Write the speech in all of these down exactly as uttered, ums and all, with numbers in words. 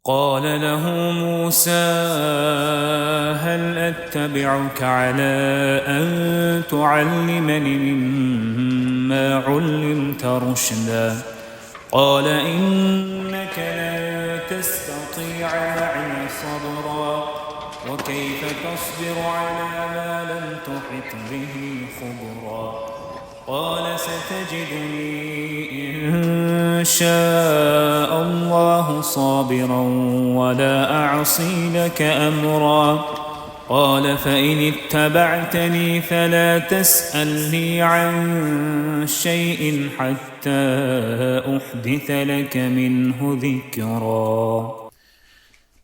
قال له موسى: هل أتبعك على أن تعلمني مما علمت رشدا؟ قال: إنك لن تستطيع معي صبرا، وكيف تصبر على ما لم تحط به خبرا؟ قال: ستجدني إن شاء الله صابرا ولا أعصي لك أمرا. قال: فإن اتبعتني فلا تسألني عن شيء حتى أحدث لك منه ذكرا.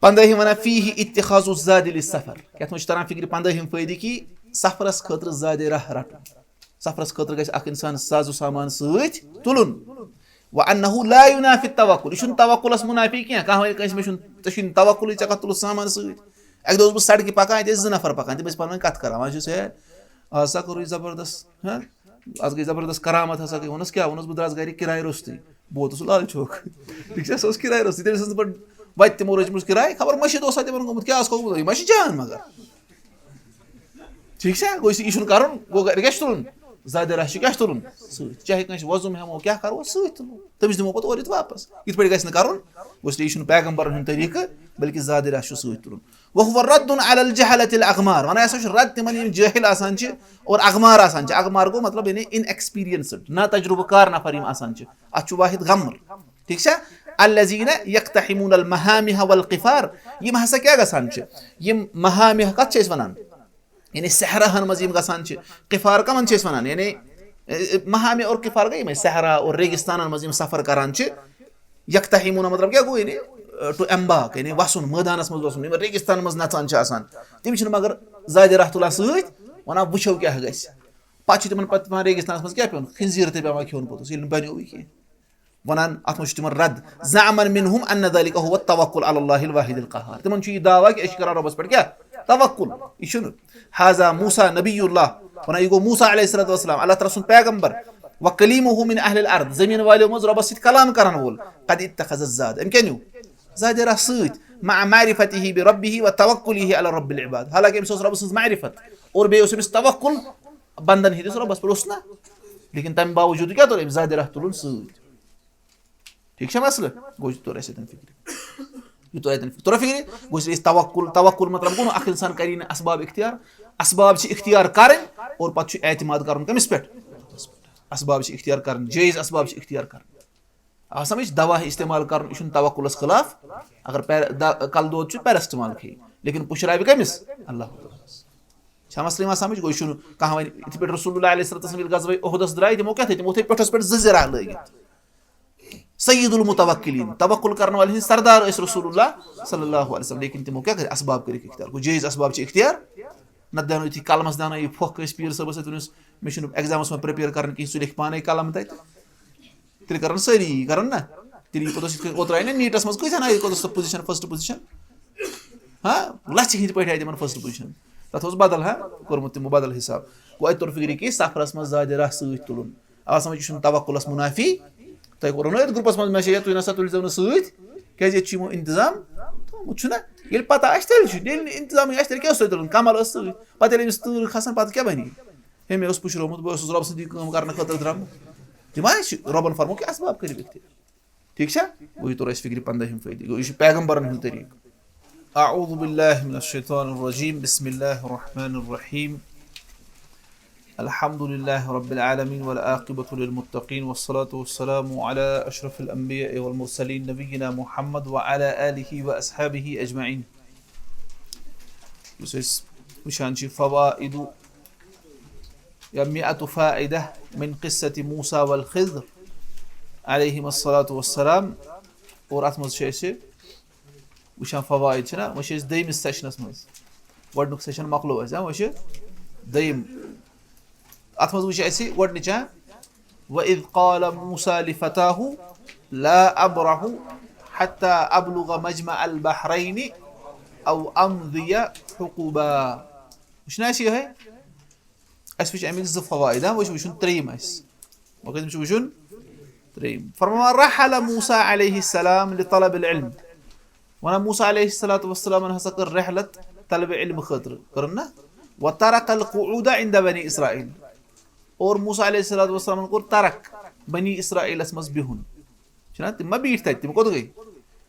پندٲہِم وَنان فیہ اتخاذ الزاد للسفر۔ یَتھ منٛز چھُ تران فِکرِ پندٲہِم فٲیدٕ کہِ سفرس خٲطرٕ زادِ راہ رٹُن۔ سفرس خٲطرٕ گژھِ اکھ انسان ساز و سامان سۭتۍ تُلُن۔ وانہ لا ینافی التوکل، یہِ چھُنہٕ توکلس منافی کینٛہہ۔ کانٛہہ وَنہِ کٲنٛسہِ، مےٚ چھُنہٕ، ژےٚ چھُے نہٕ توکلٕے، ژےٚ کتھ تُلُتھ سامان سۭتۍ؟ اکہِ دۄہ اوسُس بہٕ سڑکہِ پکان، اتہِ ٲسۍ زٕ نفر پکان، تِم ٲسۍ پانہٕ ؤنۍ کتھ کران، وۄنۍ چھُس ہے، آز ہسا کوٚرُے زبردست، ہاں؟ از گٔے زبردست کرامت ہسا گٔے۔ ووٚنُس کیٛاہ؟ ووٚنُس بہٕ درٛاس گرِ کِراے روٚستُے، بہٕ ووتُس لال چوک۔ ٹھیٖک چھا؟ سۄ ٲس کِراے روٚستُے، تٔمِس ٲس نہٕ پتہٕ وتہِ تِمو رٔچھمٕژ کِراے، خبر مٔشیٖد اوسا تِمن گوٚمُت، کیٛاہ آسہِ کھوٚتمُت، یہِ ما چھِ جان مگر۔ ٹھیٖک چھا؟ گوٚو یہِ چھُنہٕ کرُن، گوٚو گرِ کیٛاہ چھُ تُلُن؟ زادِ راہ چھُ کیٛاہ چھُ تُلُن؟ سۭتۍ۔ چاہے کٲنٛسہِ وۄزُم ہٮ۪مو، کیٛاہ کرو، سۭتۍ تُلو۔ تٔمِس دِمو پتہٕ اورٕ یِتھ واپس۔ یِتھ پٲٹھۍ گژھِ نہٕ کرُن، گوٚو، اس لیے یہِ چھُنہٕ پیغمبرن ہُنٛد طریٖقہٕ، بلکہِ زادِ راہ چھُ سۭتۍ تُلُن۔ وهو رد على الجهلة الأغمار، ونان ہسا چھُ رد تِمن یِم جٲہِل آسان چھِ اور اغمار آسان چھِ۔ اغمار گوٚو مطلب یعنی ان ایکسپیرینسڈ، نا تجربہٕ کار نفر یِم آسان چھِ۔ اتھ چھُ واحد غمر، ٹھیٖک چھا؟ الذين يقتحمون المهامه والقفار، یِم ہسا کیٛاہ گژھان چھِ؟ یِم مہامہ کتھ چھِ أسۍ ونان؟ یعنی صحراہن منٛز یِم گژھان چھِ۔ قفار کمن چھِ أسۍ ونان؟ یعنی، اے، اے، مہامہ اور قفار گٔے یِمے صحرا اور ریگستانن منٛز یِم سفر کران چھِ۔ یقتحمون مطلب کیٛاہ گوٚو؟ یعنی، اے، to embark، یعنی وسُن، مٲدانس منٛز وسُن، یِم ریگستان منٛز نژان چھِ آسان۔ تِم چھِنہٕ مگر زادِ راہ تُلان سۭتۍ، ونان وٕچھو کیٛاہ گژھِ۔ پتہٕ چھُ تِمن پتہٕ پٮ۪وان ریگستانس منٛز کیٛاہ پیوٚن؟ خنزیر تہِ پٮ۪وان کھیوٚن پوٚتُس، ییٚلہِ نہٕ بنیووٕے کینٛہہ۔ ونان اتھ منٛز چھُ تِمن رد، زعما منهم ان ذلك هو التوكل على الله الواحد القهار۔ تِمن چھُ یہِ دعویٰ کہِ أسۍ چھِ کران رۄبس پٮ۪ٹھ کیٛاہ؟ توکل۔ یہِ چھُنہٕ۔ هذا موسى نبي الله، ونان یہِ گوٚو موسیٰ علیہ الصلوۃ والسلام، اللہ تعالیٰ سُنٛد پیغمبر، وكليمه من اهل الارض، زمین والیو منٛز رۄبس سۭتۍ کلام کرن وول، قد اتخذ الزاد، أمۍ کیٛاہ نیوٗ؟ زادِ راہ سۭتۍ، مع معرفته بربه وتوكله على رب العباد، حالانکہ أمِس اوس رۄبہٕ سٕنٛز معرفت اور بیٚیہِ اوس أمِس توکل بندن ہٕنٛدِس رۄبس پٮ۪ٹھ، اوس نہ؟ لیکن تمہِ باوجوٗد کیٛاہ توٚر أمِس زادِ راہ تُلُن سۭتۍ؟ ٹھیٖک چھا مسلہٕ؟ گوٚو یہِ توٚر اَسہِ اَتٮ۪ن فِکرِ۔ یہِ توٚر اَتٮ۪ن فِکرِ۔ توٚرا فِکرِ؟ گوٚو یہِ أسۍ توکُل، توکُل مطلب گوٚو نہٕ اکھ اِنسان کَری نہٕ اسباب اختیار، اسباب چھِ اختیار کَرٕنۍ اور پَتہٕ چھُ اعتماد کَرُن کٔمِس پٮ۪ٹھ؟ اسباب چھِ اختیار کَرٕنۍ، جٲیِز اسباب چھِ اختیار کَرٕنۍ۔ آ سمجھ؟ دوا استعمال کَرُن، یہِ چھُنہٕ توکُلَس خلاف۔ اگر پیر-، دا-، کَلہٕ دود چھُ، پیراسٹمال کھیٚیہِ، لیکن پُشراوِ کٔمِس؟ اللہ تعالیٰ ہَس۔ چھا مسلہٕ یِوان سمجھ؟ گوٚو یہِ چھُنہٕ کانٛہہ وَنہِ، یِتھ پٲٹھۍ رسول اللہ علیہ الصلوۃ والسلام ییٚلہِ غزوہ احدس درٛاے، تِمو کیٛاہ تھٲے؟ تِمو تھٲے پٮ۪ٹھس پٮ۪ٹھ زٕ زِرہ لٲگِتھ۔ سید المتوکلین، توکل کرن والٮ۪ن ہٕنٛدۍ سردار ٲسۍ رسول اللہ صلی اللہ علیہ وسلم، لیکن تِمو کیٛاہ کٔرۍ؟ اسباب کٔرِکھ اختیار۔ گوٚو جٲیز اسباب چھِ اختیار، نتہٕ دیانو یُتھُے قلمس دیانو یہِ پھۄکھ کٲنٛسہِ پیٖر صٲبس سۭتۍ، ووٚنُس، مےٚ چھُنہٕ ایگزامس منٛز پریپیئر کرُن کِہیٖنۍ، ژٕ لیکھ پانے قلم تتہِ۔ تیٚلہِ کرن سٲری یی، کرن نہ؟ تیٚلہِ یی پوٚتُس یِتھ کٔنۍ اوترٕ آیہِ نہ نیٖٹس منٛز کۭتیٛاہ نہ آیہِ پوٚتُس پوزیشن، فرسٹ پوزیشن۔ ہاں، لژھِ ہٕنٛدۍ پٲٹھۍ آیہِ تِمن فرسٹ پوزیشن۔ تتھ اوس بدل، ہاں، کوٚرمُت تِمو بدل حساب۔ گوٚو اتہِ توٚر فِکرِ کہِ سفرس منٛز زادِ راہ سۭتۍ تُلُن۔ آ سمجھ، یہِ چھُنہٕ توکلس منافی۔ تۄہہِ کوٚروٕ نہ أتھۍ گروپس منٛز میسیج، تُہۍ نسا تُلۍزیو نہٕ سۭتۍ، کیٛازِ ییٚتہِ چھُ یِمو انتظام تھوٚومُت، چھُنہ؟ ییٚلہِ پتہ آسہِ تیٚلہِ چھُ، ییٚلہِ نہٕ انتظامٕے آسہِ تیٚلہِ کیٛاہ اوس تۄہہِ تُلُن؟ کمل ٲس سۭتۍ۔ پتہٕ ییٚلہِ أمِس تۭر کھسان، پتہٕ کیٛاہ بنہِ؟ ہے، مےٚ اوس پُشرومُت، بہٕ اوسُس رۄبہٕ سٕنٛدِ کٲم کرنہٕ خٲطرٕ درٛامُت۔ تِم ما چھِ رۄبن فرموو کہِ اسباب کٔرِو اختیار۔ ٹھیٖک چھا؟ گوٚو یہِ توٚر اَسہِ فِکرِ پنٛدٲہِم فٲیدٕ۔ گوٚو یہِ چھُ پیغمبرن ہُنٛد طریٖقہٕ۔ اعوذ باللہ من الشیطان الرجیم۔ بسم اللہ الرحمن الرحیم۔ الحمد لله رب العالمين والعاقبة للمتقين والصلاة والسلام على أشرف الأنبياء والمرسلين نبينا محمد وعلى آله وأصحابه أجمعين۔ یُس أسۍ وٕچھان چھِ فوائد یا مئة فائدة من قصة موسى والخضر عليهما الصلاة والسلام، اور اتھ منٛز چھِ أسۍ وٕچھان فوائد چھِنہ، وۄنۍ چھِ أسۍ دوٚیمِس سیشنس منٛز۔ گۄڈٕنیُک سیشن مۄکلو اَسہِ، ہاں، وۄنۍ چھِ دوٚیِم۔ اتھ منٛز وٕچھ اَسہِ گۄڈٕنِچ، ہاں، وَإِذْ قَالَ مُوسَى لِفَتَاهُ لَا أَبْرَحُ حَتَّى أَبْلُغَ مَجْمَعَ الْبَحْرَيْنِ أَوْ أَمْضِيَ حُقُبًا۔ وٕچھ نہ اَسہِ یِہوٚے؟ اَسہِ وٕچھ اَمِکۍ زٕ فوائد، ہاں، وۄنۍ چھُ وٕچھُن ترٛیٚیِم اَسہِ۔ وۄنۍ کَتہِ چھُ وٕچھُن؟ ترٛیٚیِم۔ فرماوان، رحل موسیٰ علیہ السلام لطلب العلم۔ وَنان موسیٰ علیہ الصلوۃ والسلامن ہسا کٔر رحلت طلب علم خٲطرٕ، کٔرٕن نا؟ وَتَرَكَ الْقُعُودَ عِنْدَ بَنِي إِسْرَائِيلَ۔ اور موسیٰ علیہ الصلوۃ والسلامن کوٚر ترک بنی اسرائیلس منٛز بِہُن۔ چھُنہ؟ تِم ما بیٖٹھۍ تَتہِ؟ تِم کوٚت گٔے؟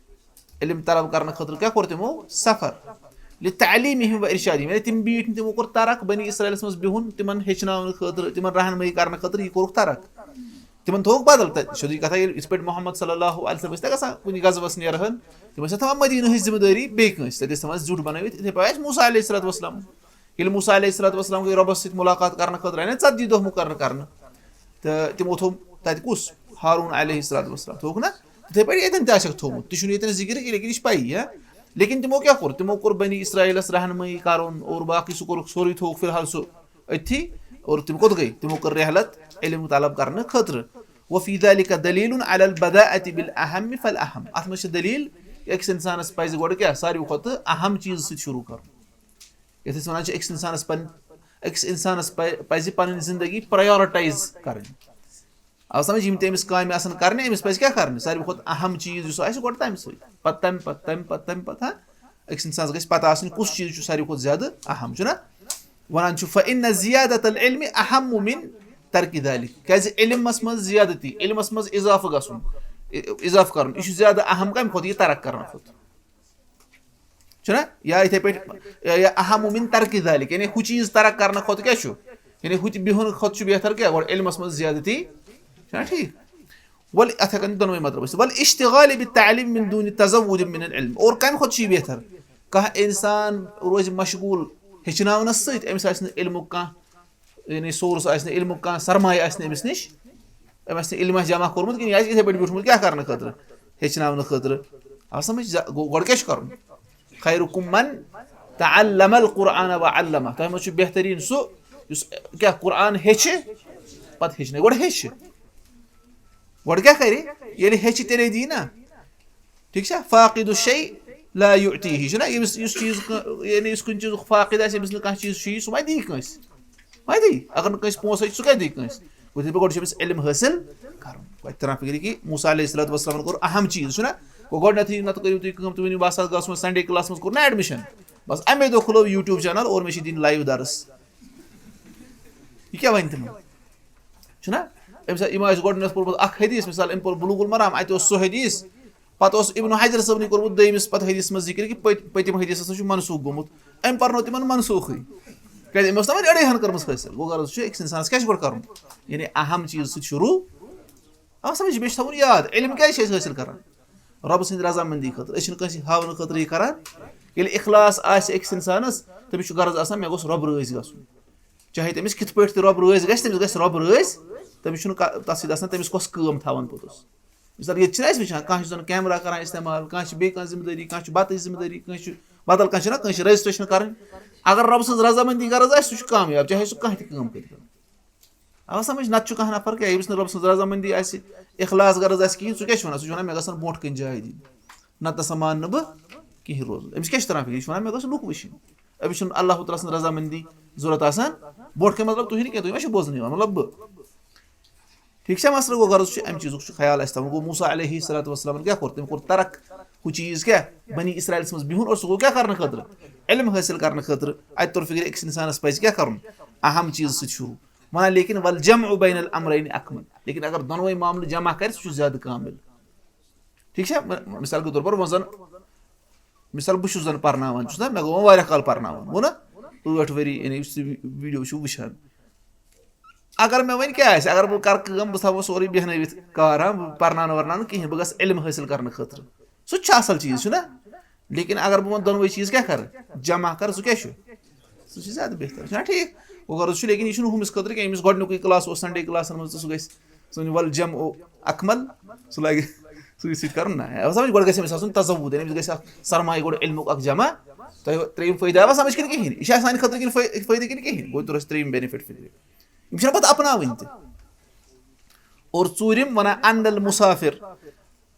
علم طلب کرنہٕ خٲطرٕ کیٛاہ کوٚر تِمو؟ سفر۔ لِتَعْلِيمِهِمْ وَإِرْشَادِهِمْ، یعنی تِم بیٖٹھۍ نہٕ، تِمو کوٚر ترک بنی اسرائیلس منٛز بِہُن، تِمن ہیٚچھناونہٕ خٲطرٕ، تِمن رہنمٲیی کرنہٕ خٲطرٕ، یہِ کوٚرُکھ ترک۔ تِمن تھوٚوُکھ بدل تَتہِ۔ سیوٚدُے کَتھا، ییٚلہِ یِتھ پٲٹھۍ محمد صلی اللہ علیہ وسلم ٲسۍ نہ گژھان کُنہِ غزوَس نیرہَن، تِم ٲسۍ نہ تھاوان مدیٖنہٕچ ذِمہٕ دٲری بیٚیہِ کٲنٛسہِ، تَتہِ ٲسۍ تھاوان زیُٹھ بَنٲوِتھ۔ یِتھَے پٲٹھۍ آسہِ موسیٰ علیہ الصلوۃ والسلام۔ ییٚلہِ موسیٰ علیہ الصلوۃ والسلام گٔے رۄبَس سۭتۍ مُلاقات کرنہٕ خٲطرٕ، یعنی ژَتجی دۄہ مُقرر کرنہٕ، تہٕ تِمو تھوٚو تَتہِ کُس؟ ہارون علیہ الصلوۃ والسلام تھوٚوُکھ نہ؟ تِتھَے پٲٹھۍ ییٚتٮ۪ن تہِ آسٮ۪کھ تھوٚومُت، تہِ چھُنہٕ ییٚتٮ۪ن ذِکِر کینٛہہ، لیکن یہِ چھِ پَیی، ہا؟ لیکن تِمو کیٛاہ کوٚر؟ تِمو کوٚر بنی اسرائیلَس رہنمٲیی کَرُن اور باقٕے سُہ کوٚرُکھ سورُے، تھوٚوُکھ فی الحال سُہ أتھی۔ اور تِم کوٚت گٔے؟ تِمو کٔر رحلت علم طلب کرنہٕ خٲطرٕ۔ وفی ذلک دلیل علی البداءۃ بالاہم فالاہم۔ اتھ منٛز چھِ دلیل، أکِس انسانس پزِ گۄڈٕ کیٛاہ؟ ساروی کھۄتہٕ اہم چیٖز سۭتۍ شروع کرُن۔ یتھ أسۍ ونان چھِ، أکِس انسانس پن-، أکِس انسانس پہ-، پزِ پنٕنۍ زندگی prioritize کرٕنۍ۔ آو سمجھ؟ یِم تہِ أمِس کامہِ آسن کرنہِ، أمِس پزِ کیٛاہ کرنہِ؟ ساروی کھۄتہٕ اہم چیٖز یُس آسہِ، گۄڈٕ تمہِ سۭتۍ، پتہٕ تمہِ پتہٕ، تمہِ پتہٕ، تمہِ پتہٕ، ہا؟ أکِس انسانس گژھِ پتہ آسٕنۍ کُس چیٖز چھُ ساروی کھۄتہٕ زیادٕ اہم، چھُنہ؟ وَنان چھُ، فَإِنَّ زِيَادَةَ الْعِلْمِ أَهَمُّ مِنْ تَرْكِ ذَلِكَ۔ کیٛازِ علمس منٛز زیادتی، علمس منٛز اضافہٕ گژھُن، ا-، اضافہٕ کرُن، یہِ چھُ زیادٕ اہم کمہِ کھۄتہٕ؟ یہِ ترک کرنہٕ کھۄتہٕ۔ چھُنہ؟ یا یِتھے پٲٹھۍ، یا، یا أَهَمُّ مِنْ تَرْكِ ذَلِكَ، یعنی ہُہ چیٖز ترک کرنہٕ کھۄتہٕ کیٛاہ چھُ؟ یعنی ہُہ تہِ بِہُن کھۄتہٕ چھُ بہتر کیٛاہ؟ گۄڈٕ علمس منٛز زیادتی، چھُنہ ٹھیٖک؟ وَلِ، اَتھ ہٮ۪کن دۄنوَے مطلب ٲسِتھ۔ وَالِاشْتِغَالِ بِالتَّعْلِيمِ مِنْ دُونِ تَزَوُّدٍ مِنَ الْعِلْمِ۔ اور کَمہِ کھۄتہٕ چھُ یہِ بہتر؟ کانٛہہ اِنسان روزِ مشغوٗل ہیٚچھناونَس سۭتۍ، أمِس آسہِ نہٕ علمُک کانٛہہ، یعنی source آسہِ نہٕ، علمُک کانٛہہ سرمایہِ آسہِ نہٕ أمِس نِش، أمۍ آسہِ نہٕ علم آسہِ جمع کوٚرمُت کِہیٖنۍ، یہِ آسہِ یِتھَے پٲٹھۍ بیوٗٹھمُت کیٛاہ کرنہٕ خٲطرٕ؟ ہیٚچھناونہٕ خٲطرٕ۔ آو سمجھ؟ زِ-، گوٚو، گۄڈٕ کیٛاہ چھُ کرُن؟ خیرکم من تعلم القرآن وعلمہ۔ تۄہہِ منٛز چھُ بہتریٖن سُہ یُس کیٛاہ قرآن ہیٚچھِ، پتہٕ ہیٚچھنٲوِتھ۔ گۄڈٕ ہیٚچھِ۔ گۄڈٕ کیٛاہ کرِ؟ ییٚلہِ ہیٚچھِ، تیٚلے دِیہِ نا۔ ٹھیٖک چھا؟ فاقد الشیء لا یعطیہ۔ چھُنہ؟ ییٚمِس یُس چیٖز کانٛہہ، یعنی یُس کُنہِ چیٖزُک فاقد آسہِ، ییٚمِس نہٕ کانٛہہ چیٖز چھُ، یہِ سُہ ما دِیہِ کٲنٛسہِ؟ ما دِیہِ؟ اگر نہٕ کٲنٛسہِ پونٛسہٕ چھُ، سُہ کَتہِ دِیہِ کٲنٛسہِ؟ گوٚو، تیٚلہِ گوٚو گۄڈٕ چھُ أمِس علم حٲصِل کَرُن۔ وۄنۍ تران فِکرِ کہِ موسیٰ علیہ الصلوۃ والسلامن کوٚر اہم چیٖز، چھُنہ؟ گوٚو گۄڈٕنٮ۪تھٕے، نَتہٕ کٔرِو تُہۍ کٲم، تُہۍ ؤنِو، بہٕ ہسا گژھٕ وۄنۍ Sunday class منٛز کوٚر نہ admission۔ بس اَمے دۄہ کھُلٲو YouTube channel اور مےٚ چھِ دِنۍ live درس۔ یہِ کیٛاہ وَنہِ تِمن؟ چھُنہ؟ أمِس آ-، یِم آسہِ گۄڈٕنٮ۪تھ پوٚرمُت اکھ حدیث، مثال، أمۍ پوٚر بلوغ المرام، اَتہِ اوس سُہ حدیث، پتہٕ اوس ابن حجر صٲبنٕے کوٚرمُت دوٚیمِس پتہٕ حدیثس منٛز ذکر کہِ پٔت-، پٔتِم حدیث ہسا چھُ منسوخ گوٚمُت۔ أمۍ پرنو تِمن منسوخٕے۔ کیٛازِ أمۍ ٲس نہ وۄنۍ أڑٕے ہن کٔرمٕژ حٲصِل۔ گوٚو غرض چھُ، أکِس انسانس کیٛاہ چھُ گۄڈٕ کرُن؟ یعنی اہم چیٖز سۭتۍ شروع۔ اَوٕ سمجھ، بیٚیہِ چھُ تھاوُن یاد، علم کیٛازِ چھِ أسۍ حٲصِل کران؟ رۄبہٕ سٕنٛدِ رضامندی خٲطرٕ۔ أسۍ چھِنہٕ کٲنٛسہِ ہاونہٕ خٲطرٕ یہِ کران۔ ییٚلہِ اخلاص آسہِ أکِس انسانس، تٔمِس چھُ غرض آسان، مےٚ گوٚژھ رۄب رٲضۍ گژھُن۔ چاہے تٔمِس کِتھ پٲٹھۍ تہِ رۄب رٲضۍ گژھِ، تٔمِس گژھِ رۄب رٲضۍ۔ تٔمِس چھُنہٕ کا-، تَتھ سۭتۍ آسان تٔمِس کۄس کٲم تھاوان پوٚتُس۔ مثال، ییٚتہِ چھِنہٕ أسۍ وٕچھان، کانٛہہ چھُ زَن camera کران استعمال، کانٛہہ چھُ بیٚیہِ کانٛہہ ذمہٕ دٲری، کانٛہہ چھُ بَتٕچ ذمہٕ دٲری، کانٛہہ چھُ بدل کانٛہہ، چھُنہ کٲنٛسہِ registration کَرٕنۍ۔ اگر رۄبہٕ سٕنٛز رضامندی غرض آسہِ، سُہ چھُ کامیاب، چاہے سُہ کانٛہہ تہِ کٲم کٔرِتھ۔ آو سمجھ؟ نَتہٕ چھُ کانٛہہ نفر کیٛاہ، ییٚمِس نہٕ رۄبہٕ سٕنٛز رضامندی آسہِ، اخلاص غرض آسہِ کِہیٖنۍ، سُہ کیٛاہ چھُ وَنان؟ سُہ چھُ وَنان، مےٚ گژھن برونٛٹھ کَنہِ جاے دِنۍ، نَتہٕ نہ سا مانہٕ نہٕ بہٕ کِہیٖنۍ روزُن۔ أمِس کیٛاہ چھُ تران فِکرِ؟ یہِ چھُ وَنان، مےٚ گژھِ لُکھ وٕچھِنۍ۔ أمِس چھُنہٕ اللہ تعالیٰ سٕنٛز رضامندی ضوٚرَتھ آسان۔ برونٛٹھ کَنہِ مطلب تُہۍ نہٕ کینٛہہ، تُہۍ ما چھِو بوزنہٕ یِوان، مطلب بہٕ۔ ٹھیٖک چھا مسلہٕ؟ گوٚو غرض چھُ اَمہِ چیٖزُک چھُ خیال اَسہِ تھاوُن۔ گوٚو موسیٰ علیہ الصلوۃ والسلامن کیٛاہ کوٚر؟ تٔمۍ کوٚر ترک ہُہ چیٖز کیٛاہ؟ بنی اسرائیل منٛز بِہُن، اور سُہ گوٚو کیٛاہ کرنہٕ خٲطرٕ؟ علم حٲصِل کرنہٕ خٲطرٕ۔ اَتہِ توٚر فِکرِ أکِس اِنسانَس پَزِ کیٛاہ کَرُن؟ اہم چیٖز سۭتۍ شروع۔ وَنان، لیکن والجمع بین الامرین اکمل، لیکن اگر دۄنوَے معاملہٕ جمع کَرِ، سُہ چھُ زیادٕ کامل۔ ٹھیٖک چھا؟ م-، مثال کے طور پر وۄنۍ زَن، مثال بہٕ چھُس زَن پَرناوان چھُس نا، مےٚ گوٚو وۄنۍ واریاہ کال پَرناوان، گوٚو نا؟ ٲٹھ ؤری، یعنی یُس تُہۍ video چھِو وٕچھان۔ اگر مےٚ وۄنۍ کیٛاہ آسہِ، اگر بہٕ کَرٕ کٲم، بہٕ تھاوٕ سورُے بیٚہنٲوِتھ کار، ہاں، بہٕ پَرناونہٕ وَرناونہٕ کِہیٖنۍ، بہٕ گژھٕ علم حٲصِل کَرنہٕ خٲطرٕ۔ سُہ تہِ چھُ اَصٕل چیٖز، چھُنہ؟ لیکن اگر بہٕ وۄنۍ دۄنوَے چیٖز کیٛاہ کَرٕ، جمع کَرٕ، سُہ کیٛاہ چھُ؟ سُہ چھُ زیادٕ بہتر، چھُنہ ٹھیٖک؟ وۄنۍ غرض چھُ، لیکن یہِ چھُنہٕ ہُمِس خٲطرٕ کینٛہہ، ییٚمِس گۄڈٕنیُکُے class اوس Sunday classن منٛز، تہٕ سُہ گژھِ، سُہ ؤنِو، والجمع اکمل، سُہ لگہِ سُے سۭتۍ کَرُن۔ نہ، اَوٕ سمجھ، گۄڈٕ گژھِ أمِس آسُن تصوُر، یعنی أمِس گژھِ اکھ سرمایہِ گۄڈٕ علمُک اکھ جمع۔ تۄہہِ ترٛیٚیِم فٲیدٕ آوا سمجھ کِنہٕ کِہیٖنۍ؟ یہِ چھا سانہِ خٲطرٕ کِنہٕ فٲ-، فٲیدٕ کِنہٕ کِہیٖنۍ؟ گوٚو، توٚر اَسہِ ترٛیٚیِم benefit فِکرِ۔ یِم چھِنہٕ پَتہٕ اَپناوٕنۍ تہِ۔ اور ژوٗرِم وَنان، ان المسافر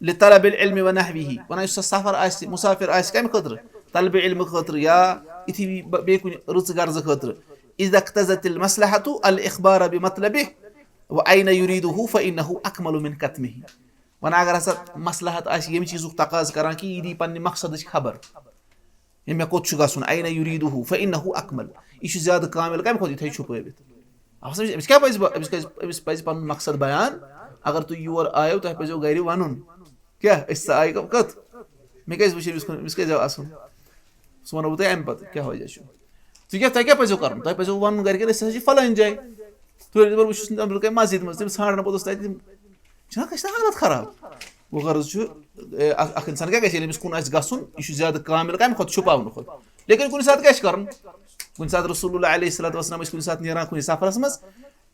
لطلب العلم ونحوه، وَنان یُس سا سفر آسہِ، مُسافِر آسہِ کَمہِ خٲطرٕ؟ طلبِ علمہٕ خٲطرٕ یا یِتھی بی-، بہ-، بیٚیہِ کُنہِ رٕژٕ غرضہٕ خٲطرٕ۔ اذا اقتضت المصلحة الاخبار بمطلبه وأين يريده فإنه أكمل من كتمه۔ وۄنۍ اگر ہسا مصلحت آسہِ ییٚمہِ چیٖزُک تقاضہٕ کران کہِ یہِ دی پننہِ مقصدٕچ خبر، یہِ مےٚ کوٚت چھُ گژھُن، اَینَ یُریٖدُہُ فَإِنَّهُ أَکْمَلُ، یہِ چھُ زیادٕ کامل کَمہِ کھۄتہٕ یِتھَے چھُپٲوِتھ۔ اَصل أمِس کیٛاہ پَزِ، أمِس کیٛازِ، أمِس پَزِ پَنُن مقصد بیان۔ اگر تُہۍ یور آیو، تۄہہِ پَزیو گَرِ وَنُن۔ کیٛاہ أسۍ ژٕ آیہِ کَتھ؟ مےٚ کیٛازِ وٕچھ أمِس کُن، أمِس کیٛازِ آو اَسُن؟ سُہ وَنو بہٕ تۄہہِ اَمہِ پَتہٕ کیٛاہ وجہ چھُ۔ ژٕ کیٛاہ، تۄہہِ کیٛاہ پَزیو کَرُن؟ تۄہہِ پَزیو وَنُن گَرِکٮ۪ن أسۍ ہسا چھِ فَلٲنۍ جایہِ۔ تُہۍ ؤنِو، بہٕ چھُس نٮ۪برٕ کَنہِ مسجد منٛز، تٔمِس ژھانٛڈنہٕ پوٚتُس تَتہِ، تِم چھِنہ کٲنٛسہِ حالت خراب۔ وۄنۍ غرض چھُ، اے، اَکھ، اَکھ اِنسان کیٛاہ گژھِ ییٚلہِ أمِس کُن آسہِ گژھُن، یہِ چھُ زیادٕ کامل کَمہِ کھۄتہٕ چھُپاونہٕ کھۄتہٕ۔ لیکن کُنہِ ساتہٕ کیٛاہ چھِ کَرُن؟ کُنہِ ساتہٕ رسول اللہ علیہ الصلوۃ والسلام ٲسۍ کُنہِ ساتہٕ نیران کُنہِ سفرَس منٛز،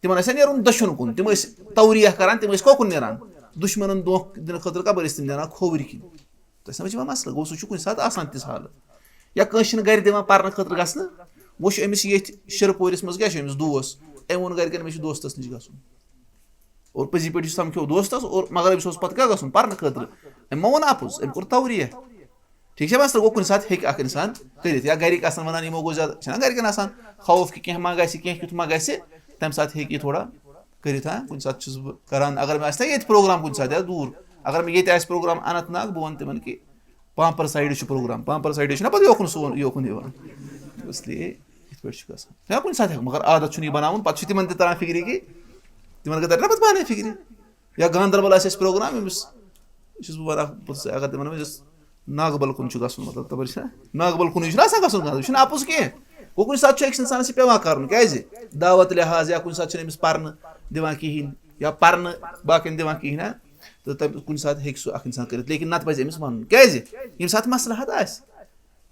تِمَن آسہِ ہا نیرُن دٔچھُن کُن، تِم ٲسۍ توریہ کَران، تِم ٲسۍ کۄکُن نیران، دُشمَنَن دھوکہٕ دِنہٕ خٲطرٕ کَپٲرۍ ٲسۍ تِم نیران؟ کھووٕرۍ کِنۍ۔ تۄہہِ سمجھ یِوان مسلہٕ؟ گوٚو سُہ چھُ کُنہِ ساتہٕ آسان تِژھ حالت۔ یا کٲنٛسہِ چھِنہٕ گَرِ دِوان پَرنہٕ خٲطرٕ گژھنہٕ، وۄنۍ چھُ أمِس ییٚتھۍ شِرپوٗرِس منٛز کیٛاہ چھُ أمِس دوس، أمۍ ووٚن گَرِکٮ۪ن مےٚ چھُ دوستَس نِش گژھُن۔ اور پٔزی پٲٹھۍ چھُ سَمکھیو دوستَس، اور مگر أمِس اوس پَتہٕ کیٛاہ گژھُن؟ پَرنہٕ خٲطرٕ۔ أمۍ ما ووٚن اَپُز؟ أمۍ کوٚر توریہ۔ ٹھیٖک چھا مسلہٕ؟ گوٚو کُنہِ ساتہٕ ہیٚکہِ اَکھ اِنسان کٔرِتھ۔ یا گَرِکۍ آسَن وَنان، یِمو گوٚو زیادٕ، چھِنہ گَرِکٮ۪ن آسان خوف کہِ کینٛہہ ما گژھِ، کینٛہہ کیُتھ ما گژھِ، تَمہِ ساتہٕ ہیٚکہِ یہِ تھوڑا کٔرِتھ۔ ہاں، کُنہِ ساتہٕ چھُس بہٕ کَران، اگر مےٚ آسہِ نہ ییٚتہِ پروگرام کُنہِ ساتہٕ یا دوٗر، اگر مےٚ ییٚتہِ آسہِ پروگرام اننت ناگ، بہٕ وَنہٕ تِمَن کہِ پامپر سایڈٕ چھُ پروگرام، پامپر سایڈٕ چھُنہ پَتہٕ یوکُن سون، یوکُن یِوان۔ اس لیے یِتھ پٲٹھۍ چھُ گژھان۔ یا کُنہِ ساتہٕ ہٮ۪کہٕ، مگر عادت چھُنہٕ یہِ بَناوُن، پَتہٕ چھُ تِمَن تہِ تَران فِکرِ کہِ تِمَن گٔے تَرِ نہ پَتہٕ پانَے فِکرِ۔ یا گاندربل آسہِ اَسہِ پروگرام، أمِس چھُس بہٕ وَنان، پوٚتُس اگر تِمَن أمِس ناگبل کُن چھُ گژھُن، مطلب، تَپٲرۍ چھُنہ ناگبل کُنُے چھُنہ آسان گژھُن، کانٛہہ چھُنہٕ اَپُز کینٛہہ۔ گوٚو کُنہِ ساتہٕ چھُ أکِس اِنسانَس یہِ پٮ۪وان کَرُن، کیٛازِ؟ دعوت لحاظ یا کُنہِ ساتہٕ چھُنہٕ أمِس پَرنہٕ دِوان کِہیٖنۍ، یا پَرنہٕ باقیَن دِوان کِہیٖنۍ، ہا؟ تہٕ تَمہِ کُنہِ ساتہٕ ہیٚکہِ سُہ اَکھ اِنسان کٔرِتھ، لیکن نَتہٕ پَزِ أمِس وَنُن، کیٛازِ؟ ییٚمہِ ساتہٕ مصلحت آسہِ،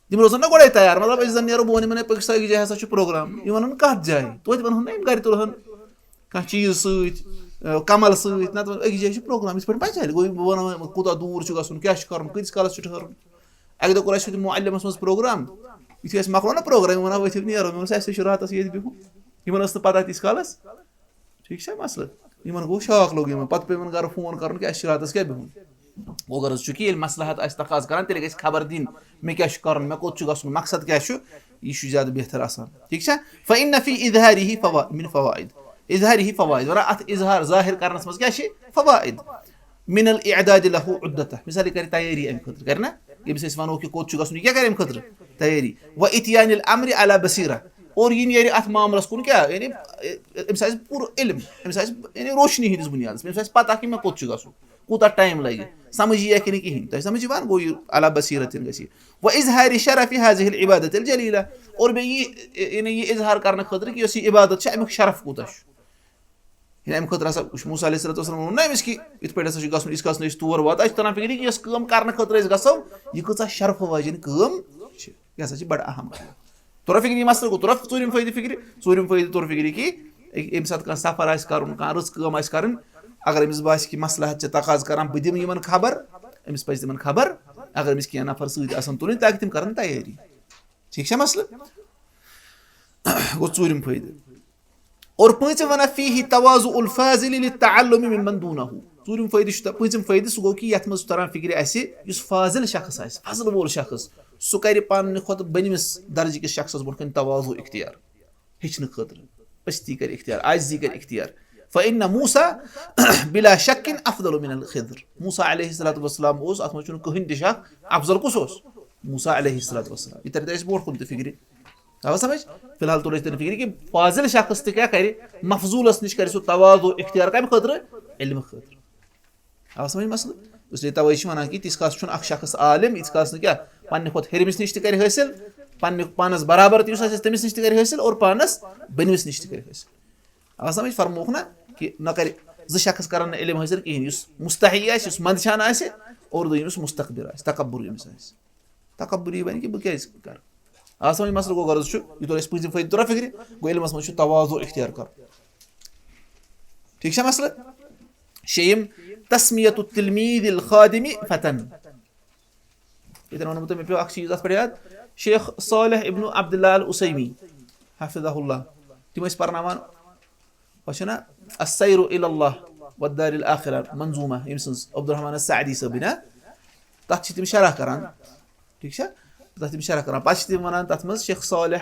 تِم روزَن نہ گۄڈَے تیار، مطلب، أسۍ زَن نیرو، بہٕ وَنہٕ یِمَن، ہے، پٔکِو سا أکِس جایہِ ہسا چھُ پروگرام، یہِ وَنَن کَتھ جایہِ؟ توتہِ وَنہٕ ہَن نہ یِم گَرِ تُلہٕ ہَن کانٛہہ چیٖز سۭتۍ، اَ، کَمَل سۭتۍ، نَتہٕ وَنہٕ أکِس جایہِ چھُ پروگرام، یِتھ پٲٹھۍ پَزِ ہا۔ گوٚو، بہٕ وَنہٕ وۄنۍ کوٗتاہ دوٗر چھُ گژھُن، کیٛاہ چھُ کَرُن، کۭتِس کالَس چھُ ٹھٔہرُن۔ اَکہِ دۄہ کوٚر اَسہِ ہُتہِ معلمَس منٛز پروگرام، یُتھُے اَسہِ مۄکلو نہ پروگرام، یِم وَنان، ؤتھِو نیرو، مےٚ ووٚنُس، اَسہِ چھُ راتَس ییٚتہِ بِہُن۔ یِمَن ٲس نہٕ پَتہ تیٖتِس کالَس۔ ٹھیٖک چھا مسلہٕ؟ یِمن گوٚو شاک لوٚگ یِمن، پَتہٕ پیوٚو یِمن گرٕ فون کَرُن کہِ اَسہِ چھُ راتَس کیٛاہ بِہُن۔ گوٚو غرض چھُ کہِ ییٚلہِ مصلحت آسہِ تقاضہٕ کران، تیٚلہِ گژھِ خبر دِنۍ، مےٚ کیٛاہ چھُ کَرُن، مےٚ کوٚت چھُ گژھُن، مقصد کیٛاہ چھُ، یہِ چھُ زیادٕ بہتر آسان۔ ٹھیٖک چھا؟ فَإِنَّ فِي إِظْهَارِهِ فَوا-، مِنْ فَوَائِد۔ اِظہارِهِ فَوَائِد، وَنان اَتھ اِظہار ظٲہِر کرنَس منٛز کیٛاہ چھِ فوائد؟ مِنَ الْإِعْدَادِ لَهُ عُدَّتَهُ۔ مثال، یہِ کرِ تیٲری اَمہِ خٲطرٕ، کرِ نہ؟ ییٚمِس أسۍ وَنو کہِ کوٚت چھُ گژھُن، یہِ کیٛاہ کرِ اَمہِ خٲطرٕ؟ تیٲری۔ وَإِتْيَانِ الْأَمْرِ عَلَى بَصِیرَةٍ۔ اور یہِ نیرِ اَتھ معاملَس کُن کیٛاہ؟ یعنی، أمِس آسہِ پوٗرٕ علم، أمِس آسہِ، یعنی، روشنی ہِنٛدِس بُنیادَس پٮ۪ٹھ، أمِس آسہِ پَتہ کہِ مےٚ کوٚت چھُ گژھُن، کوٗتاہ ٹایم لَگہِ، سَمٕجھ یِیہِ یا کِنہٕ کِہیٖنۍ۔ تۄہہِ سَمٕجھ یِوان؟ گوٚو یہِ عَلَى بَصِیرَةٍ گژھِ یہِ۔ وَإِظْهَارِ شَرَفِ هَذِهِ الْعِبَادَةِ الْجَلِیلَةِ۔ اور بیٚیہِ یہِ، یعنی، یہِ اظہار کرنہٕ خٲطرٕ کہِ یۄس یہِ عبادت چھِ، اَمیُک شرف کوٗتاہ چھُ۔ یعنی اَمہِ خٲطرٕ ہسا وٕچھ موسیٰ علیہ الصلوۃ والسلام ووٚن نہ أمِس کہِ یِتھ پٲٹھۍ ہسا چھُ گژھُن، یِتھ کالَس نہٕ أسۍ تور واتو۔ اَسہِ چھُ تران فِکرِ کہِ یۄس کٲم کرنہٕ خٲطرٕ أسۍ گژھو، یہِ کۭژاہ شرفہٕ واجیٚنۍ کٲم چھِ۔ یہِ ہسا چھِ بڑٕ اہم کٲم۔ توٚر فِکرِ، یہِ مسلہٕ گوٚو، توٚر ژوٗرِم فٲیدٕ فِکرِ، ژوٗرِم فٲیدٕ توٚر فِکرِ کہِ ییٚمہِ ساتہٕ کانٛہہ سفر آسہِ کرُن، کانٛہہ رٕژ کٲم آسہِ کرٕنۍ، اگر أمِس باسہِ کہِ مصلحت چھِ تقاضہٕ کران، بہٕ دِمہٕ یِمن خبر، أمِس پَزِ تِمن خبر۔ اگر أمِس کینٛہہ نفر سۭتۍ آسن تُلٕنۍ، تاکہِ تِم کرن تیٲری۔ ٹھیٖک چھا مسلہٕ؟ گوٚو ژوٗرِم فٲیدٕ۔ اور پٲنٛژِم وَنان، فیہ تواضع الفاضل للتعلم ممن دونہ۔ ژوٗرِم فٲیدٕ چھُ تہ-، پٲنٛژِم فٲیدٕ، سُہ گوٚو کہِ یَتھ منٛز چھُ تران فِکرِ اَسہِ، یُس فاضل شخص آسہِ، فضل وول شخص، سُہ کَرِ پننہِ کھۄتہٕ بٔنمِس درجہٕ کِس شخصس برونٛٹھ کَنہِ تواضع اختیار، ہیٚچھنہٕ خٲطرٕ، پستی کَرِ اختیار، عاجزی کَرِ اختیار۔ فإن موسیٰ بلا شک افضل من الخضر۔ موسیٰ علیہ الصلوۃ والسلام اوس، اَتھ منٛز چھُنہٕ کٕہٕنۍ تہِ شک، افضل کُس اوس؟ موسیٰ علیہ الصلوۃ والسلام۔ یہِ تَرِ تۄہہِ اَسہِ برونٛٹھ کُن تہِ فِکرِ۔ آو سمجھ؟ فی الحال توٚر اَسہِ تَنہٕ فِکرِ کہِ فاضل شخص تہِ کیٛاہ کَرِ؟ مفضوٗلَس نِش کَرِ سُہ تواضع اختیار۔ کَمہِ خٲطرٕ؟ علمہٕ خٲطرٕ۔ آو سمجھ مسلہٕ؟ اس لیے تَوَے چھِ وَنان کہِ تیٖتِس کالَس چھُنہٕ اَکھ شخص عالم، ییٖتِس کالَس نہٕ کیٛاہ؟ پنٛنہِ کھۄتہٕ ہیٚرمِس نِش تہِ کَرِ حٲصِل، پنٛنہِ پانَس برابر تہِ یُس آسہِ، تٔمِس نِش تہِ کَرِ حٲصِل اور پانَس بٔنمِس نِش تہِ کَرِ حٲصِل۔ آو سمجھ؟ فرمووُکھ نہ کہِ نہ کَرِ زٕ شخص کَرَن نہٕ علم حٲصِل کِہیٖنۍ، یُس مستحی آسہِ، یُس منٛدچھان آسہِ، اور دوٚیِم یُس مستکبر آسہِ، تکبر ییٚمِس آسہِ۔ تکبر یی وَنہِ کہِ بہٕ کیٛازِ کَرٕ؟ آ، سمجھ مسلہٕ گوٚو غرض چھُ، یہِ توٚر اَسہِ پٲنٛژِم فٲیدٕ، توٚرا فِکرِ؟ گوٚو علمَس منٛز چھُ تواضع اختیار کَرُن۔ ٹھیٖک چھا مسلہٕ؟ شیٚیِم، تسمیت التلمیذ الخادم فتن۔ ییٚتٮ۪ن وَنہٕ بہٕ تۄہہِ، مےٚ پیوٚو اَکھ چیٖز اَتھ پٮ۪ٹھ یاد۔ شیخ صالح ابن عبداللہ العثیمی، حفظہ اللہ، تِم ٲسۍ پَرناوان پتہٕ چھُنہ السیر الی اللہ والدار الاخرہ منظومہ، ییٚمہِ سٕنٛز عبدالرحمن السعدی صٲبٕنۍ، ہا؟ تَتھ چھِ تِم شرح کران، ٹھیٖک چھا؟ تَتھ تِم شرح کران، پتہٕ چھِ تِم وَنان تَتھ منٛز، شیخ صالح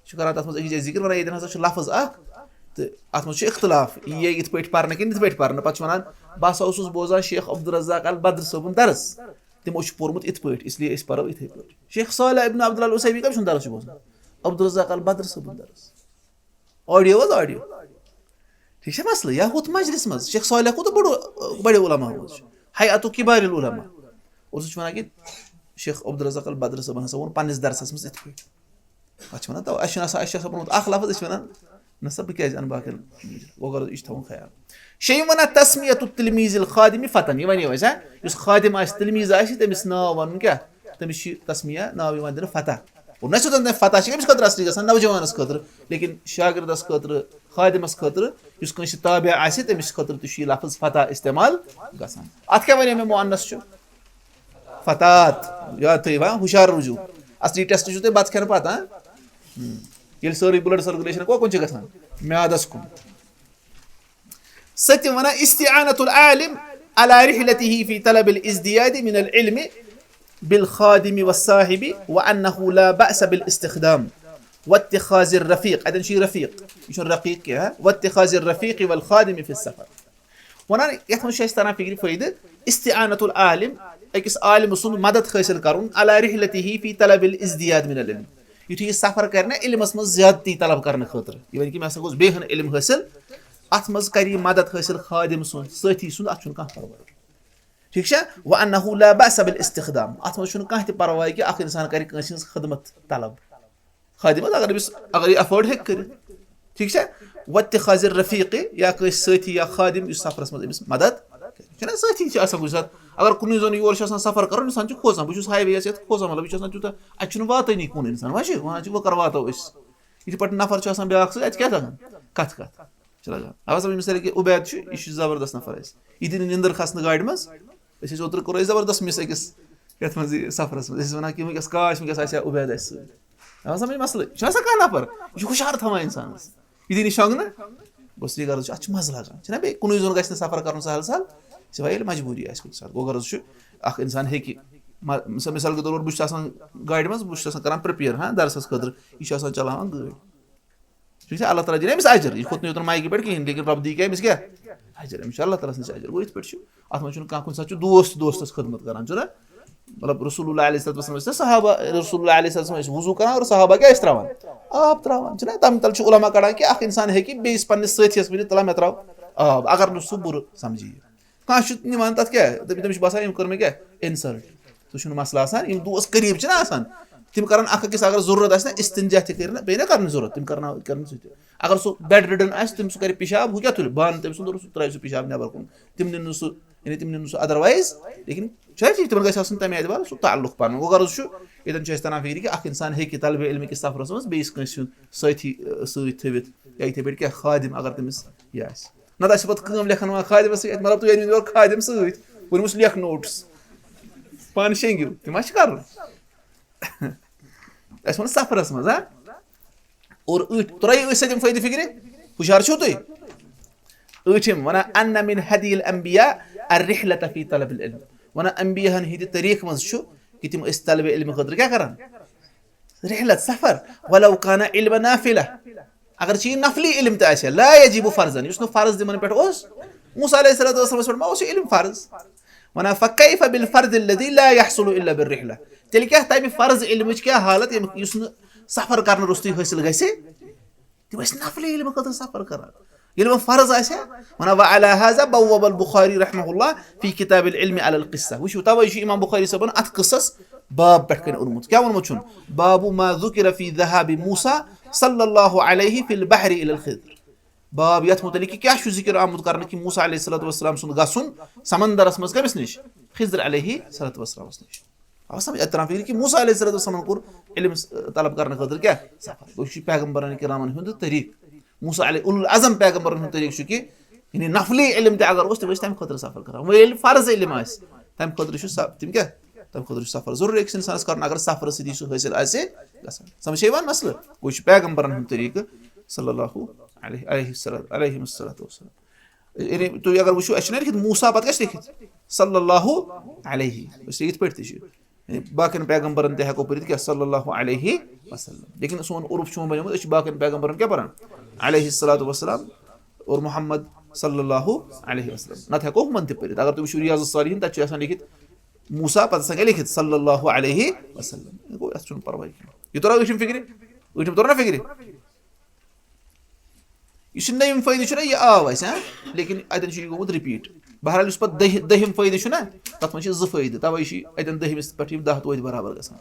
چھُ کران تَتھ منٛز أکِس جایہِ ذِکِر، وَنان ییٚتٮ۪ن ہسا چھُ لفظ اکھ، تہٕ اَتھ منٛز چھُ اختلاف، یہِ یِتھ پٲٹھۍ پَرنہٕ کِنہٕ یِتھ پٲٹھۍ پَرنہٕ۔ پَتہٕ چھُ وَنان، بہٕ ہسا اوسُس بوزان شیخ عبدالرزاق البدر صٲبُن درس، تِمو چھُ پوٚرمُت یِتھ پٲٹھۍ، اس لیے أسۍ پَرو یِتھَے پٲٹھۍ۔ شیخ صالح ابن عبداللہ العثیمی کٔمۍ سُنٛد درس چھُ بوزان؟ عبدالرزاق البدر صٲبُن درس۔ آڈیو حظ آڈیو۔ ٹھیٖک چھا مسلہٕ؟ یا ہُتھ مجلس منٛز، شیخ صالح کوٗتاہ بوٚڑ، بڑیو علماء منٛز چھُ۔ حیات کبار العلماء۔ اور سُہ چھُ وَنان کہِ شیخ عبدالرزاق البدر صٲبن ہسا ووٚن پننِس درسس منٛز یِتھ پٲٹھۍ۔ اَتھ چھِ وَنان تو، اَسہِ چھُنہٕ آسان، اَسہِ چھِ آسان پوٚرمُت اَکھ لفظ، أسۍ چھِ وَنان، نہ سا، بہٕ کیٛازِ اَنہٕ باقٕے؟ گوٚو غرض، یہِ چھُ تھاوُن خیال۔ شیٚیِم وَنان تسمیت تلمیذ الخادم فتن، یہِ وَنیو اَسہِ، ہا؟ یُس خادم آسہِ، تلمیٖذ آسہِ، تٔمِس ناو وَنُن کیٛاہ؟ تٔمِس چھِ تسمیہ، ناو یِوان دِنہٕ فتح۔ اور نہ چھِ تَتھ فتح چھِ أمِس خٲطرٕ اصلی گژھان، نوجوانَس خٲطرٕ، لیکن شاگردَس خٲطرٕ، خادمَس خٲطرٕ، یُس کٲنٛسہِ تابع آسہِ، تٔمِس خٲطرٕ تہِ چھُ یہِ لفظ فتح استعمال گژھان۔ اَتھ کیٛاہ وَنیو مےٚ مُعنث چھُ؟ فتات۔ یاد تھٲیِو، ہا، ہُشار روٗزِو۔ اصلی ٹیسٹ چھُو تۄہہِ بَتہٕ کھٮ۪نہٕ پَتہٕ، ہا؟ ہم۔ ییٚلہِ سٲرٕے بٕلڈ سٔرکُلیشن کۄکُن چھِ گژھان؟ میادَس کُن۔ سٔتِم وَنان، استعانة العالم على رحلته في طلب الازدياد من العلم بالخادم والصاحب وأنه لا بأس بالاستخدام واتخاذ الرفيق۔ اَتٮ۪ن چھُ یہِ رفیق، یہِ چھُنہٕ رقیق کینٛہہ، ہا؟ واتخاذ الرفيق والخادم في السفر۔ وَنان، یَتھ منٛز چھُ اَسہِ تَران فِکرِ فٲیدٕ، استعانة العالم، أکِس عالمہٕ سُنٛد مدد حٲصِل کَرُن، على رحلته في طلب الازدياد من العلم، یُتھُے یہِ سفر کَرِ نا علمَس منٛز زیادتی طلب کَرنہٕ خٲطرٕ، یعنی کہِ مےٚ ہسا گوٚژھ بیٚیہِ ہَن علم حٲصِل، اَتھ منٛز کَرِ یہِ مدد حٲصِل خادم سُنٛد، سٲتھی سُنٛد، اَتھ چھُنہٕ کانٛہہ پَرواے۔ ٹھیٖک چھا؟ وَأنه لا بأس بالاستخدام، اَتھ منٛز چھُنہٕ کانٛہہ تہِ پَرواے کہِ اَکھ اِنسان کَرِ کٲنٛسہِ ہٕنٛز خدمت طلب۔ خادمس اگر أمِس، اگر یہِ afford ہیٚکہِ کٔرِتھ، ٹھیٖک چھا؟ واتخاذ الرفیق، یا کٲنٛسہِ سٲتھی یا خادم یُس سفرس منٛز أمِس مدد کرِ۔ چھُنہ سٲتھی چھِ آسان کُنہِ ساتہٕ، اگر کُنُے زوٚن یور چھُ آسان سفر کرُن، انسان چھُ کھوژان، بہٕ چھُس highway یَس یَتھ کھوژان، مطلب یہِ چھُ آسان تیوٗتاہ، اَتہِ چھُنہٕ واتٲنی کُن انسان، وۄنۍ چھِ وَنان چھِ وۄنۍ کر واتو أسۍ۔ یِتھٕ پٲٹھۍ نفر چھُ آسان بیٛاکھ سۭتۍ، اَتہِ کیٛاہ دَپان؟ کَتھ کَتھ چھِ لگان۔ اَوَے سَمجھ مےٚ سٲری کہِ عُبید چھُ، یہِ چھُ زبردست نفر اَسہِ۔ یہِ دِنہٕ نِندٕر کھسنہٕ گاڑِ منٛز۔ أسۍ ٲسۍ اوترٕ کوٚر اَسہِ زبردست مِس أکِس یَتھ منٛز یہِ سفرس منٛز۔ أسۍ ٲسۍ وَنان کہِ وٕنکیٚس کاش وٕنکیٚس آسہِ ہا عُبید اَسہِ سۭتۍ۔ اَوَے سَمجھ مسلہٕ۔ یہِ چھُنہ آسان کانٛہہ نفر، یہِ چھُ ہُشار تھاوان اِنسانَس۔ یہِ دِنہٕ شۄنٛگنہٕ، بہٕ اوسُس یہِ غرض چھُ، اَتھ چھُ مَزٕ لگان۔ چھُنہ بیٚیہِ کُنُے زوٚن گژھِ نہٕ سفر کَرُن سہل سہل۔ سوائے ییٚلہِ مجبوٗری آسہِ کُنہِ ساتہٕ۔ گوٚو غرض چھُ، اَکھ اِنسان ہیٚکہِ، مَ-، مثال، مثال کے طور پر بہٕ چھُس آسان گاڑِ منٛز، بہٕ چھُس آسان کران prepare، ہاں، درسَس خٲطرٕ، یہِ چھُ آسان چلاوان گٲڑۍ۔ ٹھیٖک چھا؟ اللہ تعالیٰ دِنۍ أمِس اجر۔ یہِ کھوٚت نہٕ یوٚتَن مایکہِ پٮ۪ٹھ کِہیٖنۍ، لیکن رۄب دی کیٛاہ أمِس کیٛاہ؟ اجر۔ أمِس چھُ اللہ تعالیٰ سٕنٛز اجر۔ گوٚو یِتھ پٲٹھۍ چھُ۔ اَتھ منٛز چھُنہٕ کانٛہہ، کُنہِ ساتہٕ چھُ دوست دوستَس خدمت کران، چھُنہ؟ مطلب، رسول اللہ علیہ الصلوۃ والسلام ٲسۍ نہ صحابہ، رسول اللہ علیہ الصلوۃ والسلام ٲسۍ وضوٗ کران اور صحابہ کیٛاہ ٲسۍ ترٛاوان؟ آب ترٛاوان۔ چھُنہ؟ تَمہِ تَلہٕ چھُ علماء کڑان کہِ اَکھ اِنسان ہیٚکہِ بیٚیِس پنٛنِس سٲتھیَس ؤنِتھ، "تَلہ مےٚ ترٛاو آب"، اگر نہٕ سُہ بُرٕ سَمجھی۔ کانٛہہ چھُ نِوان تَتھ کیٛاہ؟ تٔمِس، تٔمِس چھُ باسان، أمۍ کٔر مےٚ کیٛاہ؟ Insult۔ سُہ چھُنہٕ مسلہٕ آسان۔ یِم دوس قریٖب چھِنہ آسان، تِم کرن اکھ أکِس، اگر ضروٗرت آسہِ نہ، استنجا تہِ کٔرِو نہ، بیٚیہِ نہ کرنٕچ ضروٗرت، تِم کرناو-، کرن سُہ تہِ۔ اگر سُہ bedridden آسہِ، تٔمِس سُہ کرِ پِشاب، ہُہ کیٛاہ تُلہِ؟ بانہٕ تٔمۍ سُنٛد، سُہ ترٛاوِ سُہ پِشاب نٮ۪بر کُن۔ تِم نِن نہٕ سُہ، یعنی تِم نِن نہٕ سُہ otherwise، لیکن چھُنہ ٹھیٖک، تِمن گژھِ آسُن تَمہِ اعتبار سُہ تعلق پَنُن۔ گوٚو غرض چھُ، ییٚتٮ۪ن چھُ اَسہِ تران فِکرِ کہِ اکھ اِنسان ہیٚکہِ طالبِ علمہٕ کِس سفرس منٛز بیٚیِس کٲنٛسہِ ہُنٛد سٲتھی، ٲ، سۭتۍ تھٲوِتھ، یا یِتھَے پٲٹھۍ کیٛاہ خادم، اگر تٔمِس یہِ آسہِ۔ نتہٕ آسہِ پتہٕ کٲم لیکھن وۄنۍ خادمس سۭتۍ، مطلب، تُہۍ أنِو یورٕ خادم سۭتۍ، ؤنِو أمِس لیکھ notes، پانہٕ شیٚنگِو، تہِ ما چھِ کرُن؟ اَسہِ ووٚن سفرس منٛز، ہا؟ اور أتھۍ، تۄہہِ أتھۍ سۭتۍ یِم فٲیدٕ فِکرِ، ہُشار چھِو تُہۍ؟ أتھۍ یِم وَنان، "ان من هدي الانبياء الرحلة في طلب العلم"، وَنان، انبیاہن ہٕنٛدِ طریٖقہٕ منٛز چھُ کہِ تِم ٲسۍ طلبِ علمہٕ خٲطرٕ کیٛاہ کران؟ رحلت، سفر، ولو كان علم نافلة، اگر چھ یہ نفلی علم تہ آسہِ، لا يجب فرضا، یُس نہٕ فرض تِمن پٮ۪ٹھ اوس۔ موسیٰ علیہ الصلوۃ والسلامس پٮ۪ٹھ ما اوس یہ علم فرض؟ ونان، فكيف بالفرض الذي لا يحصل الا بالرحلة؟ تیٚلہِ کیٛاہ تمہِ فرض علمٕچ کیٛاہ حالت، ییٚمہِ، یُس نہٕ سفر کرنہٕ روٚستُے حٲصِل گژھِ؟ تِم ٲسۍ نفلی علمہٕ خٲطرٕ سفر کران۔ ییٚلہِ وۄنۍ فرض آسہِ ہا، ونان، وعلى هذا بوب البخاري رحمه الله في كتاب العلم على القصة۔ وٕچھِو، توے چھُ امام بخاری صٲبن اتھ قصس باب پٮ۪ٹھ کنۍ اوٚنمُت۔ کیٛاہ ووٚنمُت چھُن؟ باب ما ذكر في ذهاب موسى صلى الله عليه في البحر إلى الخضر۔ باب یتھ متعلق کہ کیٛاہ چھُ ذکر آمُت کرنہٕ کہ موسیٰ علیہ الصلوۃ والسلام سُنٛد گژھُن سمندرس منٛز کٔمِس نِش؟ خضر علیہ الصلوۃ والسلامس نِش۔ آو سمجھ؟ اتہِ تران فکرِ کہ موسیٰ علیہ الصلوۃ والسلام کوٚر علم، س-، طلب کرنہٕ خٲطرٕ کیٛاہ؟ سفر۔ گوٚو، یہِ چھُ پیغمبرن کرامن ہُنٛد طریٖقہٕ۔ موسیٰ علیہ، اولو العزم پیغمبرن ہُنٛد طریٖقہٕ چھُ کہ یعنی نفلی علم تہِ اگر اوس، تِم ٲسۍ تَمہِ خٲطرٕ سفر کران۔ وۄنۍ ییٚلہِ فرض علم آسہِ، تَمہِ خٲطرٕ چھُ سف-، تِم کیٛاہ؟ تَمہِ خٲطرٕ چھُ سفر ضروٗری أکِس اِنسانَس کَرُن، اگر سفرٕ سۭتی سُہ حٲصِل آسہِ گژھان۔ سَمجھ چھےٚ یِوان مسلہٕ؟ گوٚو، یہِ چھُ پیغمبرَن ہُنٛد طریٖقہٕ، صلی اللہ علیہ، علیہ الصلوۃ، علیہ الصلوۃ والسلام۔ یعنی تُہۍ اگر وٕچھِو، اَسہِ چھُنہ لیکھِتھ موسیٰ، پَتہٕ کیٛاہ چھُ لیکھِتھ؟ صلی اللہ علیہ۔ أسۍ چھِ یِتھ پٲٹھۍ تہِ چھِ۔ یعنی باقین پیغمبرن تہِ ہٮ۪کو پٔرِتھ کیٛاہ؟ صلی اللہ علیہ وسلم۔ لیکن سون عرف چھُ وۄنۍ بنیومُت، أسۍ چھِ باقین پیغمبرن کیٛاہ پران؟ علیہ الصلوۃ والسلام اور محمد صلی اللہ علیہ وسلم۔ نتہٕ ہٮ۪کو ہُمن تہِ پٔرِتھ۔ اگر تُہۍ وٕچھِو ریاض الصالحین، تَتہِ چھُ آسان لیکھِتھ موسیٰ، پتہٕ آسان کیٛاہ لیکھِتھ؟ صلی اللہ علیہ وسلم۔ گوٚو، اَتھ چھُنہٕ پرواے کینٛہہ۔ یہِ توٚرا أچھِم فِکرِ؟ أچھِم توٚر نا فِکرِ؟ یُس یہِ نٔوِم فٲیدٕ چھُنہ، یہِ آو اَسہِ، ہاں؟ لیکن اَتٮ۪ن چھُ یہِ گوٚمُت repeat۔ بہرحال، یُس پتہٕ دٔہہِ-، دٔہِم فٲیدٕ چھُنہ، تَتھ منٛز چھِ زٕ فٲیدٕ، تَوَے چھِ اَتٮ۪ن دٔہمِس پٮ۪ٹھ یِم دَہ توتہِ برابر گژھان۔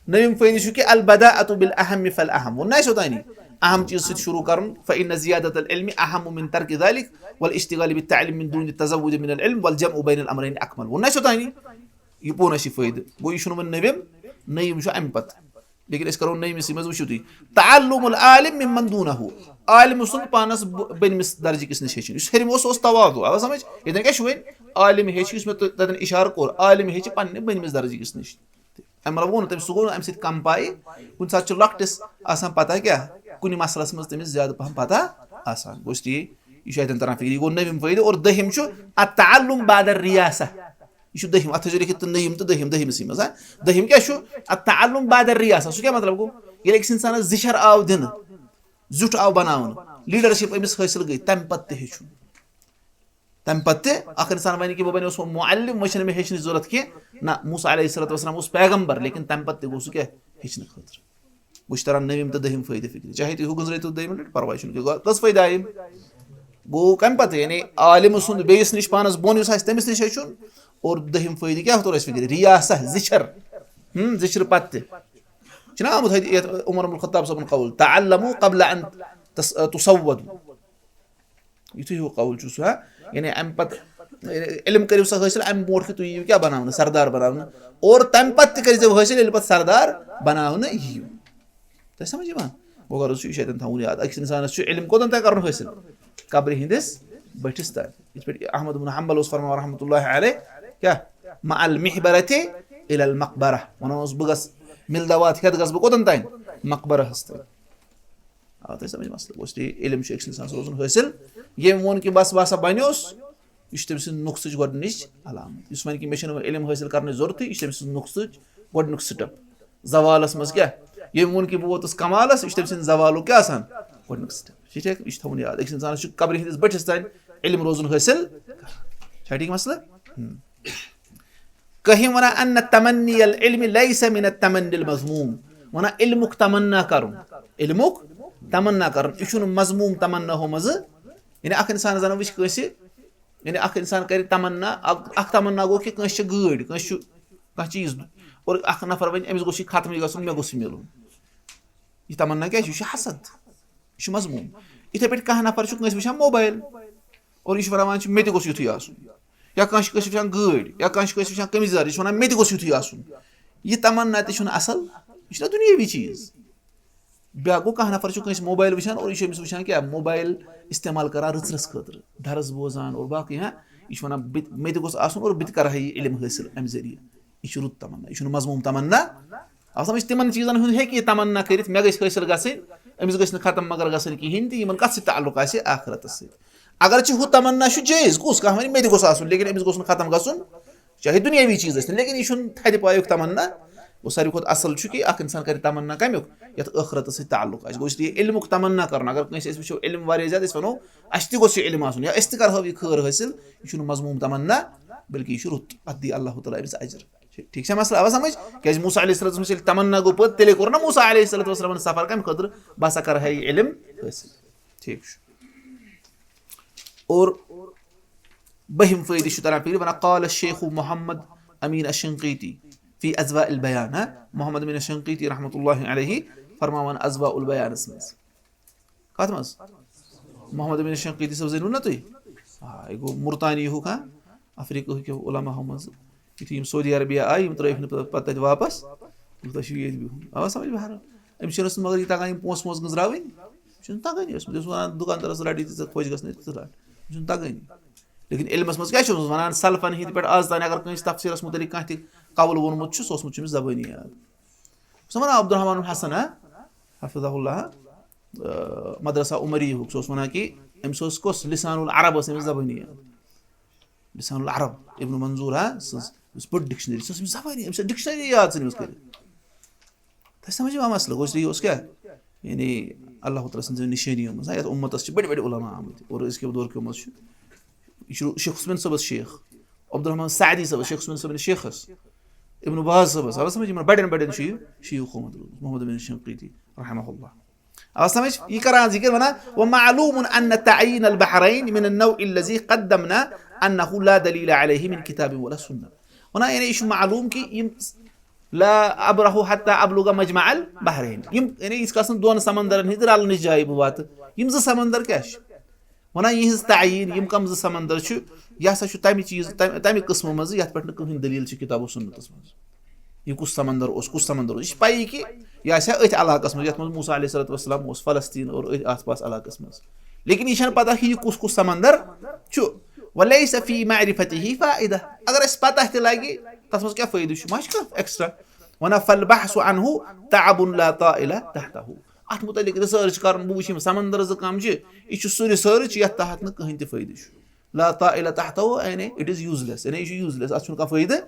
نٔوِم فٲیدٕ چھُ کہِ البداءۃ بالاہم فالاہم، ووٚن نہ اَسہِ اوٚتانی؟ اہم چیٖز سۭتۍ شروع کرُن، فإن زیادة العلم اہم من ترک ذلک، والاشتغال بالتعلیم من دون التزود من العلم، والجمع بین الامرین اکمل، ووٚن نہ اَسہِ اوٚتانی؟ یہِ پوٚو نہ اَسہِ یہِ فٲیدٕ۔ گوٚو، یہِ چھُنہٕ وۄنۍ نٔوِم، نٔوِم چھُ اَمہِ پتہٕ۔ لیکن أسۍ کرو نٔومِسٕے منٛز، وٕچھِو تُہۍ، تعلم العالم ممن دونہ، عالم سُنٛد پانس ب-، بٔنمِس درجہٕ کِس نِش ہیٚچھُن۔ یُس ہیٚرِم اوس، سُہ اوس تواضع۔ اَوا سمجھ؟ ییٚتٮ۪ن کیٛاہ چھُ وۄنۍ؟ عالم ہیٚچھِ، یُس مےٚ تۄ-، تَتٮ۪ن اِشارٕ کوٚر، عالم ہیٚچھِ پننہِ بٔنمِس درجہٕ کِس نِش۔ اَمہِ مطلب گوٚو نہٕ تٔمِس، سُہ گوٚو نہٕ اَمہِ سۭتۍ کم پایہِ۔ کُنہِ ساتہٕ چھُ لۄکٹِس آسان پتہ کیٛاہ، کُنہِ مسلس منٛز تٔمِس زیادٕ پہم پتہ آسان۔ گوٚو اس لیے یہِ چھُ اَتٮ۪ن تران فِکرِ۔ یہِ گوٚو نٔوِم فٲیدٕ۔ اور دٔہِم چھُ التعلم بعد الریاسہ۔ یہِ چھُ دٔہِم، اَتھ تھٲیزیو لیکھِتھ تہٕ نٔیِم تہٕ دٔہِم، دٔہِمسٕے منٛز، ہا؟ دٔہِم کیٛاہ چھُ؟ التعلم بعد الریاسہ۔ سُہ کیٛاہ مطلب گوٚو؟ ییٚلہِ أکِس اِنسانَس زِچھر آو دِنہٕ، زیُٹھ آو بناونہٕ، leadership أمِس حٲصِل گٔے، تَمہِ پتہٕ تہِ ہیٚچھُن۔ تَمہِ پتہٕ تہِ اَکھ اِنسان وَنہِ کہِ بہٕ بَنیوس وۄنۍ معلم، وۄنۍ چھَنہٕ مےٚ ہیٚچھنٕچ ضوٚرَتھ کینٛہہ۔ نہ، موسیٰ علیہ الصلوۃ والسلام اوس پیغمبر، لیکن تَمہِ پتہٕ تہِ گوٚو سُہ کیٛاہ؟ ہیٚچھنہٕ خٲطرٕ۔ وۄنۍ چھِ تران نٔوِم تہٕ دٔہِم فٲیدٕ فِکرِ۔ چاہے تُہۍ ہُہ گُزرٲیتو دٔیمہِ لَٹہِ، پرواے چھُنہٕ کینٛہہ۔ گوٚو، کٔژ فٲیدٕ آیہِ؟ گوٚو کَمہِ پَتہٕ؟ یعنی عالِمہٕ سُنٛد بیٚیِس نِش، پانَس بوٚن یُس آسہِ، تٔمِس نِش ہیٚچھُن۔ اور دٔہِم فٲیدٕ کیٛاہ توٚر اَسہِ فِکرِ؟ ریاسہ، زِچھر۔ ہُم، زِچھرٕ پَتہٕ تہِ۔ چھُنہ آمُت حدی-، یَتھ عمر بن الخطاب صٲبُن قول، "تعلموا قبل ان تس-، تسودوا"۔ یُتھُے ہیوٗ قول چھُ سُہ، ہا؟ یعنی اَمہِ پَتہٕ، یعنی علم کٔرِو سا حٲصِل اَمہِ برونٛٹھ کہِ تُہۍ یِیِو کیٛاہ بَناونہٕ؟ سردار بَناونہٕ۔ اور تَمہِ پَتہٕ تہِ کٔرۍزیو حٲصِل ییٚلہِ پَتہٕ سردار بَناونہٕ یِیِو۔ تۄہہِ سَمٕجھ یِوان؟ وۄنۍ غرض چھُ یہِ چھُ اَتٮ۪ن تھاوُن یاد۔ أکِس اِنسانَس چھُ علم کوٚتَن تام کَرُن حٲصِل؟ قبرِ ہِنٛدِس بٔٹھِس تام۔ یِتھ پٲٹھۍ احمد بن حنبل اوس فرماوان رحمتہ اللہ علیہ، کیٛاہ؟ "مع المحبرة إلى المقبرة"۔ وَنان اوس، "بہٕ گژھٕ مِلدوات ہٮ۪تھ گژھٕ بہٕ کوٚتَن تام؟ مقبرہَس تام۔" آ، تۄہہِ سَمٕجھ مسلہٕ؟ گوٚو اس لیے علم چھُ أکِس اِنسانَس روزُن حٲصِل۔ ییٚمۍ ووٚن کہِ بَس، بہٕ ہسا بَنیوس، یہِ چھُ تٔمۍ سٕنٛدِ نۄقصٕچ گۄڈٕنِچ علامت۔ یُس وَنہِ کہِ مےٚ چھُنہٕ وۄنۍ علم حٲصِل کَرنٕچ ضوٚرتھٕے، یہِ چھُ تٔمۍ سٕنٛز نۄقصٕچ گۄڈٕنیُک step۔ زوالَس منٛز کیٛاہ؟ ییٚمۍ ووٚن کہِ بہٕ ووتُس کمالَس، یہِ چھُ تٔمۍ سٕنٛدِ زوالُک کیٛاہ آسان؟ گۄڈٕنیُک step۔ چھُ ٹھیٖک؟ یہِ چھُ تھاوُن یاد۔ أکِس اِنسانَس چھُ قبرِ ہِنٛدِس بٔٹھِس تام علم روزُن حٲصِل۔ چھا ٹھیٖک مسلہٕ؟ ہُم۔ کٔہِم وَنان، "أن تمني العلم ليس من التمني المذموم"۔ وَنان علمُک تمنا کَرُن۔ علمُک تمنا کَرُن۔ یہِ چھُنہٕ مذموم تمنا ہُہ منٛزٕ۔ یعنی اَکھ اِنسان زَن وٕچھِ کٲنٛسہِ، یعنی اَکھ اِنسان کَرِ تمنا، اَکھ، اَکھ تمنا گوٚو کہِ کٲنٛسہِ چھِ گٲڑۍ، کٲنٛسہِ چھُ کانٛہہ چیٖز، اور اَکھ نفر وَنہِ، "أمِس گوٚژھ یہِ ختمٕے گژھُن، مےٚ گوٚژھ یہِ مِلُن۔" یہِ تمنا کیٛاہ چھُ؟ یہِ چھُ حسد، یہِ چھُ مذموم۔ یِتھَے پٲٹھۍ کانٛہہ نفر چھُ کٲنٛسہِ وٕچھان موبایل، اور یہِ چھُ وَنان، "وۄنۍ چھُ مےٚ تہِ گوٚژھ یُتھُے آسُن۔" یا کانٛہہ چھُ کٲنٛسہِ وٕچھان گٲڑۍ، یا کانٛہہ چھُ کٲنٛسہِ وٕچھان قمیٖض یَزار، یہِ چھُ وَنان، "مےٚ تہِ گوٚژھ یُتھُے آسُن۔" یہِ تمنا تہِ چھُنہٕ اَصٕل، یہِ چھُنہ دُنیٲوی چیٖز۔ بیٛاکھ گوٚو، کانٛہہ نفر چھُ کٲنٛسہِ موبایل وٕچھان اور یہِ چھُ أمِس وٕچھان کیٛاہ؟ موبایل استعمال کران رٕژرَس خٲطرٕ، درس بوزان اور باقٕے، ہاں، یہِ چھُ وَنان، "بہٕ تہِ، مےٚ تہِ گوٚژھ آسُن اور بہٕ تہِ کَرٕ ہا یہِ علم حٲصِل اَمہِ ذٔریعہٕ۔" یہِ چھُ رُت تمنا، یہِ چھُنہٕ مذموم تمنا۔ اَصل منٛز چھِ تِمن چیٖزن ہُنٛد ہیٚکہِ یہِ تمنا کٔرِتھ، مےٚ گژھِ حٲصِل گژھٕنۍ، أمِس گژھِ نہٕ ختم مگر گژھٕنۍ کِہیٖنۍ تہِ، یِمن کَتھ سۭتۍ تعلق آسہِ؟ آخرتس سۭتۍ۔ اگرچہِ ہُہ تمنا چھُ جٲیز، کُس کانٛہہ وَنہِ، "مےٚ تہِ گوٚژھ آسُن"، لیکن أمِس گوٚژھ نہٕ ختم گژھُن، چاہے دُنیٲوی چیٖز ٲسِن، لیکن یہِ چھُنہٕ تھدِ پایُک تمنا۔ گوٚو، ساروی کھۄتہٕ اَصٕل چھُ کہِ اَکھ اِنسان کَرِ تمنا کَمیُک؟ یَتھ ٲخرَتَس سۭتۍ تعلُق آسہِ۔ گوٚو، اس لیے علمُک تمنا کَرُن۔ اگر کٲنٛسہِ أسۍ وٕچھو علم واریاہ زیادٕ، أسۍ وَنو، "اَسہِ تہِ گوٚژھ یہِ علم آسُن"، یا "أسۍ تہِ کَرہو یہِ خٲر حٲصِل"، یہِ چھُنہٕ مذموٗم تمنا، بلکہِ یہِ چھُ رُت، اَتھ دی اللہ تعالیٰ أمِس اجر۔ ٹھیٖک چھا مسلہٕ؟ آوا سمجھ؟ کیٛازِ موسیٰ علیہ السلام ییٚلہِ تمنا گوٚو پٲدٕ، تیٚلے کوٚر نہ موسیٰ علیہ السلام سفر کَمہِ خٲطرٕ؟ "بہٕ ہسا کَرٕ ہا یہِ علم حٲصِل۔" ٹھیٖک چھُ۔ اور بٔہِم فٲیدٕ چھُ تران فِکرِ، وَنان، "قال الشیخ محمد امین الشنقیطی فی اضواء البیان"، ہا؟ محمد امین الشنقیطی رحمتہ اللہ علیہ فرماوان اضواء البیانَس منٛز۔ کَتھ منٛز؟ محمد امین الشنقیطی صٲب زٲنِو نہ تُہۍ؟ آ، یہِ گوٚو مُرتانی ہُک، ہا؟ افریقہ ہٕکیو علماہو منٛز۔ یُتھُے یِم سعودی عربیہ آیہِ، یِم ترٛٲوِکھ نہٕ پَتہٕ، پَتہٕ تَتہِ واپَس۔ یوٗتاہ چھُ ییٚتہِ بِہُن۔ آ، سمجھ بہرحال۔ أمِس چھُنہٕ ٲسمٕژ مگر یہِ تَگان یِم پونٛسہٕ وونٛسہٕ گٔنٛزراوٕنۍ۔ یہِ چھُنہٕ تَگٲنی اوسمُت۔ یہِ اوس وَنان دُکاندارَس، "رَٹ یہِ ژےٚ خۄش گژھنَے تہٕ ژٕ رَٹ۔" یہِ چھُنہٕ تَگٲنی۔ لیکن علمَس منٛز کیٛاہ چھُ اوسمُت وَنان؟ سلفَن ہِنٛدۍ پٮ۪ٹھ آز تام اگر کٲنٛسہِ تفسیٖرَس مُتعلِق کانٛہہ تہِ قول ووٚنمُت چھُ، سُہ اوسمُت چھُ أمِس زبٲنی یاد۔ سُہ وَنان عبدالرحمٰن حسن، ہا؟ حفظہ اللہ، آ، مدرسہ عمری ہُک، سُہ اوس وَنان کہِ أمِس اوس کۄس لسان العرب ٲس أمِس زبٲنی یاد۔ لسان العرب، ابن منظور، ہا، سٕنٛز یُس بٔڑ dictionary، سۄ ٲس أمِس زبٲنی، أمِس ٲس dictionary یاد ژھٕنمٕژ کٔرِتھ۔ تۄہہِ سمجھ یِوان مسلہٕ؟ گوٚو، یہِ اوس کیٛاہ؟ یعنی، اللہ تعالیٰ سٕنٛزو نِشٲنیو منٛز، یَتھ اُمتَس چھِ بٔڑۍ بٔڑۍ علماء آمٕتۍ اور أزکہِ دورکیو منٛز چھُ، یہِ چھُ شیخ حسین صٲبَس شیخ، عبدالرحمان سعدی صٲبَس، شیخ حسین صٲبَن شیخَس، ابن باز صٲبَس، آو سمجھ، یِمَن بَڑٮ۪ن بَڑٮ۪ن چھُ یہِ شیوخ گوٚمُت روٗدمُت، محمد امین شنقیطی رحمہ اللہ۔ آو سمجھ؟ یہِ کَران ذِکِر وَنان، "ومعلوم أن تعيين البحرين من النوع الذي قدمنا أنه لا دليل عليه من كتاب ولا سنة۔" وَنان، یعنی یہِ چھُ معلوٗم کہِ یِم لا أبرح حتى أبلغ مجمع البحرين۔ یِم، یعنی ییٖتِس کالَس نہٕ دۄن سمندرن ہٕنٛدِ رلنٕچ جایہِ بہٕ واتہٕ۔ یِم زٕ سمندر کیٛاہ چھِ؟ وَنان یِہٕنٛز تعیٖن، یِم کَم زٕ سمندر چھِ، یہِ ہسا چھُ تَمہِ چیٖز، تَمہِ، تَمہِ قٕسمہٕ منٛز یَتھ پٮ۪ٹھ نہٕ کٕہٕنۍ دٔلیٖل چھِ کِتاب و سُنتَس منٛز۔ یہِ کُس سمندر اوس، کُس سمندر اوس، یہِ چھِ پَیی کہِ یہِ آسہِ ہا أتھۍ علاقَس منٛز، یَتھ منٛز موسیٰ علیہ الصلوۃ والسلام اوس، فلسطیٖن اور أتھۍ آس پاس علاقَس منٛز۔ لیکن یہِ چھَنہٕ پَتہ کہِ یہِ کُس کُس سمندر چھُ۔ وليس في معرفته فائدة۔ اگر اَسہِ پَتہ تہِ لَگہِ، تَتھ منٛز کیٛاہ فٲیدٕ چھُ؟ ما چھُ کانٛہہ extra؟ وَنان، "فالبحث عنه تعب لا طائل تحته۔" اَتھ مُتعلِق research کَرُن، بہٕ وٕچھِ یِم سمندر زٕ کَم چھِ، یہِ چھُ سُہ research یَتھ تحت نہٕ کٕہٕنۍ تہِ فٲیدٕ چھُ۔ لا طائل تحته، یعنی it is useless، یعنی یہِ چھُ useless، اَتھ چھُنہٕ کانٛہہ فٲیدٕ۔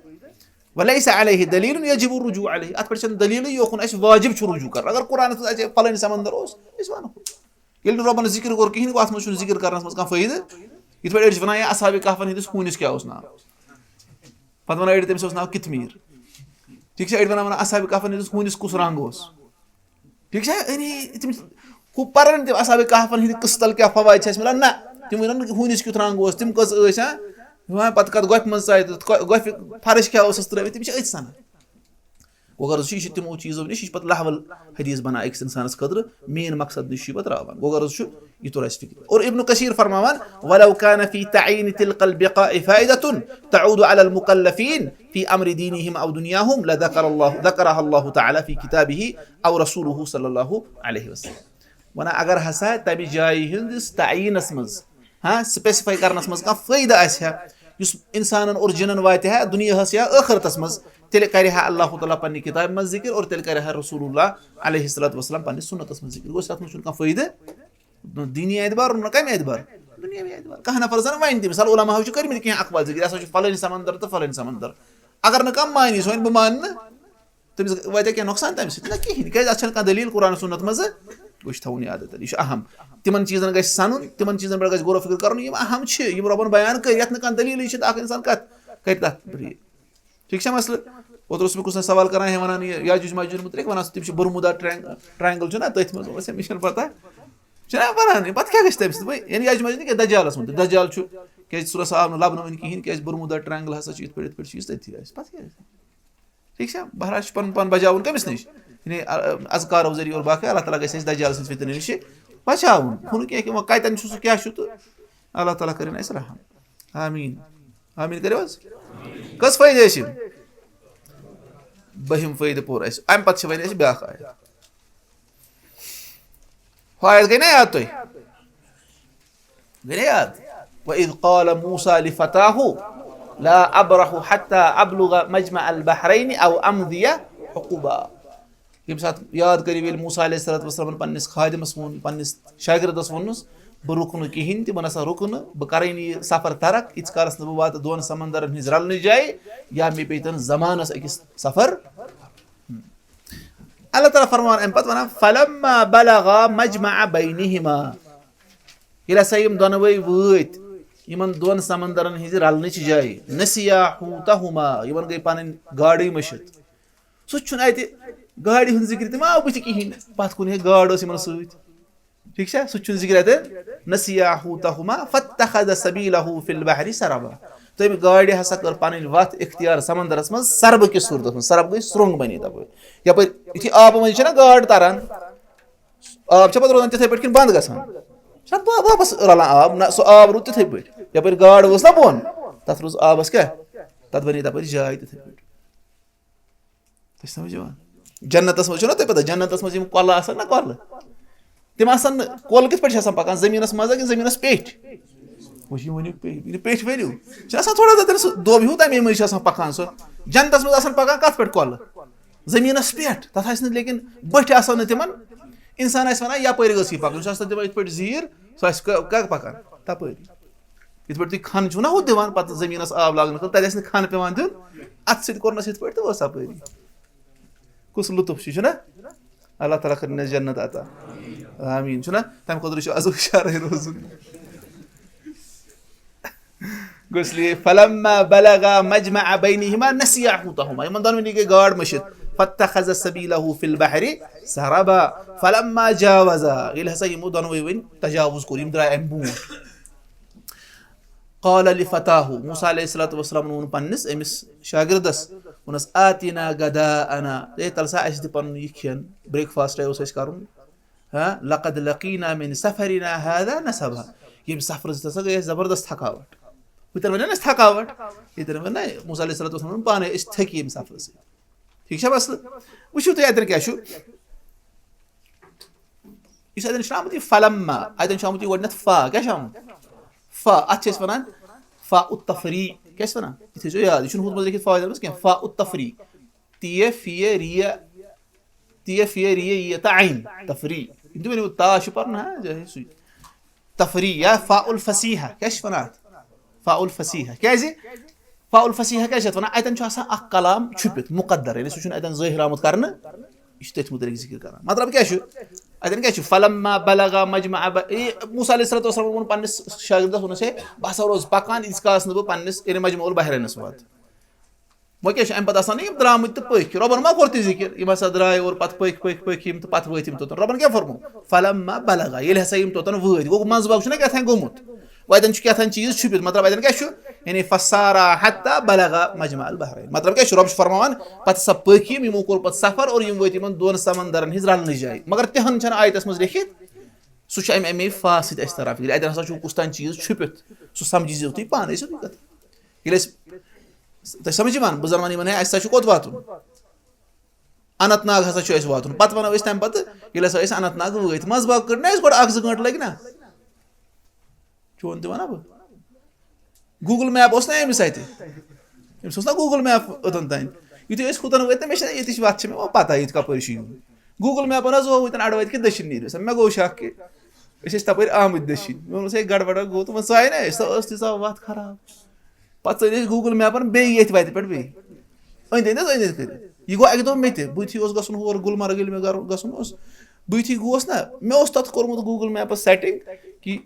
وليس عليه دليل يجب الرجوع عليه، اَتھ پٮ۪ٹھ چھَنہٕ دٔلیٖلٕے، یوکُن اَسہِ واجب چھُ رجوع کَرُن۔ اگر قرآنَس منٛز اَسہِ فلٲنۍ سمندر اوس، أسۍ وَنو۔ ییٚلہِ نہٕ رۄبَن ذِکِر کوٚر کِہیٖنۍ، گوٚو اَتھ منٛز چھُنہٕ ذِکِر کَرنَس منٛز کانٛہہ فٲیدٕ۔ یِتھ پٲٹھۍ أڑۍ چھِ وَنان، "ہے، اصحاب کہفَن ہٕنٛدِس ہوٗنِس کیٛاہ اوس ناو؟" پَتہٕ وَنان أڑۍ، "تٔمِس اوس ناو کِتمیر۔" ٹھیٖک چھا؟ أڑۍ وَنان، وَنان، "اصحاب کہفَن ہٕنٛدِس ہوٗنِس کُس رنٛگ اوس؟" ٹھیٖک چھا؟ یعنی تٔمِس ہُہ پَرَن تِم اصحاب کہفَن ہٕنٛدِ قٕصہٕ تَل کیٛاہ فوائد چھِ اَسہِ مِلان؟ نہ، تِم وَنَن نہٕ ہوٗنِس کیُتھ رنٛگ اوس، تِم کٔژ ٲسۍ، ہاں؟ یِم وَنان پَتہٕ کَتھ گۄپھِ منٛز ژایہِ تہٕ گۄ-، گۄپھِ فرٕش کیٛاہ اوسَس ترٲوِتھ، تِم چھِ أتھۍ سَنان۔ گوٚو غرض چھُ، یہِ چھُ تِمو چیٖزو نِش، یہِ چھُ پَتہٕ لہول حدیث بَنان أکِس اِنسانَس خٲطرٕ، main مقصد نِش چھُ یہِ پَتہٕ راوان۔ گوٚو غرض چھُ، یہِ توٚر اَسہِ فِکرِ۔ اور ابن کثیر فرماوان، "ولو كان في تعيين تلك البقاع فائدة تعود على المكلفين في أمر دينهم أو دنياهم لذكر الله، ذكرها الله تعالى في كتابه أو رسوله صلى الله عليه وسلم۔" وَنان، اگر ہسا تَمہِ جایہِ ہٕنٛدِس تعیٖنَس منٛز، ہاں، specify کَرنَس منٛز کانٛہہ فٲیدٕ آسہِ ہا، یُس اِنسانَن اور جِنَن واتہِ ہا دُنیاہَس یا ٲخرتَس منٛز، تیٚلہِ کَرِ ہا اللہ تعالیٰ پنٛنہِ کِتابہِ منٛز ذِکِر اور تیٚلہِ کَرِ ہا رسول اللہ علیہ الصلوۃ والسلام پنٛنِس سُنتَس منٛز ذِکِر۔ گوٚو اَتھ منٛز چھُنہٕ کانٛہہ فٲیدٕ، نہ دینی اعتبار، نہ کَمہِ اعتبار، دُنیاوی اعتبار۔ کانٛہہ نفر زَن وَنہِ تٔمِس، مثال علماء چھِ کٔرمٕتۍ کینٛہہ اقوال ذِکِر، یہِ ہسا چھُ فلٲنۍ سمندر تہٕ فلٲنۍ سمندر۔ اگر نہٕ کانٛہہ مانی، سُہ وَنہِ، "بہٕ مانہٕ نہٕ"، تٔمِس واتہِ کینٛہہ نۄقصان تَمہِ سۭتۍ؟ نہ، کِہیٖنۍ، کیٛازِ اَتھ چھَنہٕ کانٛہہ دٔلیٖل قرآن سُنت منٛزٕ۔ گوٚو، یہِ چھُ تھاوُن یاد اَتٮ۪ن، یہِ چھُ اہم۔ تِمَن چیٖزَن گژھِ سَنُن، تِمَن چیٖزَن پٮ۪ٹھ گژھِ غور و فِکر کَرُن، یِم اہم چھِ، یِم رۄبَن بیان کٔرۍ، یَتھ نہٕ کانٛہہ دٔلیٖلٕے چھِ تہٕ اَکھ اِنسان کَتھ کَرِ تَتھ پٮ۪ٹھ یہِ۔ ٹھیٖک چھا مسلہٕ؟ اوترٕ اوس مےٚ کُنہِ ساتہٕ سوال کَران، ہے وَنان یہِ یاجوج ماجوج مُتعلق، وَنان سُہ، تِم چھِ برمودا ٹرٛینگ-، ٹرٛینگل چھُنہ تٔتھۍ منٛز، اوس مےٚ چھَنہٕ پَتہ۔ چھُنہ وَنان یہِ، پَتہٕ کیٛاہ گژھِ تَمہِ سۭتۍ؟ وۄنۍ یعنی یاجوج ماجوج نہٕ کینٛہہ، دجالَس مُتعلق۔ دجال چھُ، کیٛازِ سُہ آو نہٕ لَبنہٕ وۄنۍ کِہیٖنۍ، کیٛازِ برمودا ٹرٛینگل ہسا چھُ یِتھ پٲٹھۍ، یِتھ پٲٹھۍ چھُ یہِ تٔتھی آسہِ۔ پَتہٕ کیٛاہ گژھِ؟ ٹھیٖک چھا؟ بہرحال چھُ پَنُن پان بچاوُن کٔمِس نِش؟ یعنی، آ، اذکارو ذٔریعہٕ اور باقٕے، اللہ تعالیٰ گژھِ اَسہِ دجال سٕنٛدِ فتنہٕ نِش بچاوُن۔ ہُہ نہٕ کینٛہہ کہِ وۄنۍ کَتٮ۪ن چھُ سُہ، کیٛاہ چھُ تہٕ اللہ تعالیٰ کٔرِنۍ اَسہِ رحم۔ آمیٖن۔ آمیٖن کٔرِو حظ۔ کٔژ فٲیدٕ ٲسۍ یِم؟ بٔہِم فٲیدٕ پوٚر اَسہِ۔ اَمہِ پَتہٕ چھِ وۄنۍ اَسہِ بیٛاکھ آیت۔ ہُہ آیت گٔے نا یاد تۄہہِ؟ گٔے نا یاد؟ وَإِذْ قَالَ مُوسَىٰ لِفَتَاهُ لَا أَبْرَحُ حَتَّىٰ أَبْلُغَ مَجْمَعَ الْبَحْرَيْنِ أَوْ أَمْضِيَ حُقُبًا۔ ییٚمہِ ساتہٕ یاد کٔرِو، ییٚلہِ موسیٰ علیہ الصلوۃ والسلامَن پننِس خادمَس ووٚن، پننِس شاگردَس ووٚنُس، "بہٕ رُکہٕ نہٕ کِہیٖنۍ تہِ، بہٕ نہ سا رُکہٕ نہٕ، بہٕ کَرَے نہٕ یہِ سفر ترک، ییٖتِس کالَس نہٕ بہٕ واتہٕ دۄن سمندرَن ہٕنٛزِ رَلنٕچ جایہِ یا مےٚ پیٚیہِ تَن زمانَس أکِس سفر۔" اللہ تعالیٰ فرماوان اَمہِ پَتہٕ وَنان، "فَلَمَّا بَلَغَا مَجْمَعَ بَيْنِهِمَا۔" ییٚلہِ ہسا یِم دۄنوَے وٲتۍ یِمَن دۄن سمندرَن ہٕنٛزِ رَلنٕچ جایہِ، "نَسِیَا حُوتَهُمَا"، یِمَن گٔے پَنٕنۍ گاڈٕے مٔشِتھ۔ سُہ چھُنہٕ اَتہِ گاڈِ ہُنٛد ذِکِر تہِ ما آو بٕتھِ کِہیٖنۍ، پَتھ کُن ہے گاڈ ٲس یِمَن سۭتۍ۔ ٹھیٖک چھا؟ سُہ تہِ چھُنہٕ ذِکِر اَتہِ۔ "نَسِیَا حُوتَهُمَا فَاتَّخَذَ سَبِیلَهُ فِی الْبَحْرِ سَرَبًا۔" تٔمۍ گاڈِ ہسا کٔر پَنٕنۍ وَتھ اِختیار سمندرَس منٛز سربہٕ کِس صوٗرتَس منٛز۔ سرب گٔے سرٛنٛگ بَنے تَپٲرۍ۔ یَپٲرۍ یُتھُے آبہٕ مٔنٛزۍ چھِنہ گاڈ تَران، آب چھا پَتہٕ روزان تِتھَے پٲٹھۍ کِنہٕ بنٛد گژھان؟ چھا پا-، واپَس رَلان آب؟ نہ، سُہ آب روٗد تِتھَے پٲٹھۍ۔ یَپٲرۍ گاڈ ؤژھ نہ بۄن، تَتھ روٗز آبَس کیٛاہ؟ تَتھ بَنے تَپٲرۍ جاے تِتھَے پٲٹھۍ۔ تۄہہِ چھِ سَمٕجھ یِوان؟ جنتَس منٛز چھُو نہ تۄہہِ پَتہ، جنتَس منٛز یِم کۄلہٕ آسَن نہ کۄلہٕ، تِم آسَن نہٕ، کۄل کِتھ پٲٹھۍ چھِ آسان پَکان؟ زٔمیٖنَس منٛز ہا کِنہٕ زٔمیٖنَس پیٚٹھۍ؟ وۄنۍ چھِ یہِ ؤنِو پیٚٹھۍ، یہِ پیٚٹھۍ ؤنِو۔ چھِنہٕ آسان تھوڑا تَتٮ۪ن سُہ دۄب ہیوٗ، تَمے مٔنٛزۍ چھِ آسان پَکان سُہ۔ جنتَس منٛز آسَن پَکان کَتھ پٮ۪ٹھ کۄلہٕ؟ زٔمیٖنَس پٮ۪ٹھ۔ تَتھ آسہِ نہٕ لیکِن بٔٹھۍ آسَن نہٕ تِمَن۔ اِنسان آسہِ وَنان، "یَپٲرۍ گٔژھ یہِ پَکٕنۍ"، سُہ آسہِ تَتھ دِوان یِتھ پٲٹھۍ زیٖر، سُہ آسہِ کَ-، کَتھ پَکان؟ تَپٲری۔ یِتھ پٲٹھۍ تُہۍ کھَن چھُو نہ ہُہ دِوان پَتہٕ زٔمیٖنَس آب لاگنہٕ خٲطرٕ، تَتہِ آسہِ نہٕ کھَن پٮ۪وان دیُن، اَتھٕ سۭتۍ کوٚرنَس یِتھ پٲٹھۍ تہٕ ؤژھ اَپٲری۔ کُس لطف چھُ، چھُنہ؟ اللہ تعالیٰ کٔرِنۍ اَسہِ جنت عطا۔ آمیٖن۔ چھُنہ؟ تَمہِ خٲطرٕ چھُ آز ہُشارَے روزُن۔ گوٚو اس لیے، فلما بلغا مجمع بینہما نسیا حوتہما، یِمن دۄنوٕنی گٔے گاڈ مٔشِتھ۔ فاتخذ سبیلہ فی البحر سربا، فلما جاوزا، ییٚلہِ ہسا یِمو دۄنوٕے وۄنۍ تجاوز کوٚر، یِم درٛاے اَمہِ برونٛٹھ۔ قال لفتاہ، موسیٰ علیہ الصلوۃ والسلامن ووٚن پننِس أمِس شاگردس، ووٚنُس، آتنا غداءنا، ہے تَلہٕ سا اَسہِ دِ پنُن یہِ کھٮ۪ن، بریک فاسٹے اوس اَسہِ کرُن۔ ہاں، لقد لقینا من سفرنا هذا نصبا، ییٚمہِ سفرٕ سۭتۍ ہسا گٔے اَسہِ زبردست تھکاوٹ۔ ہُتٮ۪ن وَنیو نہ اَسہِ تھکاوٹ، ییٚتٮ۪ن وَنیو نہ موسیٰ علیہ الصلوۃ والسلام پانے، أسۍ تھٔکۍ ییٚمہِ سفرٕ سۭتۍ۔ ٹھیٖک چھا مسلہٕ؟ وٕچھِو تُہۍ اَتٮ۪ن کیٛاہ چھُ۔ یُس اَتٮ۪ن چھُنہ آمُت یہِ فلما، اَتٮ۪ن چھُ آمُت یہِ گۄڈٕنٮ۪تھ فا، کیٛاہ چھُ آمُت؟ فا، اَتھ چھِ أسۍ وَنان فا التفریق۔ کیٛاہ چھِ وَنان؟ یہِ تھٲیزیو یاد، یہِ چھُنہٕ ہُتھ منٛز لیکھِتھ فا یَتھ منٛز کینٛہہ، فا التفریق۔ تیہ فیہ ریہ، تیہ فیہ ریہ ییہ تہ عین، تفریق۔ یِم تہِ ؤنِو تا چھُ پَرُن، ہا، جاہے سُے۔ تفریح یا فاء الفصیحہ، کیٛاہ چھِ وَنان اَتھ؟ فاء الفصیحہ۔ کیٛازِ؟ فاء الفصیحہ کیٛازِ چھِ اَتھ وَنان؟ اَتٮ۪ن چھُ آسان اَکھ کلام چھُپِتھ، مُقدر، یعنی سُہ چھُنہٕ اَتٮ۪ن ظٲہِر آمُت کرنہٕ، یہِ چھُ تٔتھۍ مُتعلِق ذِکِر کران۔ مطلب کیٛاہ چھُ؟ اَتٮ۪ن کیٛاہ چھُ؟ فلما بلغا مجمع ب-، یہِ موسیٰ علیہ الصلوۃ والسلام ووٚن پنٛنِس شاگردَس، ووٚنُس، ہے، بہٕ ہسا روزٕ پکان، ییٖتِس کالَس نہٕ بہٕ پنٛنِس، یعنی مجمع البحرینَس واتہٕ۔ وۄنۍ کیٛاہ چھُ اَمہِ پَتہٕ آسان یِم درٛامٕتۍ تہٕ پٔکۍ؟ رۄبَن ما کوٚر تہِ ذِکِر؟ یِم ہسا درٛاے اورٕ پَتہٕ پٔکۍ، پٔکۍ، پٔکۍ یِم تہٕ پَتہٕ وٲتۍ یِم توٚتَن۔ رۄبَن کیٛاہ فرموو؟ فلما بلغا، ییٚلہِ ہسا یِم توٚتَن وٲتۍ، گوٚو منٛزٕ باگ چھُنہ کیٛاہ تام گوٚمُت۔ وَتٮ۪ن چھُ کیٛاہ تام چیٖز چھُپِتھ، مطلب اَتٮ۪ن کیٛاہ چھُ؟ یعنی فسارا حتی بلغا مجمع البحرین۔ مطلب کیٛاہ چھُ؟ رۄب چھُ فرماوان، پَتہٕ ہسا پٔکۍ یِم، یِمو کوٚر پَتہٕ سفر اور یِم وٲتۍ یِمَن دۄن سمندرَن ہِنٛز رَلنٕچ جایہِ۔ مگر تِہَن چھَنہٕ آیتَس منٛز لیکھِتھ، سُہ چھُ اَمہِ، اَمے فا سۭتۍ اَسہِ تران فِکرِ۔ اَتٮ۪ن ہسا چھُ کُس تام چیٖز چھُپِتھ، سُہ سَمجھِ زیو تُہۍ پانَے سیوٚدُے کَتھ۔ ییٚلہِ أسۍ، تۄہہِ سَمجھ یِوان، بہٕ زَن وَنہٕ یِمَن، ہے، اَسہِ ہسا چھُ کوٚت واتُن؟ اننت ناگ ہسا چھُ اَسہِ واتُن۔ پَتہٕ وَنو أسۍ تَمہِ پَتہٕ، ییٚلہِ ہسا أسۍ اننت ناگ وٲتۍ، منٛزٕ باگ کٔڑ نہ اَسہِ گۄڈٕ اَکھ زٕ گٲنٛٹہٕ لَگہِ نہ؟ چون تہِ وَنہ بہٕ۔ گوٗگل میپ اوس نہ أمِس اَتہِ؟ أمِس اوس نہ گوٗگل میپ اوٚتَن تام؟ یُتھُے أسۍ ہوٚتَن وٲتۍ نہ، مےٚ چھَنہ ییٚتِچ وَتھ چھِ مےٚ وۄنۍ پَتہ، ییٚتہِ کَپٲرۍ چھُ یُن۔ گوٗگل میپَن حظ ہوو ییٚتٮ۪ن اَڑٕ وَتہِ کِنہٕ دٔچھِنۍ نیٖرِو سا۔ مےٚ گوٚو شَک کہِ أسۍ ٲسۍ تَپٲرۍ آمٕتۍ دٔچھِنۍ۔ مےٚ ووٚنُس، ہے، گڑبڑا گوٚو تہٕ وۄنۍ ژاے نہ أسۍ، سۄ ٲس تیٖژاہ وَتھ خراب۔ پَتہٕ ژٔلۍ أسۍ گوٗگل میپَن بیٚیہِ ییٚتھۍ وَتہِ پٮ۪ٹھ بیٚیہِ۔ أنٛدۍ أنٛدۍ حظ، أنٛدۍ أنٛدۍ کٔرِتھ۔ یہِ گوٚو اَکہِ دۄہ مےٚ تہِ، بٕتھِ اوس گژھُن ہور گُلمرگ، ییٚلہِ مےٚ گَرُن، گژھُن اوس، بٕتھِ گوس نہ، مےٚ اوس تَتھ کوٚرمُت گوٗگل میپَس سیٹِنٛگ کہِ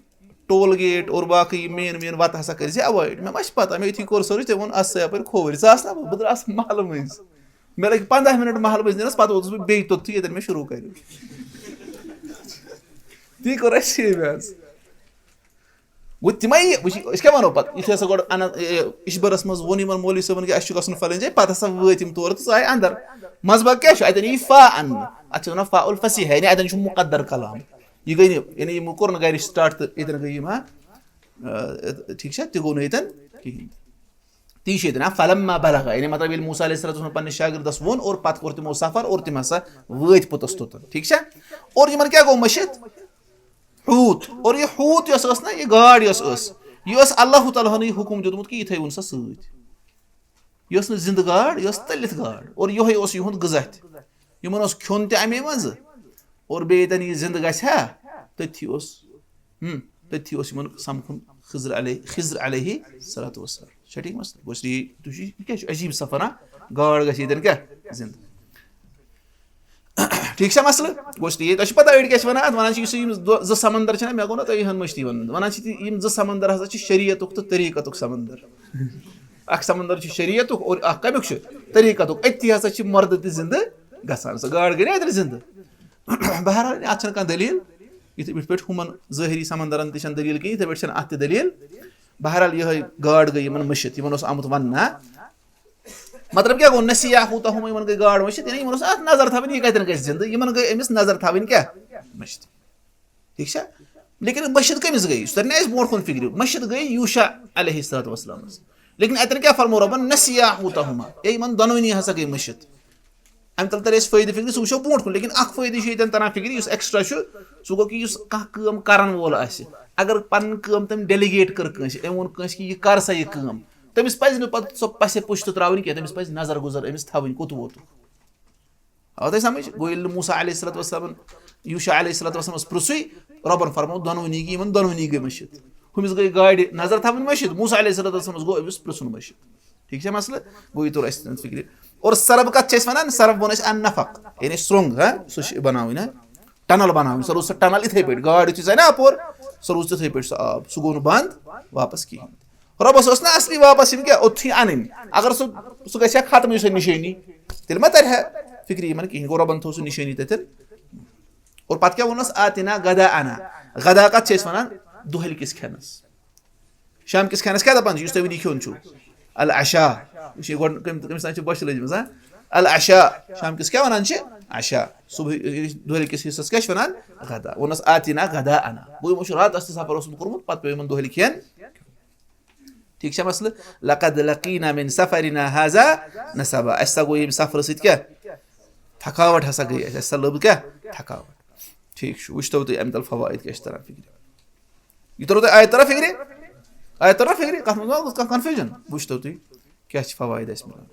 ٹول گیٹ اور باقٕے یِم مین مین وَتہٕ ہسا کٔرۍ زِ ایوایڈ۔ مےٚ ما چھِ پَتہ، مےٚ یُتھُے کوٚر سٔرٕچ، تٔمۍ ووٚن، اَس سا یَپٲرۍ کھووٕرۍ، ژٕ آس نہ، بہٕ درٛاس محلہٕ مٔنٛزۍ۔ مےٚ لٔگۍ پنٛداہ مِنٹ محلہٕ مٔنٛزۍ نیرنَس، پَتہٕ ووتُس بہٕ بیٚیہِ توٚتتھٕے، ییٚتٮ۪ن مےٚ شروٗع کَریو۔ تی کوٚر اَسہِ شیٚیہِ بَجہِ۔ گوٚو تِمَے، وٕچھ، أسۍ کیٛاہ وَنو پَتہٕ؟ یُتھُے ہسا گۄڈٕ اَنَن، اے، اِشبَرَس منٛز ووٚن یِمَن مولوی صٲبَن کہِ اَسہِ چھُ گژھُن فَلٲنۍ جایہِ، پَتہٕ ہسا وٲتۍ یِم تور تہٕ ژاے اَندَر۔ منٛزٕ باگ کیٛاہ چھُ؟ اَتٮ۪ن یی فا اَننہٕ۔ اَتھ چھِ وَنان فا الفصیح، یعنی اَتٮ۪ن چھُ مُقدر کلام۔ یہِ گٔے نہٕ، یعنی یِمو کوٚر نہٕ گَرِ start تہٕ ییٚتٮ۪ن گٔے یِم، ہا؟ آ، ٹھیٖک چھا؟ تہِ گوٚو نہٕ ییٚتٮ۪ن کِہیٖنۍ۔ تی چھِ ییٚتٮ۪ن، ہا، فلما بلغا، یعنی مطلب ییٚلہِ موسیٰ علیہ الصلوۃ والسلام پنٛنِس شاگردَس ووٚن اور پَتہٕ کوٚر تِمو سفر اور تِم ہسا وٲتۍ پوٚتُس توٚتَن، ٹھیٖک چھا؟ اور یِمَن کیٛاہ گوٚو مٔشِتھ؟ حوت۔ اور یہِ حوت یۄس ٲس نہ، یہِ گاڈ یۄس ٲس، یہِ ٲس اللہ تعالیٰ ہَن یہِ حُکُم دیُتمُت کہِ یہِ تھٲیوُن سا سۭتۍ۔ یہِ ٲس نہٕ زِندٕ گاڈ، یہِ ٲس تٔلِتھ گاڈ۔ اور یِہوٚے اوس یِہُنٛد غذا تہِ۔ یِمَن اوس کھیوٚن تہِ اَمے منٛزٕ۔ اور بیٚیہِ ییٚتٮ۪ن یہِ زِندٕ گژھِ ہا، تٔتھی اوس، ہم، تٔتھی اوس یِمَن سَمکھُن خضر علیہ، خضر علیہ الصلوۃ والسلام۔ چھا ٹھیٖک مسلہٕ؟ گوٚو اس لیے تُہۍ چھِو، یہِ کیٛاہ چھُ عجیٖب سفر، ہا؟ گاڈ گژھِ ییٚتٮ۪ن کیٛاہ؟ زِندٕ۔ ٹھیٖک چھا مسلہٕ؟ گوٚو اس لیے تۄہہِ چھِ پَتہ أڑۍ کیٛاہ چھِ وَنان اَتھ؟ وَنان چھِ یُس یہِ یِم زٕ، زٕ سمندر چھِنہ، مےٚ گوٚو نہ تۄہہِ یِہَن مٔشتٕے وَنُن۔ وَنان چھِ تہِ یِم زٕ سمندر ہسا چھِ شریعتُک تہٕ طریٖقتُک سمندر۔ اَکھ سمندر چھُ شریعتُک اور اَکھ کَمیُک چھُ؟ طریٖقتُک۔ أتھی ہسا چھِ مردٕ تہِ زِندٕ گژھان۔ سۄ گاڈ گٔے نہ اَتٮ۪ن زِندٕ۔ بہرحال، اَتھ چھَنہٕ کانٛہہ دٔلیٖل۔ یِتھ، یِتھ پٲٹھۍ ہُمَن ظٲہری سمندرَن تہِ چھَنہٕ دٔلیٖل کِہیٖنۍ، یِتھَے پٲٹھۍ چھَنہٕ اَتھ تہِ دٔلیٖل۔ بہرحال، یِہوٚے گاڈ گٔے یِمَن مٔشِتھ، یِمَن اوس آمُت وَننہٕ۔ مطلب کیٛاہ گوٚو؟ نسیا حوتہما، یِمَن گٔے گاڈ مٔشِتھ، یعنی یِمَن اوس اَتھ نظر تھاوٕنۍ، یہِ کَتٮ۪ن گژھِ زِندٕ، یِمَن گٔے أمِس نظر تھاوٕنۍ کیٛاہ؟ مٔشِتھ۔ ٹھیٖک چھا؟ لیکن مٔشِتھ کٔمِس گٔے؟ سُہ تَرِ نہ اَسہِ برونٛٹھ کُن فِکرِ۔ مٔشِتھ گٔے یوٗشا علیہ الصلوۃ والسلامَس۔ لیکن اَتٮ۪ن کیٛاہ فرموو رۄبَن؟ نسیا حوتہما۔ اے، یِمَن دۄنوٕنی ہسا گٔے مٔشِتھ۔ اَمہِ تَلہٕ تَرِ اَسہِ فٲیدٕ فِکرِ، سُہ وٕچھو برونٛٹھ کُن۔ لیکن اَکھ فٲیدٕ چھُ ییٚتٮ۪ن تَران فِکرِ، یُس extra چھُ، سُہ گوٚو کہِ یُس کانٛہہ کٲم کَرَن وول آسہِ، اگر پَنٕنۍ کٲم تٔمۍ delegate کٔر کٲنٛسہِ، أمۍ ووٚن کٲنٛسہِ کہِ یہِ کَر سا یہِ کٲم، تٔمِس پَزِ نہٕ پَتہٕ سۄ پَژھِ پُشتہٕ ترٛاوٕنۍ کینٛہہ، تٔمِس پَزِ نظر گُزر أمِس تھاوٕنۍ کوٚت ووتُکھ۔ آو تۄہہِ سمجھ؟ گوٚو ییٚلہِ نہٕ موسیٰ علیہ الصلوۃ والسلامن، یوٗشا علیہ الصلوۃ والسلامس پرٛژھُے، رۄبن فرموو دۄنوٕنی گٔے، یِمن دۄنوٕنی گٔے مٔشِتھ۔ ہُمِس گٔے گاڑِ نظر تھاوٕنۍ مٔشِتھ، موسیٰ علیہ الصلوۃ والسلامس گوٚو أمِس پرٛژھُن مٔشِتھ۔ ٹھیٖک چھا مسلہٕ؟ گوٚو یہِ توٚر اَسہِ تَتھ فِکرِ۔ اور سرب کتھ چھِ أسۍ وَنان؟ سرب ووٚن اَسہِ ان نفق، یعنی سرٛنٛگ، ہاں، سُہ چھِ بناوٕنۍ، ہاں۔ ٹنل بناوٕنۍ، سۄ روٗز سۄ ٹنل یِتھے پٲٹھۍ، گاڈ یُتھُے زَنہِ اَپور، سۄ روٗز تِتھے پٲٹھۍ سُہ آب، سُہ گوٚو نہٕ بنٛد واپس کِہیٖنۍ۔ رۄبَس ٲس نہٕ اصلی واپس یِم کیٛاہ اوٚتتھٕے اَنٕنۍ، اگر سُہ، سُہ گژھِ ہا ختمٕے سۄ نِشٲنی، تیٚلہِ ما تَرِ ہا فِکرِ یِمن کِہیٖنۍ، گوٚو رۄبَن تھوٚو سُہ نِشٲنی تَتٮ۪ن۔ اور پتہٕ کیٛاہ ووٚننَس؟ آتِنا غداءنا، غدا کَتھ چھِ أسۍ وَنان؟ دۄہلہِ کِس کھٮ۪نَس۔ شام کِس کھٮ۪نَس کیٛاہ دَپان چھِ، یُس تُہۍ وٕنی کھیوٚن چھُو؟ العشاء۔ یہِ چھِ گۄڈٕ کٔمۍ، کٔمِس تام چھِ بۄچھِ لٔجمٕژ، ہا؟ العشاء۔ شام کِس کیٛاہ وَنان چھِ؟ عشاء۔ صُبحٲے، دۄہلہِ کِس حصَس کیٛاہ چھِ وَنان؟ غدا۔ ووٚننَس آتِنا غداءنا۔ گوٚو یِمو چھُ راتَس تہِ سفر اوسمُت کوٚرمُت، پَتہٕ پیوٚو یِمَن دۄہلہِ کھٮ۪ن۔ ٹھیٖک چھا مسلہٕ؟ لقد لقینا من سفرنا هذا نصبا۔ اَسہِ سا گوٚو ییٚمہِ سفرٕ سۭتۍ کیٛاہ؟ تھکاوٹ ہسا گٔے اَسہِ، اَسہِ سا لٔب کیٛاہ؟ تھکاوٹ۔ ٹھیٖک چھُ، وٕچھتو تُہۍ اَمہِ تَل فوائد کیٛاہ چھِ تران فِکرِ۔ یہِ توٚرو تۄہہِ آیہِ تران فِکرِ؟ آیہِ تران فِکرِ؟ کَتھ منٛز ما گوٚژھ کانٛہہ confusion؟ وٕچھتو تُہۍ کیٛاہ چھِ فوائد اَسہِ مِلان۔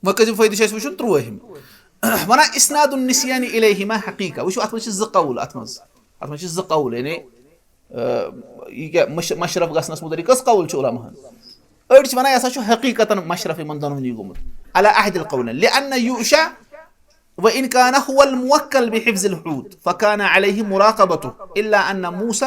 وۄنۍ کٔژِم فٲیدٕ چھِ اَسہِ وٕچھُن؟ تُرٛوٲہِم۔ وَنان اسناد النسیان الیہما حقیقہ۔ وٕچھِو، اَتھ منٛز چھِ زٕ قول، اَتھ منٛز، اَتھ منٛز چھِ زٕ قول، یعنی، آ، یہِ کیٛاہ مش-، مشرف گژھنَس مُتعلِق کٔژ قول چھِ علماہَن؟ أڑۍ چھِ وَنان، یہِ ہسا چھُ حقیٖقتاً مشرف یِمَن دۄنوٕنی گوٚمُت۔ علی احد القولین، لأن یوشع وإن كان هو الموكل بحفظ الحوت فكان عليه مراقبته، إلا أن موسى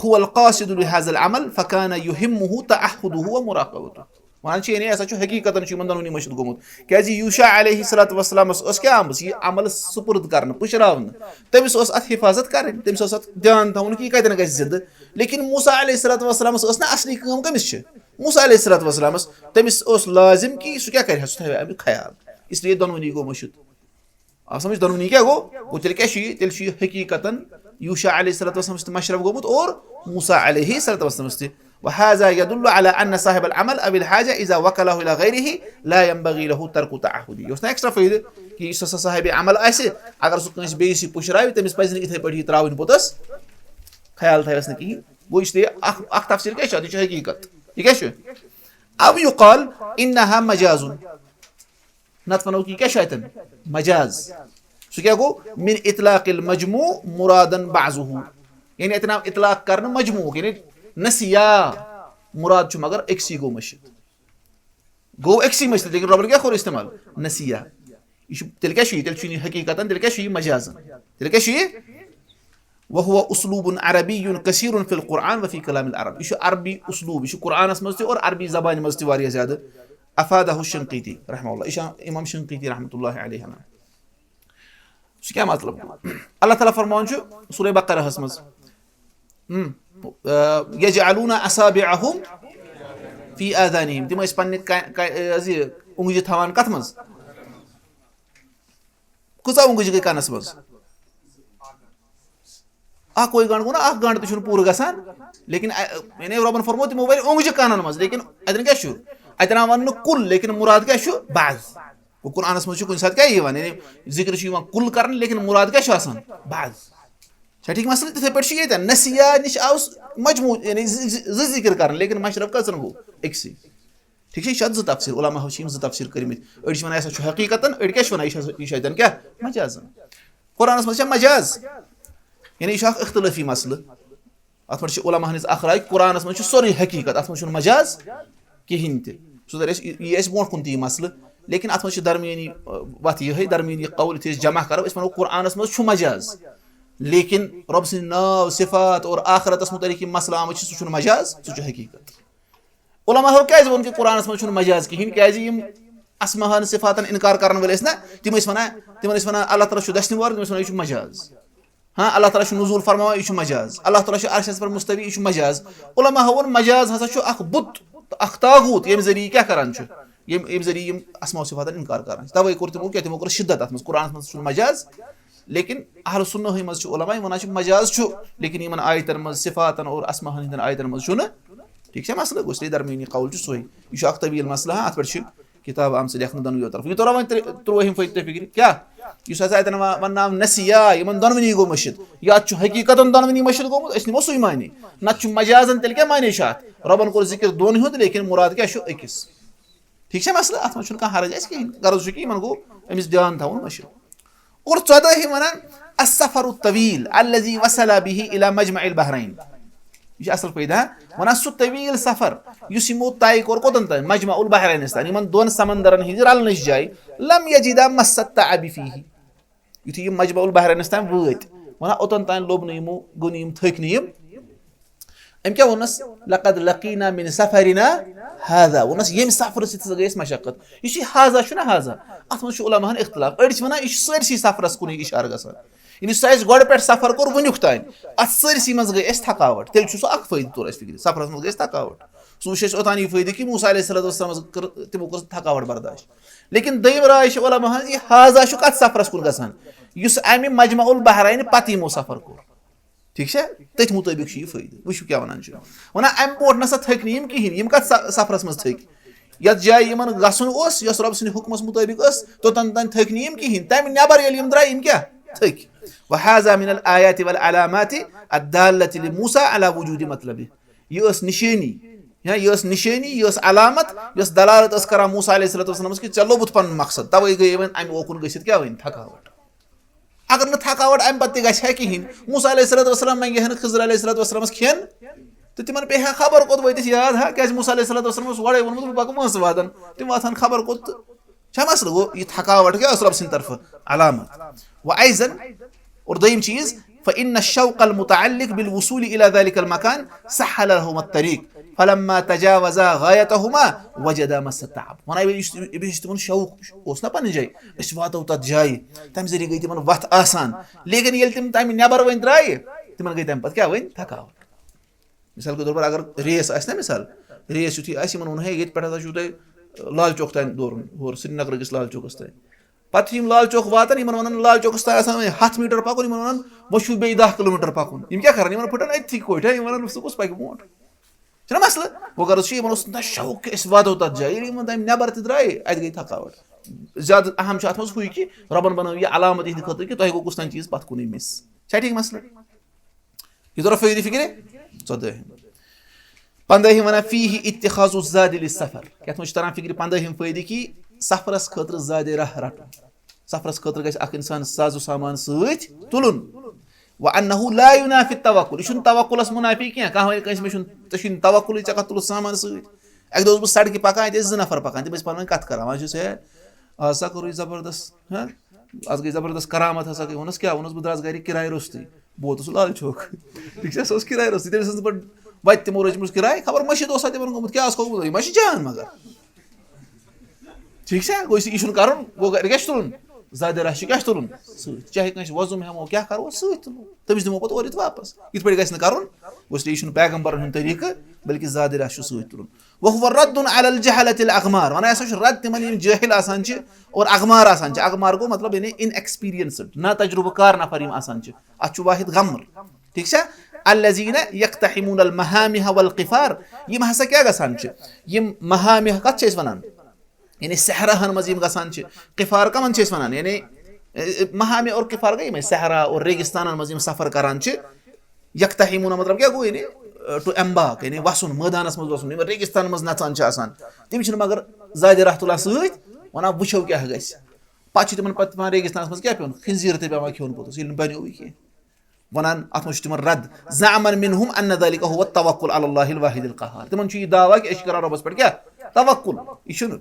هو القاصد لهذا العمل فكان يهمه تعهده ومراقبته۔ وَنان چھِ، یعنی، یہِ ہسا چھُ حقیٖقتاً چھُ یِمَن دۄنوٕنی مٔشِد گوٚمُت، کیٛازِ یوشع علیہ الصلوۃ والسلامَس ٲس کیٛاہ آمٕژ؟ یہِ عمل سُپرد کرنہٕ، پُشراونہٕ۔ تٔمِس اوس اَتھ حفاظت کَرٕنۍ، تٔمِس اوس اَتھ دھیان تھاوُن کہِ یہِ کَتٮ۪ن گژھِ زِندٕ۔ لیکن موسیٰ علیہ الصلوۃ والسلامَس ٲس نہ اصلی کٲم کٔمِس چھِ؟ موسیٰ علیہ الصلوۃ والسلامَس۔ تٔمِس اوس لازم کہِ سُہ کیٛاہ کَرِ ہا؟ سُہ تھاوِ ہا اَمیُک خیال۔ اس لیے دۄنوٕنی گوٚو مٔشِد۔ آو سمجھ؟ دۄنوٕنی کیٛاہ گوٚو؟ گوٚو تیٚلہِ کیٛاہ چھُ یہِ؟ تیٚلہِ چھُ یہِ حقیٖقتاً یوشع علیہ الصلوۃ والسلام سۭتۍ مشرف گوٚمُت اور موسیٰ علیہ الصلوۃ والسلام تہِ۔ وهذا يدل على أن صاحب العمل أو الحاجة إذا وكله إلى غيره لا ينبغي له ترك تعهده۔ یہِ اوس نہ extra فٲیدٕ کہِ یُس ہسا صاحب عمل آسہِ، اگر سُہ کٲنٛسہِ بیٚیِس یہِ پُشراوِ، تٔمِس پَزِ نہٕ یِتھَے پٲٹھۍ یہِ ترٛاوٕنۍ پوٚتُس، خیال تھاوٮ۪س نہٕ کِہیٖنۍ۔ گوٚو یہِ چھُ تیٚلہِ اکھ، اکھ تفسیٖر کیٛاہ چھُ اَتھ؟ یہِ چھُ حقیٖقت۔ یہِ کیٛاہ چھُ؟ أو يقال إنها مجاز۔ نتہٕ ونو کہِ یہِ کیٛاہ چھُ اتٮ۪ن؟ مجاز۔ سُہ کیٛاہ گوٚو؟ من اطلاق المجموع مرادا بعضه۔ یعنی اتٮ۪ن آو اطلاق کرنہٕ مجموعُک، یعنی نسیا مراد چھُ مگر أکسٕے گوٚو مٔشِد۔ گوٚو أکسٕے مٔشِد، لیکن رۄبن کیٛاہ کوٚر استعمال؟ نسیا۔ یہِ چھُ، تیٚلہِ کیٛاہ چھُ یہِ؟ تیٚلہِ چھُنہٕ یہِ حقیٖقتن، تیٚلہِ کیٛاہ چھُ یہِ؟ مجازن۔ تیٚلہِ کیٛاہ چھُ یہِ؟ وهو أسلوب عربي كثير في القرآن وفي كلام العرب۔ یہِ چھُ عربی اسلوب، یہِ چھُ قرآنس منٛز تہِ اور عربی زبانہِ منٛز تہِ واریاہ زیادٕ۔ أفاده الشنقيطي رحمه الله۔ یہِ چھُ امام شنقیطی رحمتہ اللہ علیہ ونان۔ سُہ کیٛاہ مطلب گوٚو؟ اللہ تعالیٰ فرماوان چھُ سورہ بقرہس منٛز، ہم، آ، يجعلون أصابعهم في آذانهم۔ تِم ٲسۍ پننہِ کا-، کا-، یہِ حظ یہِ اونٛگجہِ تھاوان کتھ منٛز؟ کۭژاہ اونٛگٕج گٔے کَنَس منٛز؟ اَکھ کوئی گنٛڈ گوٚو نا، اَکھ گنٛڈ تہِ چھُنہٕ پوٗرٕ گژھان۔ لیکن، اَ، یعنی رۄبَن فرموو تِمو وَرِ اونٛگجہِ کَنَن منٛز، لیکن اَتٮ۪ن کیٛاہ چھُ؟ اَتٮ۪ن آو وَننہٕ کُل، لیکن مُراد کیٛاہ چھُ؟ بعض۔ گوٚو قرآنَس منٛز چھُ کُنہِ ساتہٕ کیٛاہ یِوان؟ یعنی ذِکر چھُ یِوان کُل کَرنہٕ، لیکن مُراد کیٛاہ چھُ آسان؟ بعض۔ چھا ٹھیٖک مسئلہٕ؟ تِتھَے پٲٹھۍ چھُ ییٚتٮ۪ن۔ نسیا نِش آو س-، مجموع، یعنی زٕ، زٕ، زٕ ذِکر کَرنہٕ، لیکن مشرف کَژَن گوٚو؟ أکسٕے۔ ٹھیٖک چھا؟ یہِ چھِ اَتھ زٕ تفسیٖر، علماہو چھِ یِم زٕ تفسیٖر کٔرمٕتۍ۔ أڑۍ چھِ وَنان، یہِ ہسا چھُ حقیٖقتاً، أڑۍ کیٛاہ چھِ وَنان، یہِ چھِ ہسا، یہِ چھُ اَتٮ۪ن کیٛاہ؟ مجازاً۔ قرآنَس منٛز چھا مجاز؟ یعنی یہِ چھُ اَکھ اختلٲفی مسلہٕ۔ اَتھ پٮ۪ٹھ چھِ علماہَن ہٕنٛز اَکھ راے، قرآنَس منٛز چھُ سورُے حقیٖقت، اَتھ منٛز چھُنہٕ مجاز کِہیٖنۍ تہِ۔ سُہ تَرِ اَسہِ، یہِ، یہِ اَسہِ برونٛٹھ کُن تہِ یہِ مسلہٕ۔ لیکن اَتھ منٛز چھِ درمیٲنی، آ، وَتھ یِہوٚے، درمیٲنی قول یُتھُے أسۍ جمع کَرو، أسۍ وَنو قرآنَس منٛز چھُ مجاز۔ لیکن رۄب سٕنٛدۍ ناو، صفات اور آخرتَس مُتعلِق یہِ مسلہٕ آمُت چھُ، سُہ چھُنہٕ مجاز، سُہ چھُ حقیٖقت۔ علماہو کیٛازِ ووٚن کہِ قرآنَس منٛز چھُنہٕ مجاز کِہیٖنۍ؟ کیٛازِ یِم اسماہَن صفاتَن اِنکار کَرَن وٲلۍ ٲسۍ نہ، تِم ٲسۍ وَنان، تِمَن ٲسۍ وَنان، اللہ تعالیٰ چھُ دَچھنہِ وَرٕ، تِم ٲسۍ وَنان، یہِ چھُ مجاز۔ ہاں، اللہ تعالیٰ چھُ نزول فرماوان، یہِ چھُ مجاز۔ اللہ تعالیٰ چھُ عرشَس پٮ۪ٹھ مُستوی، یہِ چھُ مجاز۔ علماہو ووٚن، مجاز ہسا چھُ اَکھ بُت، اَکھ طاغوٗت، ییٚمہِ ذٔریعہٕ یہِ کیٛاہ کَران چھُ؟ ییٚمہِ، ییٚمہِ ذٔریعہٕ یِم اسماء و صفاتَن اِنکار کَران چھِ۔ تَوَے کوٚر تِمو کیٛاہ؟ تِمو کوٚر شِدت اَتھ منٛز۔ قرآنَس منٛز چھُنہٕ مجاز، لیکن اہل سُنہ ہٕے منٛز چھِ علماء وَنان چھِ مجاز چھُ، لیکن یِمن آیتن منٛز صفاتن اور اسماہن ہٕنٛدٮ۪ن آیتن منٛز چھُنہٕ۔ ٹھیٖک چھا مسلہٕ؟ گوٚو، اس لیے درمیٲنی قول چھُ سُے۔ یہِ چھُ اکھ طویل مسلہٕ، ہاں، اتھ پٮ۪ٹھ چھِ کتاب آمژٕ لیکھنہٕ دۄنوٕیو طرفہٕ۔ یہِ توٚرا وۄنۍ ترٛے-، ترٛوٲہِم فٲیدٕ تۄہہِ فِکرِ؟ کیٛاہ؟ یُس ہسا اتٮ۪ن وا-، وننہٕ آو نسیا، یِمن دۄنوٕنی گوٚو مٔشِد۔ یا چھُ حقیٖقتن دۄنوٕنی مٔشِد گوٚمُت، أسۍ نِمو سُے معنی۔ نتہٕ چھُ مجازن تیٚلہِ کیٛاہ معنی چھُ اتھ؟ رۄبن کوٚر ذِکر دۄن ہُنٛد، لیکن مُراد کیٛاہ چھُ؟ أکِس۔ ٹھیٖک چھا مسلہٕ؟ اتھ منٛز چھُنہٕ کانٛہہ حرج اَسہِ کِہیٖنۍ۔ غرض چھُ کہِ یِمن گوٚو أمِس دیان تھاوُن مٔشِد۔ اور ژۄدٲہِم ونان، السفر الطویل الذي وصل به الى مجمع البحرين۔ یہِ چھُ اصل فٲیدٕ، ہاں؟ ونان سُہ طویل سفر یُس یِمو طے کوٚر کوٚتن تام؟ مجمع البحرینس تام، یِمن دۄن سمندرن ہٕنٛزِ رلنٕچ جایہِ۔ لم یجدا مس التعب فیہ۔ یُتھُے یِم مجمع البحرینس تام وٲتۍ، وَنان اوٚتَن تام لوٚب نہٕ یِمو، گوٚو نہٕ یِم، تھٔکۍ نہٕ یِم۔ أمۍ کیٛاہ ووٚننَس؟ "لقد لقینا من سفرنا هذا"، ووٚننَس، ییٚمہِ سفرٕ سۭتۍ ہسا گٔے اَسہِ مشقت۔ یُس یہِ ہذا چھُنہ، ہذا، اَتھ منٛز چھُ علماہَن اختلاف۔ أڑۍ چھِ وَنان، یہِ چھُ سٲرسٕے سفرَس کُنُے اِشارٕ گژھان، یعنی سُہ اَسہِ گۄڈٕ پٮ۪ٹھ سفر کوٚر وٕنیُک تام، اَتھ سٲرسٕے منٛز گٔے اَسہِ تھکاوٹ۔ تیٚلہِ چھُ سُہ اکھ فٲیدٕ توٚر اَسہِ فِکرِ، سفرَس منٛز گٔے اَسہِ تھکاوٹ۔ سُہ وٕچھ اَسہِ اوٚتام یہِ فٲیدٕ کہِ موسیٰ علیہ الصلوۃ والسلام کٔر، تِمو کٔر تھکاوٹ برداشت۔ لیکن دوٚیِم راے چھِ علماہَن زِ یہِ ہذا چھُ کَتھ سفرَس کُن گژھان؟ یُس اَمہِ مجمع البحرین پتہٕ یِمو سفر کوٚر۔ ٹھیٖک چھا؟ تٔتھۍ مُطٲبِق چھُ یہِ فٲیدٕ۔ وٕچھِو کیٛاہ وَنان چھِ۔ وَنان، اَمہِ برونٛٹھ نہ سا تھٔکۍ نہٕ یِم کِہیٖنۍ۔ یِم کَتھ سَ-، سفرَس منٛز تھٔکۍ؟ یَتھ جایہِ یِمَن گژھُن اوس، یۄس رۄب سٕنٛدِ حُکمَس مُطٲبِق ٲس، توٚتَن تام تھٔکۍ نہٕ یِم کِہیٖنۍ۔ تَمہِ نٮ۪بر ییٚلہِ یِم درٛاے، یِم کیٛاہ؟ تھٔکۍ۔ وَهذا من الآيات والعلامات الدالة لموسى على وجود مطلبه۔ یہِ ٲس نِشٲنی، یا یہِ ٲس نِشٲنی، یہِ ٲس علامت، یۄس دلالت ٲس کران موسیٰ علیہ الصلوۃ والسلامس کہِ ژےٚ لوٚبُتھ پنُن مقصد، توے گٔے وۄنۍ امہِ اوکُن گٔژھِتھ کیٛاہ وۄنۍ؟ تھکاوٹ۔ اگر نہٕ تھکاوٹ امہِ پتہٕ تہِ گژھِ ہا کِہینۍ، موسیٰ علیہ الصلوۃ والسلام منگہِ ہا نہٕ خضر علیہ الصلوۃ والسلامس کھٮ۪ن، تہٕ تِمن پیٚیہِ ہا خبر کوٚت وٲتِتھ یاد، ہا، کیازِ موسیٰ علیہ الصلوۃ والسلام اوس گۄڈے ووٚنمُت، بہٕ پکہٕ وٲنٛسہٕ وادن، تِم واتہٕ ہن خبر کوٚت۔ تہٕ چھا مسلہٕ؟ گوٚو، یہِ تھکاوٹ کیٛاہ ٲس رۄب سٕنٛدِ طرفہٕ؟ علامت۔ وۄنۍ زن، اور دوٚیِم چیٖز، فإن الشوق المتعلق بالوصول إلى ذلك المكان سهل لهما الطريق، فلما تجاوزا غايتهما وجدا مس التعب۔ وَنان، یُس، یُس تِمن شوق اوس نا پننہِ جایہِ، أسۍ واتو تتھ جایہِ، تمہِ ذٔریعہٕ گٔے تِمن وتھ آسان۔ لیکن ییٚلہِ تِم تمہِ نٮ۪بر وۄنۍ درٛایہِ، تِمن گٔے تمہِ پتہٕ کیٛاہ؟ وۄنۍ تھکاوٹ۔ مثال کے طور پر اگر ریس آسہِ نا، مثال، ریس یُتھُے آسہِ، یِمن ووٚن، ہے، ییٚتہِ پٮ۪ٹھ ہسا چھُو تۄہہِ لال چوک تام دورُن، ہورٕ سرینگر کِس لال چوکس تام۔ پتہٕ چھِ یِم لال چوک واتان، یِمن ونان، لال چوکس تام آسان وۄنۍ ہتھ میٖٹر پکُن، یِمن ونان، وۄنۍ چھُو بیٚیہِ دَہ کِلوٗ میٖٹر پکُن۔ یِم کیٛاہ کران؟ یِمن پھٕٹان أتھی کوٹھۍ، ہے، یِم ونان، سُہ کُس پکہِ برونٛٹھ؟ چھُنہ مسلہٕ؟ وۄنۍ غرض چھُ، یِمن اوس نہ شوق کہِ أسۍ واتو تتھ جایہِ۔ ییٚلہِ یِمن تمہِ نٮ۪بر تہِ درٛایہِ، اتہِ گٔے تھکاوٹ۔ زیادٕ اہم چھُ اتھ منٛز ہُے کہِ رۄبن بنٲو یہِ علامت یِہنٛدِ خٲطرٕ کہِ تۄہہِ گوٚو کُس تام چیٖز پتھ کُنٕے مِس۔ چھا ٹھیٖک مسلہٕ؟ یہِ توٚرا فٲیدٕ فِکرِ؟ ژۄدٲہِم۔ پنٛدٲہِم وَنان، فیہ اتخاذ الزاد للسفر۔ یَتھ منٛز چھُ تران فِکرِ پنٛدٲہِم فٲیدٕ کہِ سفرس خٲطرٕ زادِ راہ رَٹُن۔ سفرس خٲطرٕ گژھِ اکھ اِنسان ساز و سامان سۭتۍ تُلُن۔ وَأَنَّهُ لَا يُنَافِي التَّوَكُّلَ۔ یہِ چھُنہٕ توکُلس مُنافی کینٛہہ۔ کانٛہہ وَنہِ کٲنٛسہِ، مےٚ چھُنہٕ، ژےٚ چھُے نہٕ توکُلٕے، ژےٚ کَتھ تُلُتھ سامان سۭتۍ؟ اَکہِ دۄہ اوسُس بہٕ سڑکہِ پکان، اَتہِ ٲسۍ زٕ نفر پکان، تِم ٲسۍ پانہٕ ؤنۍ کَتھ کران۔ وۄنۍ چھُس ہے، آز ہسا کوٚرُے زبردست، ہہ؟ آز گٔے زبردست کرامت ہسا گٔے۔ ووٚنُس، کیٛاہ؟ ووٚنُس، بہٕ درٛاس گرِ کِراے روٚستُے۔ بہٕ ووتُس لال چوک۔ ٹھیٖک چھا؟ سُہ اوس کِراے روٚستُے۔ تٔمِس ٲس نہٕ پَتہٕ وَتہِ تِمو رٔچمٕژ کِراے، خبر مٔشیٖد اوسا تِمن گوٚمُت، کیٛاہ آسہِ کھوٚمُت، یہِ ما چھِ جان مگر۔ ٹھیٖک چھا؟ گوٚو یہِ چھُنہٕ کَرُن، گوٚو گرِ کیٛاہ چھُ تُلُن؟ زادِ راہ چھُ کیٛاہ چھُ تُلُن؟ سۭتۍ۔ چاہے کٲنٛسہِ وۄزُم ہٮ۪مو، کیٛاہ کَرو، سۭتۍ تُلو۔ تٔمِس دِمو پَتہٕ اورٕ یِتھ واپَس۔ یِتھ پٲٹھۍ گژھِ نہٕ کَرُن، گوٚو، اس لیے یہِ چھُنہٕ پیغمبرن ہُنٛد طریٖقہٕ، بلکہِ زادِ راہ چھُ سۭتۍ تُلُن۔ وَهُوَ رَدٌّ عَلَى الْجَهَلَةِ الْأَغْمَارِ۔ وَنان ہسا چھُ رد تِمن، یِم جٲہِل آسان چھِ اور اغمار آسان چھِ۔ اغمار گوٚو مطلب یعنی inexperienced، ناتجربہٕ کار نفر یِم آسان چھِ۔ اتھ چھُ واحد غمر۔ ٹھیٖک چھا؟ الذين يقتحمون المهامه والقفار۔ یِم ہسا کیٛاہ گژھان چھِ؟ یِم مہامہ کتھ چھِ أسۍ ونان؟ یعنی صحراہن منٛز یِم گژھان چھِ۔ قفار کمن چھِ أسۍ ونان؟ یعنی، اے، اے، مہامہ اور قفار گٔے یِمے صحرا اور ریگستانن منٛز یِم سفر کران چھِ۔ یقتحمون مطلب کیٛاہ گوٚو؟ یعنی، اے، to embark، یعنی وسُن، مٲدانس منٛز وسُن، یِم ریگستانن منٛز نژان چھِ آسان۔ تِم چھِنہٕ مگر زادِ راہ تُلان سۭتۍ، ونان وٕچھو کیٛاہ گژھِ۔ پتہٕ چھِ تِمن پتہٕ پٮ۪وان ریگستانس منٛز کیٛاہ پیوٚن؟ خنزیر تہِ پٮ۪وان کھیوٚن پوٚتُس، ییٚلہِ نہٕ بنیووٕے کینٛہہ۔ ونان، اتھ منٛز چھُ تِمن رد، زعما منهم ان ذلك هو التوكل على الله الواحد القهار۔ تِمن چھُ یہِ دعویٰ کہِ أسۍ چھِ کران رۄبس پٮ۪ٹھ کیٛاہ؟ توکل۔ یہِ چھُنہٕ۔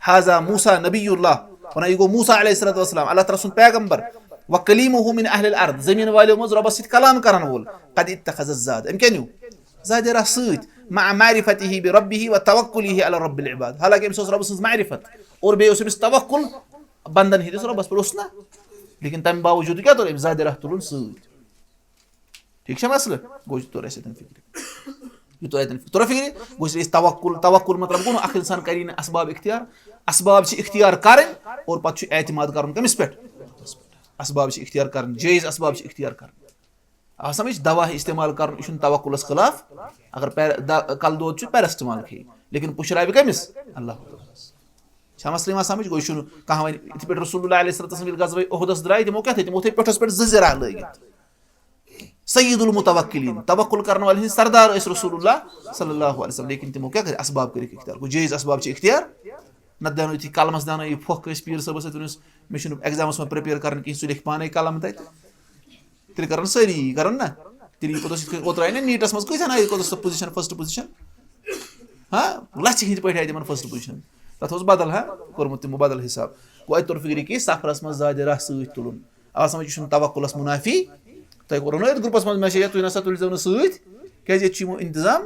هذا موسى نبي الله۔ ونان، یہِ گوٚو موسیٰ علیہ الصلوۃ والسلام، اللہ تعالیٰ سُنٛد پیغمبر۔ وكليمه من اهل الارض، زمین والیو منٛز رۄبس سۭتۍ کلام کرن وول۔ قد اتخذ الزاد، أمۍ کیٛاہ نیوٗ؟ زادِ راہ سۭتۍ۔ مع معرفته بربه وتوكله على رب العباد۔ حالانکہ أمِس اوس رۄبہٕ سٕنٛز معرفت اور بیٚیہِ اوس أمِس توکل بندن ہٕنٛدِس رۄبس پٮ۪ٹھ، اوس نہ؟ لیکن تمہِ باوجوٗد کیٛاہ توٚر أمِس؟ زادِ راہ تُلُن سۭتۍ۔ ٹھیٖک چھا مسلہٕ؟ گوٚو، یہِ توٚر اَسہِ اَتٮ۪ن فِکرِ۔ یہِ توٚر اَتٮ۪ن فِکرِ۔ توٚرا فِکرِ؟ گوٚو، اس لیے توکل، توکل مطلب گوٚو نہٕ اکھ اِنسان کَری نہٕ اسباب اختیار۔ اسباب چھِ اختیار کَرٕنۍ اور پتہٕ چھُ اعتماد کَرُن کٔمِس پٮ۪ٹھ؟ اسباب چھِ اختیار کَرٕنۍ، جٲیِز اسباب چھِ اختیار کَرٕنۍ۔ آ سمجھ؟ دوا استعمال کَرُن، یہِ چھُنہٕ توکلس خلاف۔ اگر پیر-، دا-، کلہٕ دود چھُ، پیراسٹمال کھیٚیہِ، لیکن پُشراوِ کٔمِس؟ اللہ تعالیٰ ہس۔ چھا مسلہٕ یِوان سمجھ؟ گوٚو، یہِ چھُنہٕ کانٛہہ وَنہِ، یِتھ پٲٹھۍ رسول اللہ علیہ الصلوۃ والسلام ییٚلہِ غزوہ احدس درٛاے، تِمو کیٛاہ تھٲے؟ تِمو تھٲے پیٚٹھس پٮ۪ٹھ زٕ زِرہ لٲگِتھ۔ سید المتوکلین، توکل کرن والٮ۪ن ہٕنٛدۍ سردار ٲسۍ رسول اللہ صلی اللہ علیہ وسلم، لیکن تِمو کیٛاہ کٔرۍ؟ اسباب کٔرِکھ اختیار۔ گوٚو، جٲیِز اسباب چھِ اختیار، نتہٕ دیٛانو یُتھُے قلمس دیٛانو یہِ پھۄکھ کٲنٛسہِ پیٖر صٲبس سۭتۍ، ووٚنُس، مےٚ چھُنہٕ examس منٛز prepare کرُن کِہیٖنۍ، ژٕ لیکھ پانے قلم تَتہِ۔ تیٚلہِ کرن سٲری یی، کرن نا؟ تیٚلہِ یی پوٚتُس یِتھ کٔنۍ اوترٕ آیہِ نا نیٖٹس منٛز کۭتیٛاہ آیہِ، کوٚتَس سۄ position، first position؟ ہاں، لَژھِ ہِنٛدۍ پٲٹھۍ آیہِ تِمن first position۔ تَتھ اوس بدل، ہاں، کوٚرمُت تِمو بدل حساب۔ گوٚو اَتہِ توٚر فِکرِ کہِ سفرس منٛز زادِ راہ سۭتۍ تُلُن۔ آ سمجھ، یہِ چھُنہٕ توکُلس منافی۔ تۄہہِ کوٚروٕ نہٕ أتھۍ گروپس منٛز میسیج، تُہۍ نسا تُلزیو نہٕ سۭتۍ، کیازِ ییٚتہِ چھُ یِمو انتظام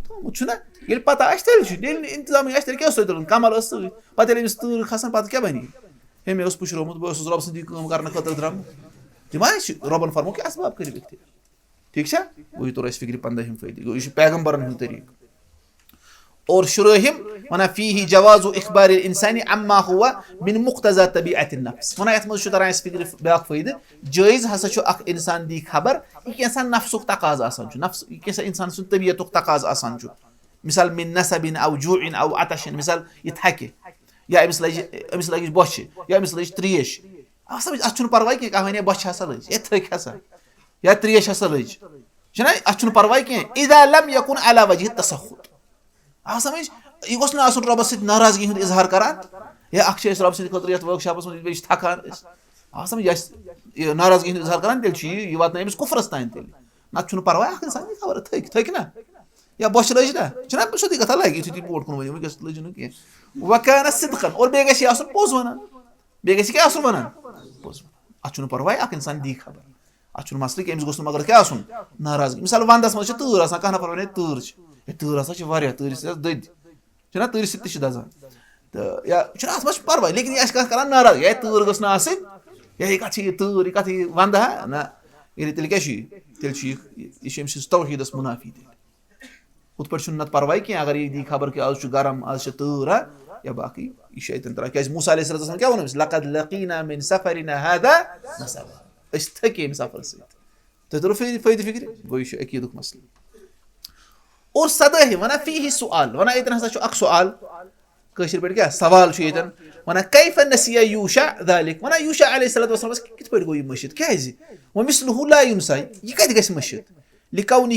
تھوٚومُت، چھُنہ؟ ییٚلہِ پتہ آسہِ تیٚلہِ چھُ، ییٚلہِ نہٕ انتظامٕے آسہِ تیٚلہِ کیٛاہ اوس تۄہہِ تُلُن؟ کمل ٲس سۭتۍ۔ پتہٕ ییٚلہِ أمِس تۭر کھسان، پتہٕ کیٛاہ بنہِ؟ ہے، مےٚ اوس پُشرومُت، بہٕ اوسُس رۄب سٕنٛدِ کٲم کرنہٕ خٲطرٕ درٛامُت۔ تِم ما چھِ رۄبن فرموو کہِ اسباب کٔرِو اختیار۔ ٹھیٖک چھا؟ وۄنۍ یہِ توٚر اَسہِ فِکرِ پنٛدٲہِم فٲیدٕ۔ گوٚو، یہِ چھُ پیغمبرن ہُنٛد طریٖقہٕ۔ اور شُرٲہِم وَنان، فیہ جواز اخبار الانسان عما هو من مقتضی طبیعت النفس۔ وَنان، یَتھ منٛز چھُ تران اَسہِ فِکرِ بیٛاکھ فٲیدٕ، جٲیز ہسا چھُ اکھ انسان دی خبر، یہِ کینٛژھا نفسُک تقاضہٕ آسان چھُ، نفس، یہِ کینٛژھا انسان سُنٛد طبیعتُک تقاضہٕ آسان چھُ۔ مثال، من نصب او جوع او عطش، مثال، یہِ تھکہِ، یا أمِس لٔج، أمِس لٔج بۄچھِ، یا أمِس لٔج ترٛیش۔ آ سمجھ، اَتھ چھُنہٕ پرواے کینٛہہ، کانٛہہ وَنہِ ہے، بۄچھِ ہسا لٔج، ہے، تھٔکۍ ہسا، یا ترٛیش ہسا لٔج۔ چھُنہ، اَتھ چھُنہٕ پرواے کینٛہہ۔ اذا لم یکن علی وجہ التسخط۔ آ سمجھ، یہِ گوٚژھ نہٕ آسُن رۄبَس سۭتۍ ناراضگی ہُنٛد اظہار کران۔ ہے، اکھ چھِ أسۍ رۄبہٕ سٕنٛدِ خٲطرٕ یَتھ ورکشاپَس منٛز، بیٚیہِ چھِ تھکان أسۍ۔ آ سمجھ، یہِ آسہِ یہِ ناراضگی ہُنٛد اظہار کران، تیٚلہِ چھُ یہِ، یہِ واتناوِ أمِس کُفرَس تام تیٚلہِ۔ نَتہٕ چھُنہٕ پرواے، اکھ اِنسان یہِ خبر تھٔکۍ، تھٔکۍ نہ۔ یا بۄچھِ لٔج نہ، چھُنہ سیوٚدُے کَتھا، لَگہِ یُتھُے تُہۍ برونٛٹھ کُن ؤنِو، وٕنۍکٮ۪س لٔجِو نہٕ کینٛہہ۔ وکانہ صدقن، اور بیٚیہِ گژھِ یہِ آسُن پوٚز وَنان۔ بیٚیہِ گژھِ کیٛاہ آسُن وَنان؟ پوٚز وَنان۔ اَتھ چھُنہٕ پَرواے، اَکھ اِنسان دی خبر۔ اَتھ چھُنہٕ مسلہٕ کینٛہہ، أمِس گوٚژھ نہٕ مگر کیٛاہ آسُن؟ ناراضگی۔ مِثال، وَندَس منٛز چھِ تۭر آسان، کانٛہہ نفر وَنہِ، "ہے، تۭر چھِ۔" ہے، تۭر ہسا چھِ واریاہ، تۭرِ سۭتۍ آسہِ دٔدۍ۔ چھُنہ، تۭرِ سۭتۍ تہِ چھِ دَزان۔ تہٕ یا چھُنہ، اَتھ منٛز چھُنہٕ پَرواے، لیکِن یہِ آسہِ کانٛہہ کَران ناراض، "ہے، تۭر گٔژھ نہٕ آسٕنۍ، یا یہِ کَتھ چھِ یہِ تۭر، یہِ کَتھ یہِ وَندٕ ہا؟" نہ، ییٚلہِ تیٚلہِ کیٛاہ چھُ یہِ؟ تیٚلہِ چھُ یہِ، یہِ چھُ أمۍ سٕنٛز توحیٖدَس منافی تیٚلہِ۔ ہُتھ پٲٹھۍ چھُنہٕ نَتہٕ پَرواے کینٛہہ، اگر یہِ دی خبر کہِ آز چھُ گرم، آز چھِ تۭر، ہا، یا باقٕے، یہِ چھُ اَتٮ۪ن تران۔ کیٛازِ موسیٰ علیہ الصلوۃ والسلام کیٛاہ ووٚن أمِس؟ "لقد لقینا من سفرنا هذا نصبا۔" أسۍ تھٔکۍ ییٚمہِ سفرٕ سۭتۍ۔ تُہۍ توٚرُو فٲیدٕ، فٲیدٕ فِکرِ؟ گوٚو، یہِ چھُ عقیٖدُک مسلہٕ۔ اور سدٲہِم وَنان، فیہ سؤال، وَنان، ییٚتٮ۪ن ہسا چھُ اکھ سؤال، کٲشِر پٲٹھۍ کیٛاہ؟ سوال چھُ ییٚتٮ۪ن۔ وَنان، کیف نسی یوشع ذلک؟ وَنان، یوشع علیہ الصلوۃ والسلامَس کِتھ پٲٹھۍ گوٚو یہِ مٔشِتھ؟ کیٛازِ؟ ومثلہ لا ینسی، یہِ کَتہِ گژھِ مٔشِتھ؟ لکونہ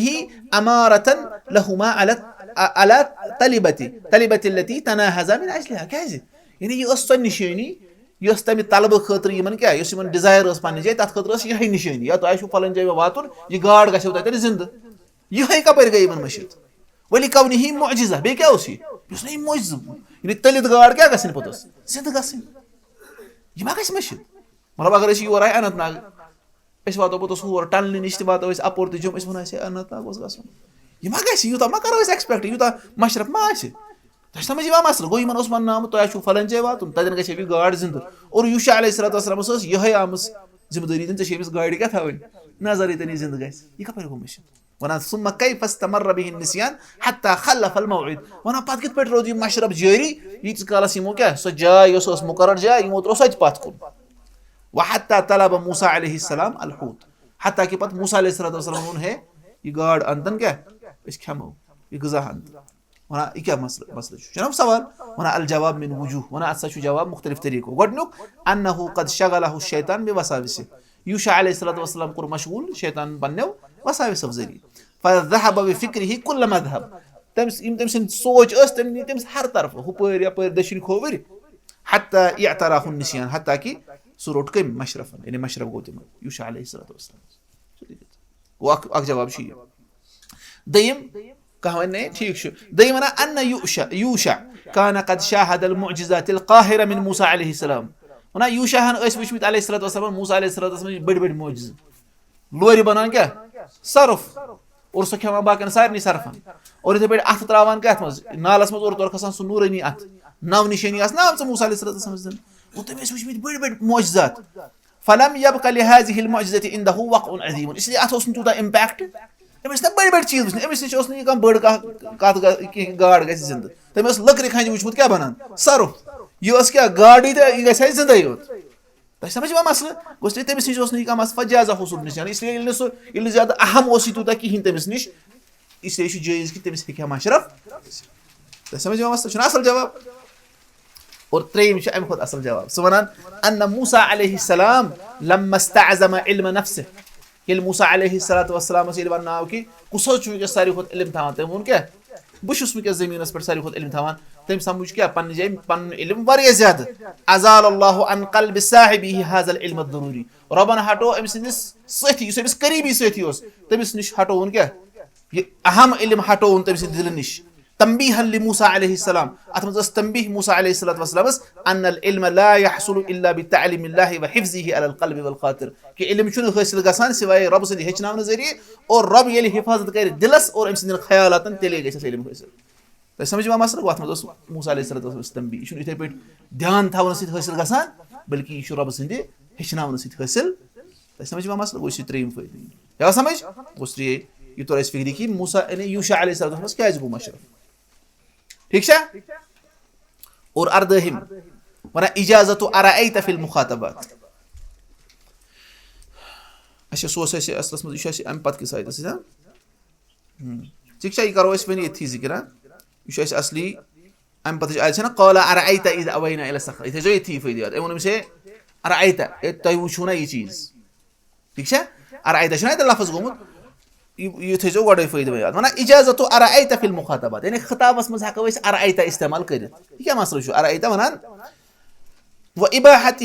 امارة لہما علی، علی طلبۃ، طلبۃ التی تناہضا من اجلہا۔ کیٛازِ؟ یعنی یہِ ٲس سۄ نِشٲنی، یۄس تَمہِ طلبہٕ خٲطرٕ یِمن کیٛاہ، یۄس یِمن desire ٲس پننہِ جایہِ، تَتھ خٲطرٕ ٲس یِہے نِشٲنی، یا تۄہہِ آسِوٕ فلٲنۍ جایہِ واتُن، یہِ گاڈ گژھیو تَتٮ۪ن زِندٕ۔ یِہے کپٲرۍ گٔے یِمن مٔشِتھ؟ ولی کونہ معجزہ، بیٚیہِ کیٛاہ اوس یہِ؟ یہِ اوس نہ یہِ معجزٕ، یعنی تٔلِتھ گاڈ کیٛاہ گژھِ اَمہِ پتہٕ؟ ٲس زِندٕ گژھٕنۍ۔ یہِ ما گژھِ مٔشِتھ؟ مطلب، اگر أسۍ یور آے اننت ناگ، أسۍ واتو پوٚتُس ہور ٹنلہِ نِش تہِ واتو أسۍ اَپور تہِ جوٚم، أسۍ وَنو اَسہِ ہے اننت ناگ اوس گژھُن۔ یہِ ما گژھِ، یوٗتاہ ما کَرو أسۍ expect، یوٗتاہ مَشرف ما آسہِ؟ تۄہہِ چھِ سَمٕجھ یِوان مسلہٕ؟ گوٚو یِمَن اوس وَننہٕ آمُت، تۄہہِ آسِوٕ فَلٲنۍ جایہِ واتُن، تَتٮ۪ن گژھِ ہیٚوِ گاڈ زِندٕ۔ اور یوٗشع علیہ الصلوۃ والسلامَس ٲس یِہوٚے آمٕژ ذِمہٕ دٲری دِنہٕ، ژےٚ چھےٚ أمِس گاڑِ کیٛاہ تھاوٕنۍ؟ نظر ییٚتٮ۪ن یہِ زِندٕ گژھِ۔ یہِ کَپٲرۍ گوٚو مٔشِتھ؟ وَنان، ثم کیف استمر به النسیان حتی خلف الموعد۔ وَنان، پَتہٕ کِتھ پٲٹھۍ روٗد یہِ مَشرف جٲری، ییٖتِس کالَس یِمو کیٛاہ، سۄ جاے یۄس ٲس مُقرر جاے، یِمو ترٛوو سۄ تہِ پَتھ کُن۔ وحتی طلب موسیٰ علیہ السلام الحوت۔ حتیٰ کہ پتہٕ موسیٰ علیہ الصلوۃ والسلام ووٚن، ہے، یہِ گاڈ انتن کیٛاہ؟ أسۍ کھٮ۪مو یہِ غذا انتن۔ وَنان، یہِ کیٛاہ مسلہٕ، مسلہٕ چھُ؟ چھُنہ سوال؟ وَنان، الجواب من وجوہ، وَنان، اَتھ سا چھُ جواب مُختلف طریٖقو۔ گۄڈٕنیُک، انہ قد شغلہ الشیطان بوساوسہ، یوٗشع علیہ الصلوۃ والسلام کوٚر مشغوٗل شیطان پننیو وساوسو ذٔریعہٕ۔ فذهب بفکرہ کل مذہب، تٔمِس، یِم تٔمۍ سٕنٛدۍ سوچ ٲس، تٔمۍ نی تٔمِس ہر طرفہٕ، ہُپٲرۍ یپٲرۍ، دٔچھِنۍ کھووٕرۍ۔ حتیٰ اعتراہ النسیان، حتیٰ کہ سُہ روٚٹ کٔمۍ؟ مشرفن، یعنی مشرف گوٚو تِمن، یوٗشع علیہ الصلوۃ والسلام۔ گوٚو اکھ، اکھ جواب چھُ یہِ۔ دوٚیِم، کانٛہہ وَنہِ، "نہ، ٹھیٖک چھُ۔" دوٚیِم وَنان، "ان یوٗشع، یوٗشع کان قد شاہد المعجزات القاہرہ من موسیٰ علیہ السلام۔" وَنان، یوٗشعن ٲسۍ وٕچھمٕتۍ علیہ الصلوۃ والسلام، موسیٰ علیہ الصلوۃ والسلام بٔڑۍ بٔڑۍ معجزٕ۔ لورِ بَنان کیٛاہ؟ صرف۔ اور سۄ کھٮ۪وان باقین سارنٕے صرفن۔ اور یِتھَے پٲٹھۍ اَتھٕ ترٛاوان کیٛاہ اَتھ منٛز؟ نالَس منٛز اورٕ تورٕ کھسان سُہ نوٗرٲنی اَتھٕ۔ نَو نِشٲنی آسہٕ نہ آمژٕ موسیٰ علیہ الصلوۃ والسلامَس دِنہٕ۔ گوٚو، تٔمۍ ٲسۍ وٕچھمٕتۍ بٔڑۍ بٔڑۍ معجزات۔ فلم یبق لہذہ المعجزۃ عندہ وقع عظیم، اس لیے اَتھ اوس نہٕ تیوٗتاہ impact۔ أمۍ ٲسۍ نہ بٔڑۍ بٔڑۍ چیٖز وٕچھمٕتۍ، أمِس نِش اوس نہٕ یہِ کانٛہہ بٔڑ کانٛہہ کَتھ گا-، کینٛہہ گاڈ گژھِ زِندٕ۔ تٔمۍ ٲس لٔکرِ کھنٛجہِ وٕچھمُت کیٛاہ بَنان؟ صرف۔ یہِ ٲس کیٛاہ، گاڈٕے تہٕ یہِ گژھِ ہا زِندَے یوت۔ تۄہہِ سمجھ یِوان مسلہٕ؟ گوٚو، اس لیے تٔمِس نِش اوس نہٕ یہِ کانٛہہ مسلہٕ، فجازہ حسب نِش، یعنی اس لیے ییٚلہِ نہٕ سُہ، ییٚلہِ نہٕ زیادٕ اہم اوس یہِ تیوٗتاہ کِہیٖنۍ تٔمِس نِش، اس لیے چھُ جٲیز کہِ تٔمِس ہیٚکہِ ہا مشرف۔ تۄہہِ سمجھ یِوان مسلہٕ؟ چھُنہ اصل جواب؟ اور ترٛیٚیِم چھُ امہِ کھۄتہٕ اصل جواب، سُہ ونان، ان موسیٰ علیہ السلام لما استعظم علم نفسه، ییٚلہِ موسیٰ علیہ الصلوۃ والسلامس ییٚلہِ وننہٕ آو کہِ کُس حظ چھُ وٕنکیٚس ساروی کھۄتہٕ علم تھاوان، تٔمۍ ووٚن کیٛاہ؟ بہٕ چھُس وٕنکیٚس زٔمیٖنَس پٮ۪ٹھ ساروی کھۄتہٕ علم تھاوان۔ تٔمۍ سَمجھ کیٛاہ؟ پنٛنہِ جایہِ پَنُن علم واریاہ زیادٕ۔ ازال اللہ عن قلب صاحبہ هذا العلم الضروری۔ رۄبَن ہٹو أمۍ سٕنٛدِس سٲتھی، یُس أمِس قریٖبی سٲتھی اوس، تٔمِس نِش ہٹووُن کیٛاہ؟ یہِ اہم علم ہٹووُن تٔمۍ سٕنٛدِ دِلہٕ نِش۔ تنبیہا لموسیٰ علیہ السلام، اتھ منٛز ٲس تنبیہ موسیٰ علیہ الصلوۃ والسلام، ان العلم لا يحصل الا بتعلیم اللہ وحفظہ علی القلب والخاطر، کہِ علم چھُنہٕ حٲصِل گژھان سوائے رۄب سٕنٛدِ ہیٚچھناونہٕ ذٔریعہٕ، اور رۄب ییٚلہِ حفاظت کرِ دِلس اور أمۍ سٕنٛدٮ۪ن خیالاتن، تیٚلے گژھِ اَسہِ علم حٲصِل۔ تۄہہِ سمجھ یِوان مسلہٕ؟ گوٚو، اتھ منٛز اوس موسیٰ علیہ الصلوۃ والسلام تنبیہ، یہِ چھُنہٕ یِتھے پٲٹھۍ دھیان تھاونہٕ سۭتۍ حٲصِل گژھان، بلکہِ یہِ چھُ رۄب سٕنٛدِ ہیٚچھناونہٕ سۭتۍ حٲصِل۔ تۄہہِ سمجھ یِوان مسلہٕ؟ گوٚو، یہِ چھُ ترٛیٚیِم فٲیدٕ۔ یا سمجھ؟ گوٚو، ترٛیٚیہِ، یہِ توٚر اَسہِ فِکرِ کہِ موسیٰ، یعنی یوٗشع علیہ الصلوۃ والسلامس کیازِ گوٚو مشرف؟ ٹھیٖک چھا؟ اور اردٲہِم، ونان اجازت ارأیت فی المخاطبات۔ اچھا، سُہ اوس اَسہِ اصلس منٛز، یہِ چھُ اَسہِ اَمہِ پتہٕ کِس آیتس سۭتۍ، ہاں؟ ہم۔ ٹھیٖک چھا؟ یہِ کرو أسۍ وۄنۍ ییٚتھی ذِکر، ہاں؟ یہِ چھُ اَسہِ اصلی اَمہِ پتٕچ آیت چھَنا، قال ارأیت اذ اوینا الی الصخرہ، یہِ تھٲیزیو ییٚتھی فٲیدٕ یاد۔ أمۍ ووٚن أمِس، ہے، ارأیت، ہے، تۄہہِ وٕچھِو نا یہِ چیٖز۔ ٹھیٖک چھا؟ ارأیت چھُنہ اَتہِ لفظ گوٚمُت، یہِ، یہِ تھٲیزیو گۄڈَے فٲیدٕ وۄنۍ یاد۔ وَنان اجازت ارأیت فی المخاطبات، یعنی خطابس منٛز ہٮ۪کو أسۍ ارأیت استعمال کٔرِتھ۔ یہِ کیٛاہ مسلہٕ چھُ؟ ارأیت وَنان و اباحتہ،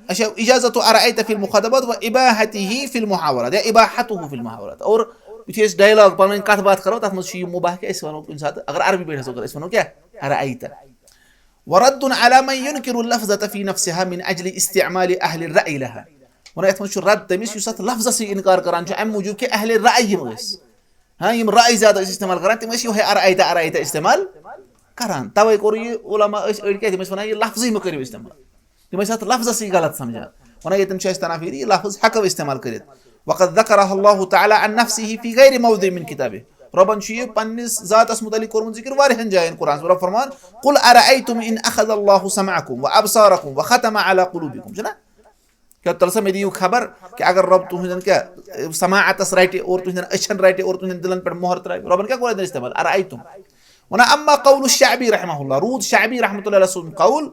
اچھا، اجازت ارأیت فی المخاطبات و اباحتہ فی المحاورات، یا اباحتہ فی المحاورات۔ اور یُتھُے أسۍ ڈائیلاگ پَنٕنۍ کَتھ باتھ کَرو، تَتھ منٛز چھُ یہِ مُباح کہِ أسۍ وَنو کُنہِ ساتہٕ، اگر عربی پٲٹھۍ ہٮ۪ژو کَرو، أسۍ وَنو کیٛاہ؟ ارأیت۔ ورد علی من ینکر اللفظة فی نفسها من اجل استعمال اہل الرأی لها۔ وَنان یَتھ منٛز چھُ رد تٔمِس یُس اَتھ لفظَسٕے اِنکار کَران چھُ، اَمہِ موٗجوٗب کہِ اہل رأی یِم ٲسۍ، ہاں، یِم رأی زیادٕ ٲسۍ استعمال کَران، تِم ٲسۍ یِہوٚے ارأیت، ارأیت استعمال کَران۔ تَوَے کوٚر یہِ علماء ٲسۍ أڑۍ کیٛاہ، تِم ٲسۍ وَنان، یہِ لفظٕے مہٕ کٔرِو استعمال۔ تِم ٲسۍ اَتھ لفظَسٕے غلط سَمجھان، وَنان، ییٚتٮ۪ن چھُ اَسہِ تَران فِکرِ، یہِ لفظ ہٮ۪کو استعمال کٔرِتھ۔ وقد ذکرها اللہ تعالی عن نفسه فی غیر موضع من کتابہ۔ رۄبن چھُ یہِ پننِس ذاتس متعلق کوٚرمُت ذِکر واریاہن جاین قرآنس منٛز۔ رۄب فرمان، قل ارأیتم ان اخذ اللہ سمعکم و ابصارکم و ختم علی قلوبکم، چھُنہ؟ کیٛاہ تَلہٕ سا مےٚ دِیِو خبر کہِ اگر رۄب تُہنٛدٮ۪ن کیٛاہ سماعتس رٹہِ اور تُہنٛدٮ۪ن أچھن رٹہِ اور تُہنٛدٮ۪ن دِلن پٮ۪ٹھ مۄہر ترٛاوِ، رۄبن کیٛاہ کوٚر اَتٮ۪ن استعمال؟ ارأیتم۔ وَنان اما قول الشعبی رحمہ اللہ، روٗد شعبی رحمۃ اللہ علیہ سُنٛد قول،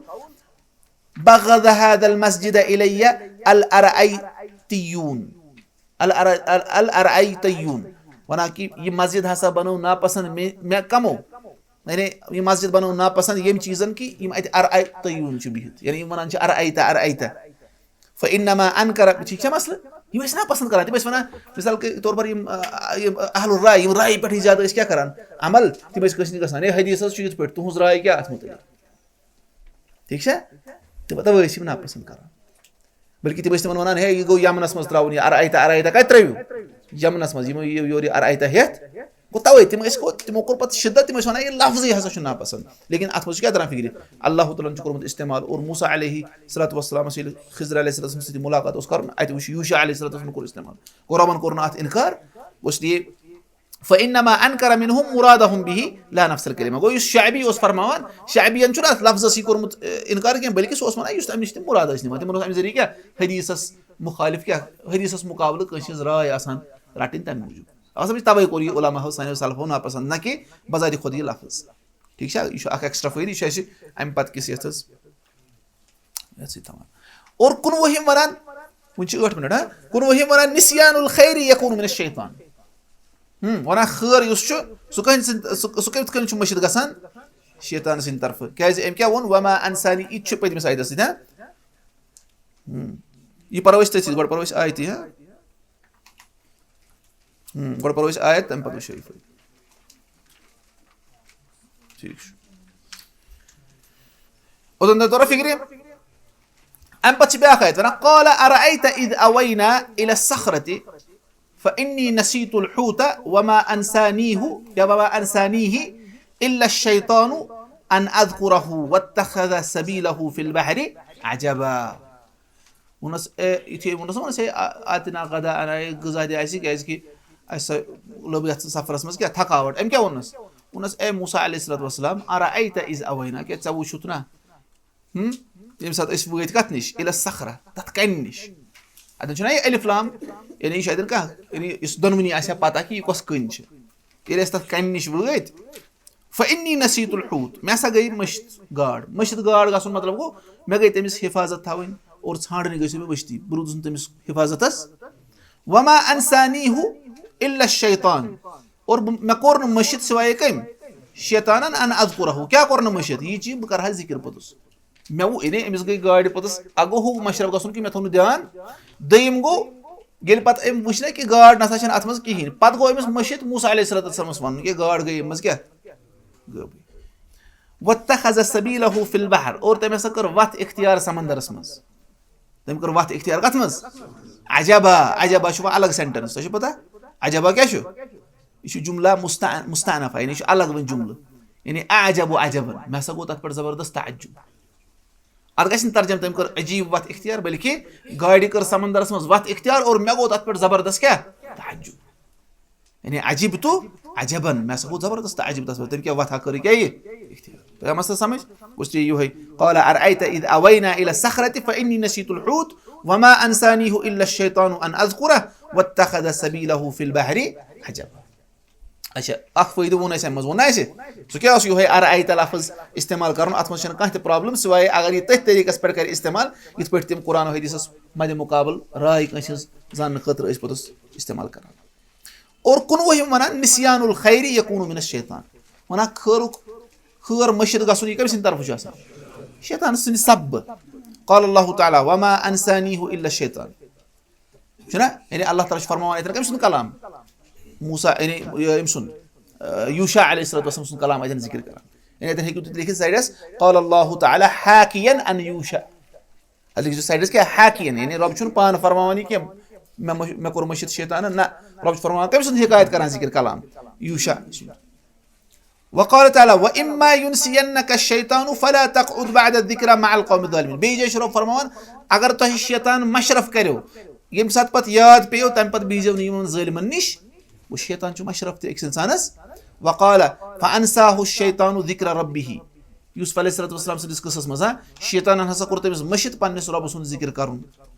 بغض هذا المسجد الی الارأیتیون۔ الار-، ال-، الارأیتیون۔ وَنان کہِ یہِ مسجد ہسا بنٲو ناپسند مےٚ، مےٚ کمو؟ یعنی یہِ مسجد بنٲو ناپسند ییٚمہِ چیٖزن کہِ یِم اَتہِ ارأیتیون چھِ بِہِتھ۔ یعنی یِم وَنان چھِ ارأیت، ارأیت۔ فإنما انکر، ٹھیٖک چھا مسلہٕ؟ یِم ٲسۍ ناپسند کران، تِم ٲسۍ وَنان، مثال کے طور پر یِم، آ، یِم اہل الرأی، یِم رأیہِ پٮ۪ٹھٕے زیادٕ ٲسۍ کیٛاہ کران؟ عمل، تِم ٲسۍ کٲنٛسہِ نِش گژھان، ہے حدیث حظ چھُ یِتھ پٲٹھۍ، تُہٕنٛز راے کیٛاہ اَتھ مُتعلق؟ ٹھیٖک چھا؟ تِم، تَوَے ٲسۍ یِم ناپسنٛد کران۔ بلکہِ تِم ٲسۍ تِمن وَنان، ہے، یہِ گوٚو یمنس منٛز ترٛاوُن، یہِ ارأیت، ارأیت کَتہِ ترٛٲوِو؟ یمنس منٛز، یِمو یہِ یورٕ یہِ ارأیت ہٮ۪تھ۔ گوٚو تَوَے، تِم ٲسۍ کو-، تِمو کوٚر پتہٕ شدت، تِم ٲسۍ وَنان، یہِ لفظٕے ہسا چھُ ناپسنٛد۔ لیکن اَتھ منٛز چھُ کیٛاہ تران فِکرِ؟ اللہ تعالیٰ ہن چھُ کوٚرمُت استعمال، اور موسیٰ علیہ الصلوۃ والسلامس ییٚلہِ خضر علیہ السلام سۭتۍ ملاقات اوس کرُن، اَتہِ وٕچھ یوٗشع علیہ السلام کوٚر استعمال۔ گوٚو رۄبن کوٚر نہٕ اَتھ اِنکار، اس لیے فإنما أنكر منهم مرادهم به لا نفس الكلمة۔ گوٚو یُس شعبی اوس فرماوان، شعبین چھُنہٕ اَتھ لفظس یہِ کوٚرمُت، اے، اِنکار کینٛہہ، بلکہِ سُہ اوس وَنان یُس تَمہِ نِش تِم مُراد ٲسۍ نِوان۔ تِمن اوس اَمہِ ذٔریعہٕ کیٛاہ؟ حدیثس مُخالف کیٛاہ؟ حدیثس مُقابلہٕ کٲنٛسہِ ہٕنٛز راے آسان رَٹٕنۍ تَمہِ موٗجوٗب۔ اَوَ سَمجھ، تَوَے کوٚر یہِ علماء سانیو سلفو ناپسنٛد، نہ کہِ بذاتِ خود یہِ لفظ۔ ٹھیٖک چھا؟ یہِ چھُ اکھ extra فٲیدٕ، یہِ چھُ اَسہِ اَمہِ پتہٕ کِس یَتھ حظ یَتھ سۭتۍ تھاوان۔ اور کُنوُہِم وَنان، وٕنہِ چھِ ٲٹھ منٹ، ہاں؟ کُنوُہِم وَنان، نسیان الخیر یکون من الشیطان۔ ہم، وَنان خٲر یُس چھُ، سُہ کٕہٕنٛدِ سۭتۍ، سُہ، سُہ کَمہِ کِتھ کٔنۍ چھُ مٔشِتھ گژھان؟ شیطان سٕنٛدِ طرفہٕ۔ کیٛازِ أمۍ کیٛاہ ووٚن؟ وما انسانی، یہِ تہِ چھُ پٔتمِس آیتَس سۭتۍ، ہاں؟ ہم۔ یہِ پَرو أسۍ تٔتھۍ سۭتۍ، گۄڈٕ پَرو أسۍ آیتٕے، ہاں؟ ہم، گۄڈٕ پَرو أسۍ آیت، تَمہِ پَتہٕ وٕچھو یہِ فٲیدٕ۔ ٹھیٖک چھُ۔ اوٚتَن تام توٚرا فِکرِ؟ اَمہِ پَتہٕ چھِ بیٛاکھ آیت وَنان، قال ارأیت اذ اوینا الی الصخرة فإنی نسیت الحوت وما انسانیہ، یا وما انسانیہ الا الشیطان ان اذکرہ واتخذ سبیلہ فی البحر عجبا۔ ووٚنُس، اے، یُتھُے ووٚنُس، ووٚنُس، ہے، آ-، آتنا غداءنا، اے، غذا دِ اَسہِ، کیٛازِکہِ اَسہِ سا لوٚب یَتھ سفرَس منٛز کیٛاہ تھکاوٹ۔ أمۍ کیٛاہ ووٚنُس؟ ووٚنُس، اے موسیٰ علیہ الصلوۃ والسلام، ارأیت اذ اوینا، کیٛاہ ژےٚ وُچھُتھ نا؟ ہم؟ ییٚمہِ ساتہٕ أسۍ وٲتۍ کَتھ نِش؟ الی الصخرہ، تَتھ کَنہِ نِش۔ اَتٮ۪ن چھُنہ یہِ الف لام، یعنی یہِ چھُ اَتٮ۪ن کانٛہہ، یعنی یُس دۄنوٕنی آسہِ ہا پَتہ کہِ یہِ کۄس کٔنۍ چھِ۔ ییٚلہِ أسۍ تَتھ کَنہِ نِش وٲتۍ، فإنی نسیت الحوت، مےٚ ہسا گٔے مٔشِتھ گاڈ۔ مٔشِتھ گاڈ گژھُن مطلب گوٚو، مےٚ گٔے تٔمِس حفاظت تھاوٕنۍ اور ژھانٛڈنہِ گٔژھ مےٚ مٔشتٕے۔ بہٕ روٗدُس نہٕ تٔمِس حفاظتس۔ وما انسانیہ الا الشیطان، اور بہٕ، مےٚ کوٚر نہٕ مٔشِتھ سوائے کٔمۍ؟ شیطانن۔ ان اذکرہ، کیٛاہ کوٚر نہٕ مٔشِتھ؟ یہِ چیٖز بہٕ کرٕ ہا ذِکر پوٚتُس۔ مےٚ ووٚن، یعنی أمِس گٔے گاڈِ پوٚتُس، اَکھ گوٚو ہُہ مشرف گژھُن کہِ مےٚ تھوٚو نہٕ دیان۔ دوٚیِم گوٚو، ییٚلہِ پتہٕ أمۍ وٕچھ نہ کہِ گاڈ نسا چھَنہٕ اَتھ منٛز کِہیٖنۍ، پتہٕ گوٚو أمِس مٔشِتھ موسیٰ علیہ الصلوۃ والسلامَس وَنُن کہِ گاڈ گٔے أمۍ منٛز کیٛاہ؟ غٲبٕے۔ واتخذ سبیلہ فی البحر، اور تٔمۍ ہسا کٔر وتھ اختیار سمندرس منٛز۔ تٔمۍ کٔر وتھ اختیار کتھ منٛز؟ عجبا، عجبا چھُ وۄنۍ الگ سینٹنس، تۄہہِ چھو پتہ؟ عجبا کیٛاہ چھُ؟ یہِ چھُ جملہ مستع-، مستعنفہ، یعنی یہِ چھُ الگ وۄنۍ جملہٕ۔ یعنی اعجب و عجبا، مےٚ ہسا گوٚو تتھ پٮ۪ٹھ زبردست تعجب۔ اتھ گژھِ نہٕ ترجمہٕ تٔمۍ کٔر عجیب وتھ اختیار، بلکہ گاڑِ کٔر سمندرس منٛز وتھ اختیار اور مےٚ گوٚو تتھ پٮ۪ٹھ زبردست کیٛاہ؟ تعجب۔ یعنی عجبت عجبا، مےٚ ہسا گوٚو زبردست تعجب تتھ پٮ۪ٹھ، تٔمۍ کیٛاہ وتھا کٔر کیٛاہ یہِ اختیار۔ تۄہہِ آو مسلہٕ سمجھ؟ گوٚژھ ژےٚ یہِ یِہوٚے۔ قال ارأیت اذ اوینا الی الصخرة فانی نسیت الحوت وما انسانیہ الا الشیطان ان اذکرہ واتخذ سبیلہ فی البحر عجبا۔ اچھا، اکھ فٲیدٕ ووٚن اَسہِ اَمہِ منٛز، ووٚن نہ اَسہِ؟ سُہ کیٛاہ اوس یِہوٚے ارأیت لفظ استعمال کرُن؟ اَتھ منٛز چھَنہٕ کانٛہہ تہِ پرابلم، سوائے اگر یہِ تٔتھۍ طریٖقَس پٮ۪ٹھ کرِ استعمال، یِتھ پٲٹھۍ تِم قرآن و حدیثَس مدِ مقابل راے کٲنٛسہِ ہٕنٛز زاننہٕ خٲطرٕ ٲسۍ پوٚتُس استعمال کران۔ اور کُنوُہِم وَنان، نسیان الخیر یکون من الشیطان، وَنان خٲرُک، خٲر مٔشِتھ گژھُن، یہِ کٔمۍ سٕنٛدِ طرفہٕ چھُ آسان؟ شیطان سٕنٛدِ سببہٕ۔ قال اللہ تعالیٰ، وما انسانیہ الا الشیطان۔ چھُنہ؟ یعنی اللہ تعالیٰ چھُ فرماوان ییٚتٮ۪ن کٔمۍ سُنٛد کلام؟ موسیٰ، یعنی یہِ أمۍ سُنٛد، آ، یوشع علیہ الصلوۃ والسلام سُنٛد کلام اَتٮ۪ن ذِکر کران۔ یعنی اَتٮ۪ن ہیٚکِو تُہۍ لیکھِتھ سایڈَس، قال اللہ تعالیٰ حاکیاً عن یوشع۔ اَتہِ لیکھِو سایڈَس کیٛاہ؟ حاکیاً، یعنی رۄب چھُنہٕ پانہٕ فرماوان یہِ کینٛہہ، مےٚ مٔش-، مےٚ کوٚر مٔشِتھ شیطانَن، نہ، رۄب چھُ فرماوان کٔمۍ سُنٛد حکایت کران ذِکر کلام؟ یوشع سُنٛد۔ وقال تعالیٰ، واما ینسینک الشیطان فلا تقعد بعد الذکری مع القوم الظالمین۔ بیٚیہِ جایہِ چھُ رۄب فرماوان، اگر تۄہہِ شیطان مشرف کریو، ییٚمہِ ساتہٕ پتہٕ یاد پیٚیو، تَمہِ پتہٕ بیٚہزیو نہٕ یِمن ظٲلمن نِش۔ گوٚو، شیطان چھُ مشرف تہِ أکِس اِنسانس۔ وقال، فانساہ الشیطان ذکر ربہ۔ یوسف علیہ الصلوۃ والسلام سٕنٛدِس قصس منٛز، ہا، شیطانن ہسا کوٚر تٔمِس مٔشِتھ پننِس رۄبہٕ سُنٛد ذِکر کرُن۔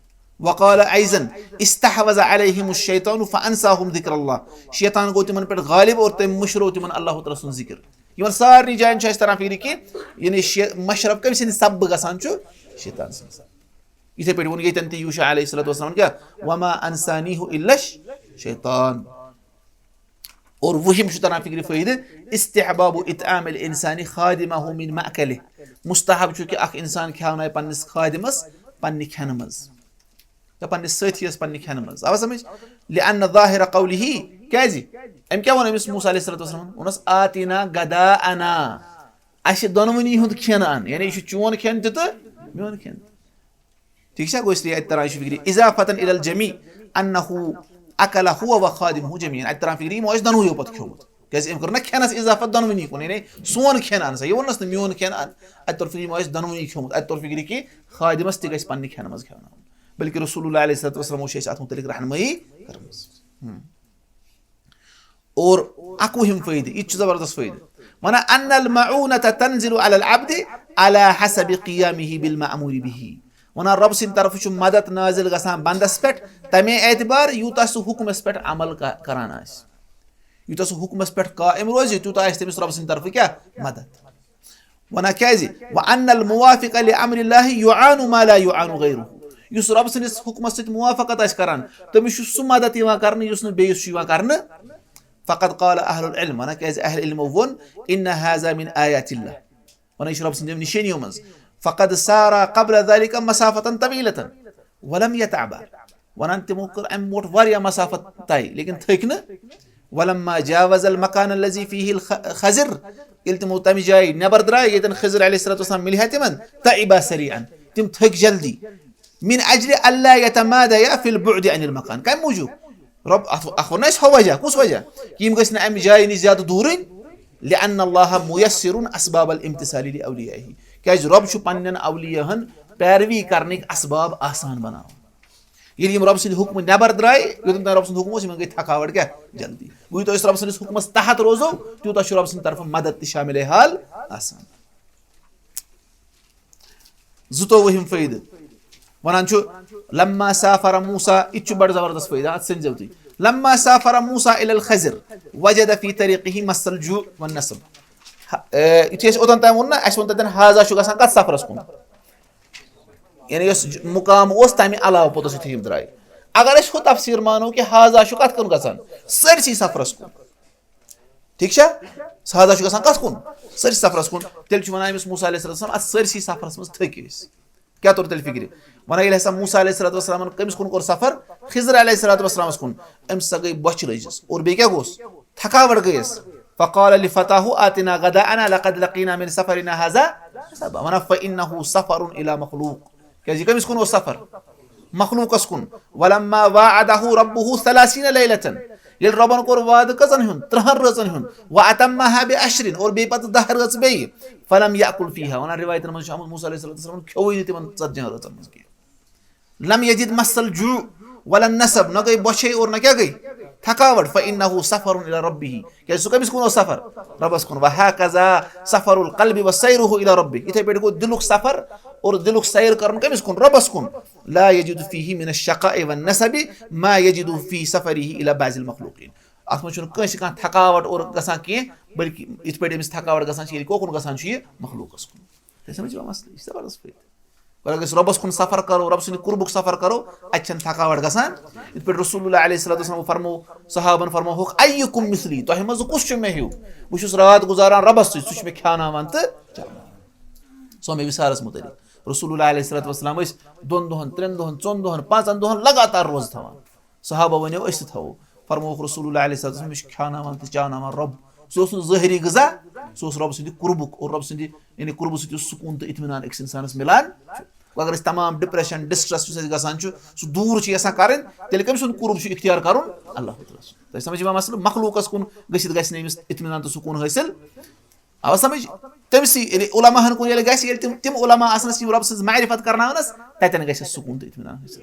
وقال ایضا، استحوذ علیہم الشیطان فانساہم ذکر اللہ۔ شیطان گوٚو تِمن پٮ۪ٹھ غالب اور تٔمۍ مٔشرو تِمن اللہ تعالیٰ سُنٛد ذِکر۔ یِمن سارنٕے جاین چھُ اَسہِ تران فِکرِ کہِ یعنی شے-، مشرف کٔمۍ سٕنٛدِ سببہٕ گژھان چھُ؟ شیطان سٕنٛدِ سببہٕ۔ یِتھے پٲٹھۍ ووٚن ییٚتٮ۪ن تہِ یوشع علیہ الصلوۃ والسلام کیٛاہ؟ وما انسانیہ الا الشیطان۔ اور وُہِم چھُ تران فِکرِ فٲیدٕ، استحباب اطعام الانسان خادمہ من مأکلہ۔ مستحب چھُ کہِ اکھ اِنسان کھیاونایہِ پننِس خادمس پننہِ کھٮ۪نہٕ منٛز۔ تہٕ پننِس سٲتھیَس پننہِ کھٮ۪نہٕ منٛز۔ آوا سمجھ؟ لأن ظاہر قولہ، کیٛازِ؟ أمۍ کیٛاہ ووٚن أمِس موسیٰ علیہ الصلوۃ والسلام؟ ووٚنُس، آتنا غداءنا، اَسہِ دۄنوٕنی ہُنٛد کھٮ۪ن اَن، یعنی یہِ چھُ چون کھٮ۪ن تہِ تہٕ میون کھٮ۪ن تہِ۔ ٹھیٖک چھا؟ گوٚو اس لیے اَتہِ تران چھُ فِکرِ، اضافة الی الجمع انہ اکل ہو و خادمہ جمیعا۔ اَتہِ تران فِکرِ، یِمو آسہِ دۄنوٕیو پتہٕ کھیوٚمُت۔ کیٛازِ أمۍ کٔر نہ کھٮ۪نَس اضافت دۄنوٕنی کُن، یعنی سون کھٮ۪ن اَن سا، یہِ ووٚننَس نہٕ میون کھٮ۪ن اَن۔ اَتہِ توٚر فِکرِ، یِمو آسہِ دۄنوٕنی کھیوٚمُت۔ اَتہِ توٚر فِکرِ کہِ خادمَس تہِ گژھِ پننہِ کھٮ۪نہٕ منٛز کھٮ۪وناوُن۔ بلکہ رسول اللہ علیہ الصلوۃ والسلام چھِ اَسہِ اَتھ مُتعلق رہنمٲیی کٔرمٕژ۔ ہم۔ اور اَکوُہِم فٲیدٕ، یہِ تہِ چھُ زبردست فٲیدٕ۔ وَنان، ان المعونة تنزل علی العبد علی حسب قیامہ بالمأمور بہ۔ وَنان، رۄب سٕنٛدِ طرفہٕ چھُ مدد نازل گژھان بندس پٮ۪ٹھ تَمے اعتبار یوٗتاہ سُہ حُکمس پٮ۪ٹھ عمل کا-، کران آسہِ۔ یوٗتاہ سُہ حُکمس پٮ۪ٹھ قٲیِم روزِ، تیوٗتاہ آسہِ تٔمِس رۄب سٕنٛدِ طرفہٕ کیٛاہ؟ مدد۔ وَنان کیٛازِ؟ وَأَنَّ الْمُوَافِقَ لِأَمْرِ اللَّهِ يُعَانُ مَا لَا يُعَانُ غَيْرُهُ۔ یُس رۄب سٕنٛدِس حُکمَس سۭتۍ موافقت آسہِ کران، تٔمِس چھُ سُہ مدد یِوان کرنہٕ یُس نہٕ بیٚیِس چھُ یِوان کرنہٕ۔ فَقَدْ قَالَ أَهْلُ الْعِلْمِ، وَنان کیٛازِ اہل علمو ووٚن، إِنَّ هَذَا مِنْ آيَاتِ اللَّهِ، وَنان یہِ چھُ رۄب سٕنٛدیو نِشٲنیو منٛز۔ فَقَدْ سَارَا قَبْلَ ذَلِكَ مَسَافَةً طَوِيلَةً وَلَمْ يَتَعَبَا۔ وَنان تِمو کٔر اَمہِ برونٛٹھ واریاہ مسافت طے، لیکن تھٔکۍ نہٕ۔ وَلَمَّا جَاوَزَا الْمَكَانَ الَّذِي فِيهِ الْخَ-، خَضِرُ، ییٚلہِ تِمو تَمہِ جایہِ نٮ۪بر درٛاے، ییٚتٮ۪ن خضر علیہ الصلوۃ والسلام مِلہِ ہا تِمن، تَعِبَا سَرِيعًا، تِم تھٔکۍ جلدی۔ مِنْ أَجْلِ أَلَّا يَتَمَادَيَا فِي الْبُعْدِ عَنِ الْمَكَانِ۔ کَمہِ موٗجوٗب؟ رۄب، اَتھ، اَتھ ووٚن نہ اَسہِ ہُہ وجہ، کُس وجہ؟ کہِ یِم گٔژھۍ نہٕ اَمہِ جایہِ نِش زیادٕ دوٗرٕنۍ۔ لِأَنَّ اللَّهَ مُيَسِّرٌ أَسْبَابَ الْامْتِثَالِ لِأَوْلِيَائِهِ۔ کیٛازِ رۄب چھُ پنٛنٮ۪ن اولیاہَن پیروی کرنٕکۍ اسباب آسان بناوان۔ ییٚلہِ یِم رۄب سٕنٛدِ حُکمہٕ نٮ۪بر درٛاے، یوٚتَن تام رۄب سُنٛد حُکم اوس، یِمن گٔے تھکاوٹ کیٛاہ؟ جلدی۔ گوٚو یوٗتاہ أسۍ رۄب سٕنٛدِس حُکمس تحت روزو، تیوٗتاہ چھُ رۄب سٕنٛدِ طرفہٕ مدد تہِ شاملِ حال آسان۔ زٕتووُہِم فٲیدٕ۔ وَنان چھُ، لما سافر موسیٰ، یہِ تہِ چھُ بڑٕ زبردست فٲیدٕ، اَتھ سٔنزیو تُہۍ۔ لما سافر موسیٰ إلى الخضر وجد في طريقه مس الجوع والنصب۔ ہا-، اے، یُتھُے اَسہِ اوٚتَن تام ووٚن نہ، اَسہِ ووٚن تَتٮ۪ن، ہاذا چھُ گژھان کَتھ سفرَس کُن؟ یعنی یُس ج-، مُقام اوس، تَمہِ علاوٕ پوٚتُس یُتھُے یِم درٛاے۔ اگر أسۍ ہُہ تفسیٖر مانو کہِ ہاذا چھُ کَتھ کُن گژھان؟ سٲرسٕے سفرَس کُن۔ ٹھیٖک چھا؟ ہاذا چھُ گژھان کَتھ کُن؟ سٲرسٕے سفرَس کُن۔ تیٚلہِ چھُ وَنان أمِس موسیٰ علیہ السلام، اَتھ سٲرسٕے سفرَس منٛز تھٔکۍ أسۍ۔ کیٛاہ توٚر تیٚلہِ فِکرِ؟ وَنان ییٚلہِ ہسا موسیٰ علیہ الصلوۃ والسلامَن کٔمِس کُن کوٚر سفر؟ خضر علیہ الصلوۃ والسلامَس کُن۔ أمِس ہسا گٔے بۄچھِ لٔجِس۔ اور بیٚیہِ کیٛاہ گوٚس؟ تھکاوٹ گٔیَس۔ فقال لفتاه آتنا غداءنا لقد لقينا من سفرنا هذا نصبا، وَنَفَّ إِنَّهُ سَفَرٌ إِلَى مَخْلُوقٍ۔ کیازِ یہِ کٔمِس کُن اوس سفر؟ مخلوقس کُن۔ ولما وعده ربه ثلاثين ليلة، ییٚلہِ رۄبن کوٚر وعدٕ کٔژن ہُنٛد؟ ترٛہن رٲژن ہُنٛد۔ وأتمها بعشر، اور بیٚیہِ پتہٕ دَہ رٲژ بیٚیہِ۔ فلم يأكل فيها، ونان رِوایتن منٛز چھُ آمُت، موسیٰ علیہ الصلوۃ والسلام کھیوٚوٕے نہٕ تِمن ژتجِہن رٲژن منٛز کینٛہہ۔ لم يجد مس الجوع ولا النصب، نہ گٔے بۄچھے اور نہ کیٛاہ گٔے؟ تھکاوٹ۔ فإنه سفر إلى ربه، کیٛازِ سُہ کٔمِس کُن اوس سفر؟ رۄبس کُن۔ وهكذا سفر القلب وسيره إلى ربه، یِتھے پٲٹھۍ گوٚو دِلُک سفر اور دِلُک سیر کرُن کٔمِس کُن؟ رۄبس کُن۔ لا يجد فيه من الشقاء والنصب ما يجد في سفره إلى بعض المخلوقين۔ اتھ منٛز چھُنہٕ کٲنٛسہِ کانٛہہ تھکاوٹ اور گژھان کینٛہہ، بلکہِ یِتھ پٲٹھۍ أمِس تھکاوٹ گژھان چھِ، ییٚلہِ کوکُن گژھان چھُ یہِ؟ مخلوقس کُن۔ تۄہہِ سمجھ یِوان مسلہٕ؟ یہِ چھُ زبردست فٲیدٕ۔ اگر أسۍ رۄبس کُن سفر کرو، رۄب سٕنٛدِ قربُک سفر کرو، اتہِ چھنہٕ تھکاوٹ گژھان۔ یِتھ پٲٹھۍ رسول اللہ علیہ الصلوۃ والسلام فرمو، صحابن فرمووُکھ، أيكم مثلي، تۄہہِ منٛز کُس چھُ مےٚ ہیوٗ؟ بہٕ چھُس راتھ گُزاران رۄبس سۭتۍ، سُہ چھُ مےٚ کھیاناوان تہٕ چاوناوان۔ سۄ مےٚ وِسالس مُتعلق۔ رسول اللہ علیہ الصلوۃ والسلام ٲسۍ دۄن دۄہن، ترٛٮ۪ن دۄہن، ژۄن دۄہن، پانٛژن دۄہن لگاتار روزٕ تھاوان۔ صحابہ ؤنِو، أسۍ تہِ تھاوو۔ فرمووُکھ رسول اللہ علیہ الصلوۃ والسلام، مےٚ چھُ کھیاناوان تہٕ چاوناوان رۄب۔ سُہ اوس نہٕ ظٲہری غذا، سُہ اوس رۄب سٕنٛدِ قربُک، اور رۄب سٕنٛدِ، یعنی قربہٕ سۭتۍ اوس سکوٗن تہٕ اطمینان أکِس انسانس مِلان چھُ۔ گوٚو اگر أسۍ تمام depression، distress یُس اَسہِ گژھان چھُ، سُہ دوٗر چھِ یژھان کرٕنۍ، تیٚلہِ کٔمۍ سُنٛد قرب چھُ اختیار کرُن؟ اللہ تعالیٰ سُنٛد۔ تۄہہِ سمجھ یِوان مسلہٕ؟ مخلوقس کُن گٔژھِتھ گژھِ نہٕ أمِس اطمینان تہٕ سکوٗن حٲصِل۔ آو سمجھ؟ تٔمۍ سٕے، ییٚلہِ علماہن کُن ییٚلہِ گژھِ، ییٚلہِ تِم، تِم علما آسنس یِم رۄب سٕنٛز معرفت کرناونس، تتٮ۪ن گژھِ سکوٗن تہٕ اطمینان حٲصِل۔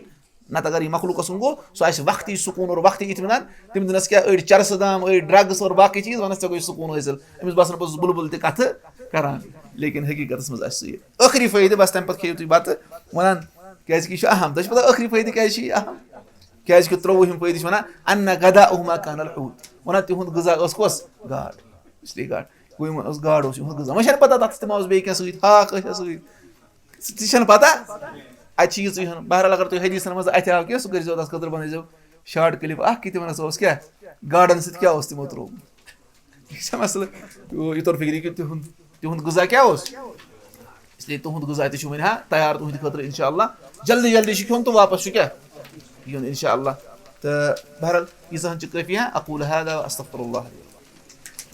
نتہٕ اگر یہِ مخلوقس کُن گوٚو، سُہ آسہِ وقتی سکوٗن اور وقتی اطمینان، تِم دِنس کیٛاہ، أڑۍ چرسہٕ دام، أڑۍ drugs اور باقٕے چیٖز، ونس، ژےٚ گوٚو سکوٗن حٲصِل۔ أمِس باسان، بہٕ چھُس بُلبُل تہِ کتھٕ کران، لیکن حقیٖقتس منٛز آسہِ سُہ یہِ۔ ٲخری فٲیدٕ، بس تمہِ پتہٕ کھیٚیِو تُہۍ بتہٕ، ونان، کیازِ کہِ یہِ چھُ اہم۔ تۄہہِ چھِ پتہ ٲخری فٲیدٕ کیازِ چھُ یہِ اہم؟ کیازِ کہِ ترٛۆوُہِم فٲیدٕ چھِ ونان، أن غداءهما كان الحوت۔ ونان، تِہُنٛد غذا ٲس کۄس؟ گاڈ۔ اس لیے گاڈ۔ گوٚو یِمن ٲس گاڈ اوس یِہُنٛد غذا۔ وۄنۍ چھَنہٕ پتہ تَتھ تِمن اوس بیٚیہِ کینٛہہ سۭتۍ، ہاکھ ٲسیا سۭتۍ۔ سُہ تہِ چھَنہٕ پتہ۔ اَتہِ چھِ یِژٕے ہن۔ بہرحال، اگر تُہۍ حدیثن منٛز اَتھِ آو کینٛہہ، سُہ کٔرۍزیو تَتھ خٲطرٕ، بنٲیزیو short clip اکھ کہِ تِمن ہسا اوس کیٛاہ؟ گاڈن سۭتۍ کیٛاہ اوس تِمو ترٛوومُت۔ یہِ چھا مسلہٕ؟ یہِ توٚر فِکرِ کہِ تِہُنٛد، تِہُنٛد غذا کیٛاہ اوس؟ اس لیے تُہُنٛد غذا تہِ چھُ وۄنۍ ہا تیار تُہٕنٛدِ خٲطرٕ، انشاءاللہ۔ جلدی جلدی چھُ کھیوٚن تہٕ واپس چھُ کیٛاہ؟ یُن، انشاءاللہ۔ تہٕ بہرحال، ییٖژاہ ہن چھِ کٲفی ہا۔ أقول هذا وأستغفر الله لي ولكم۔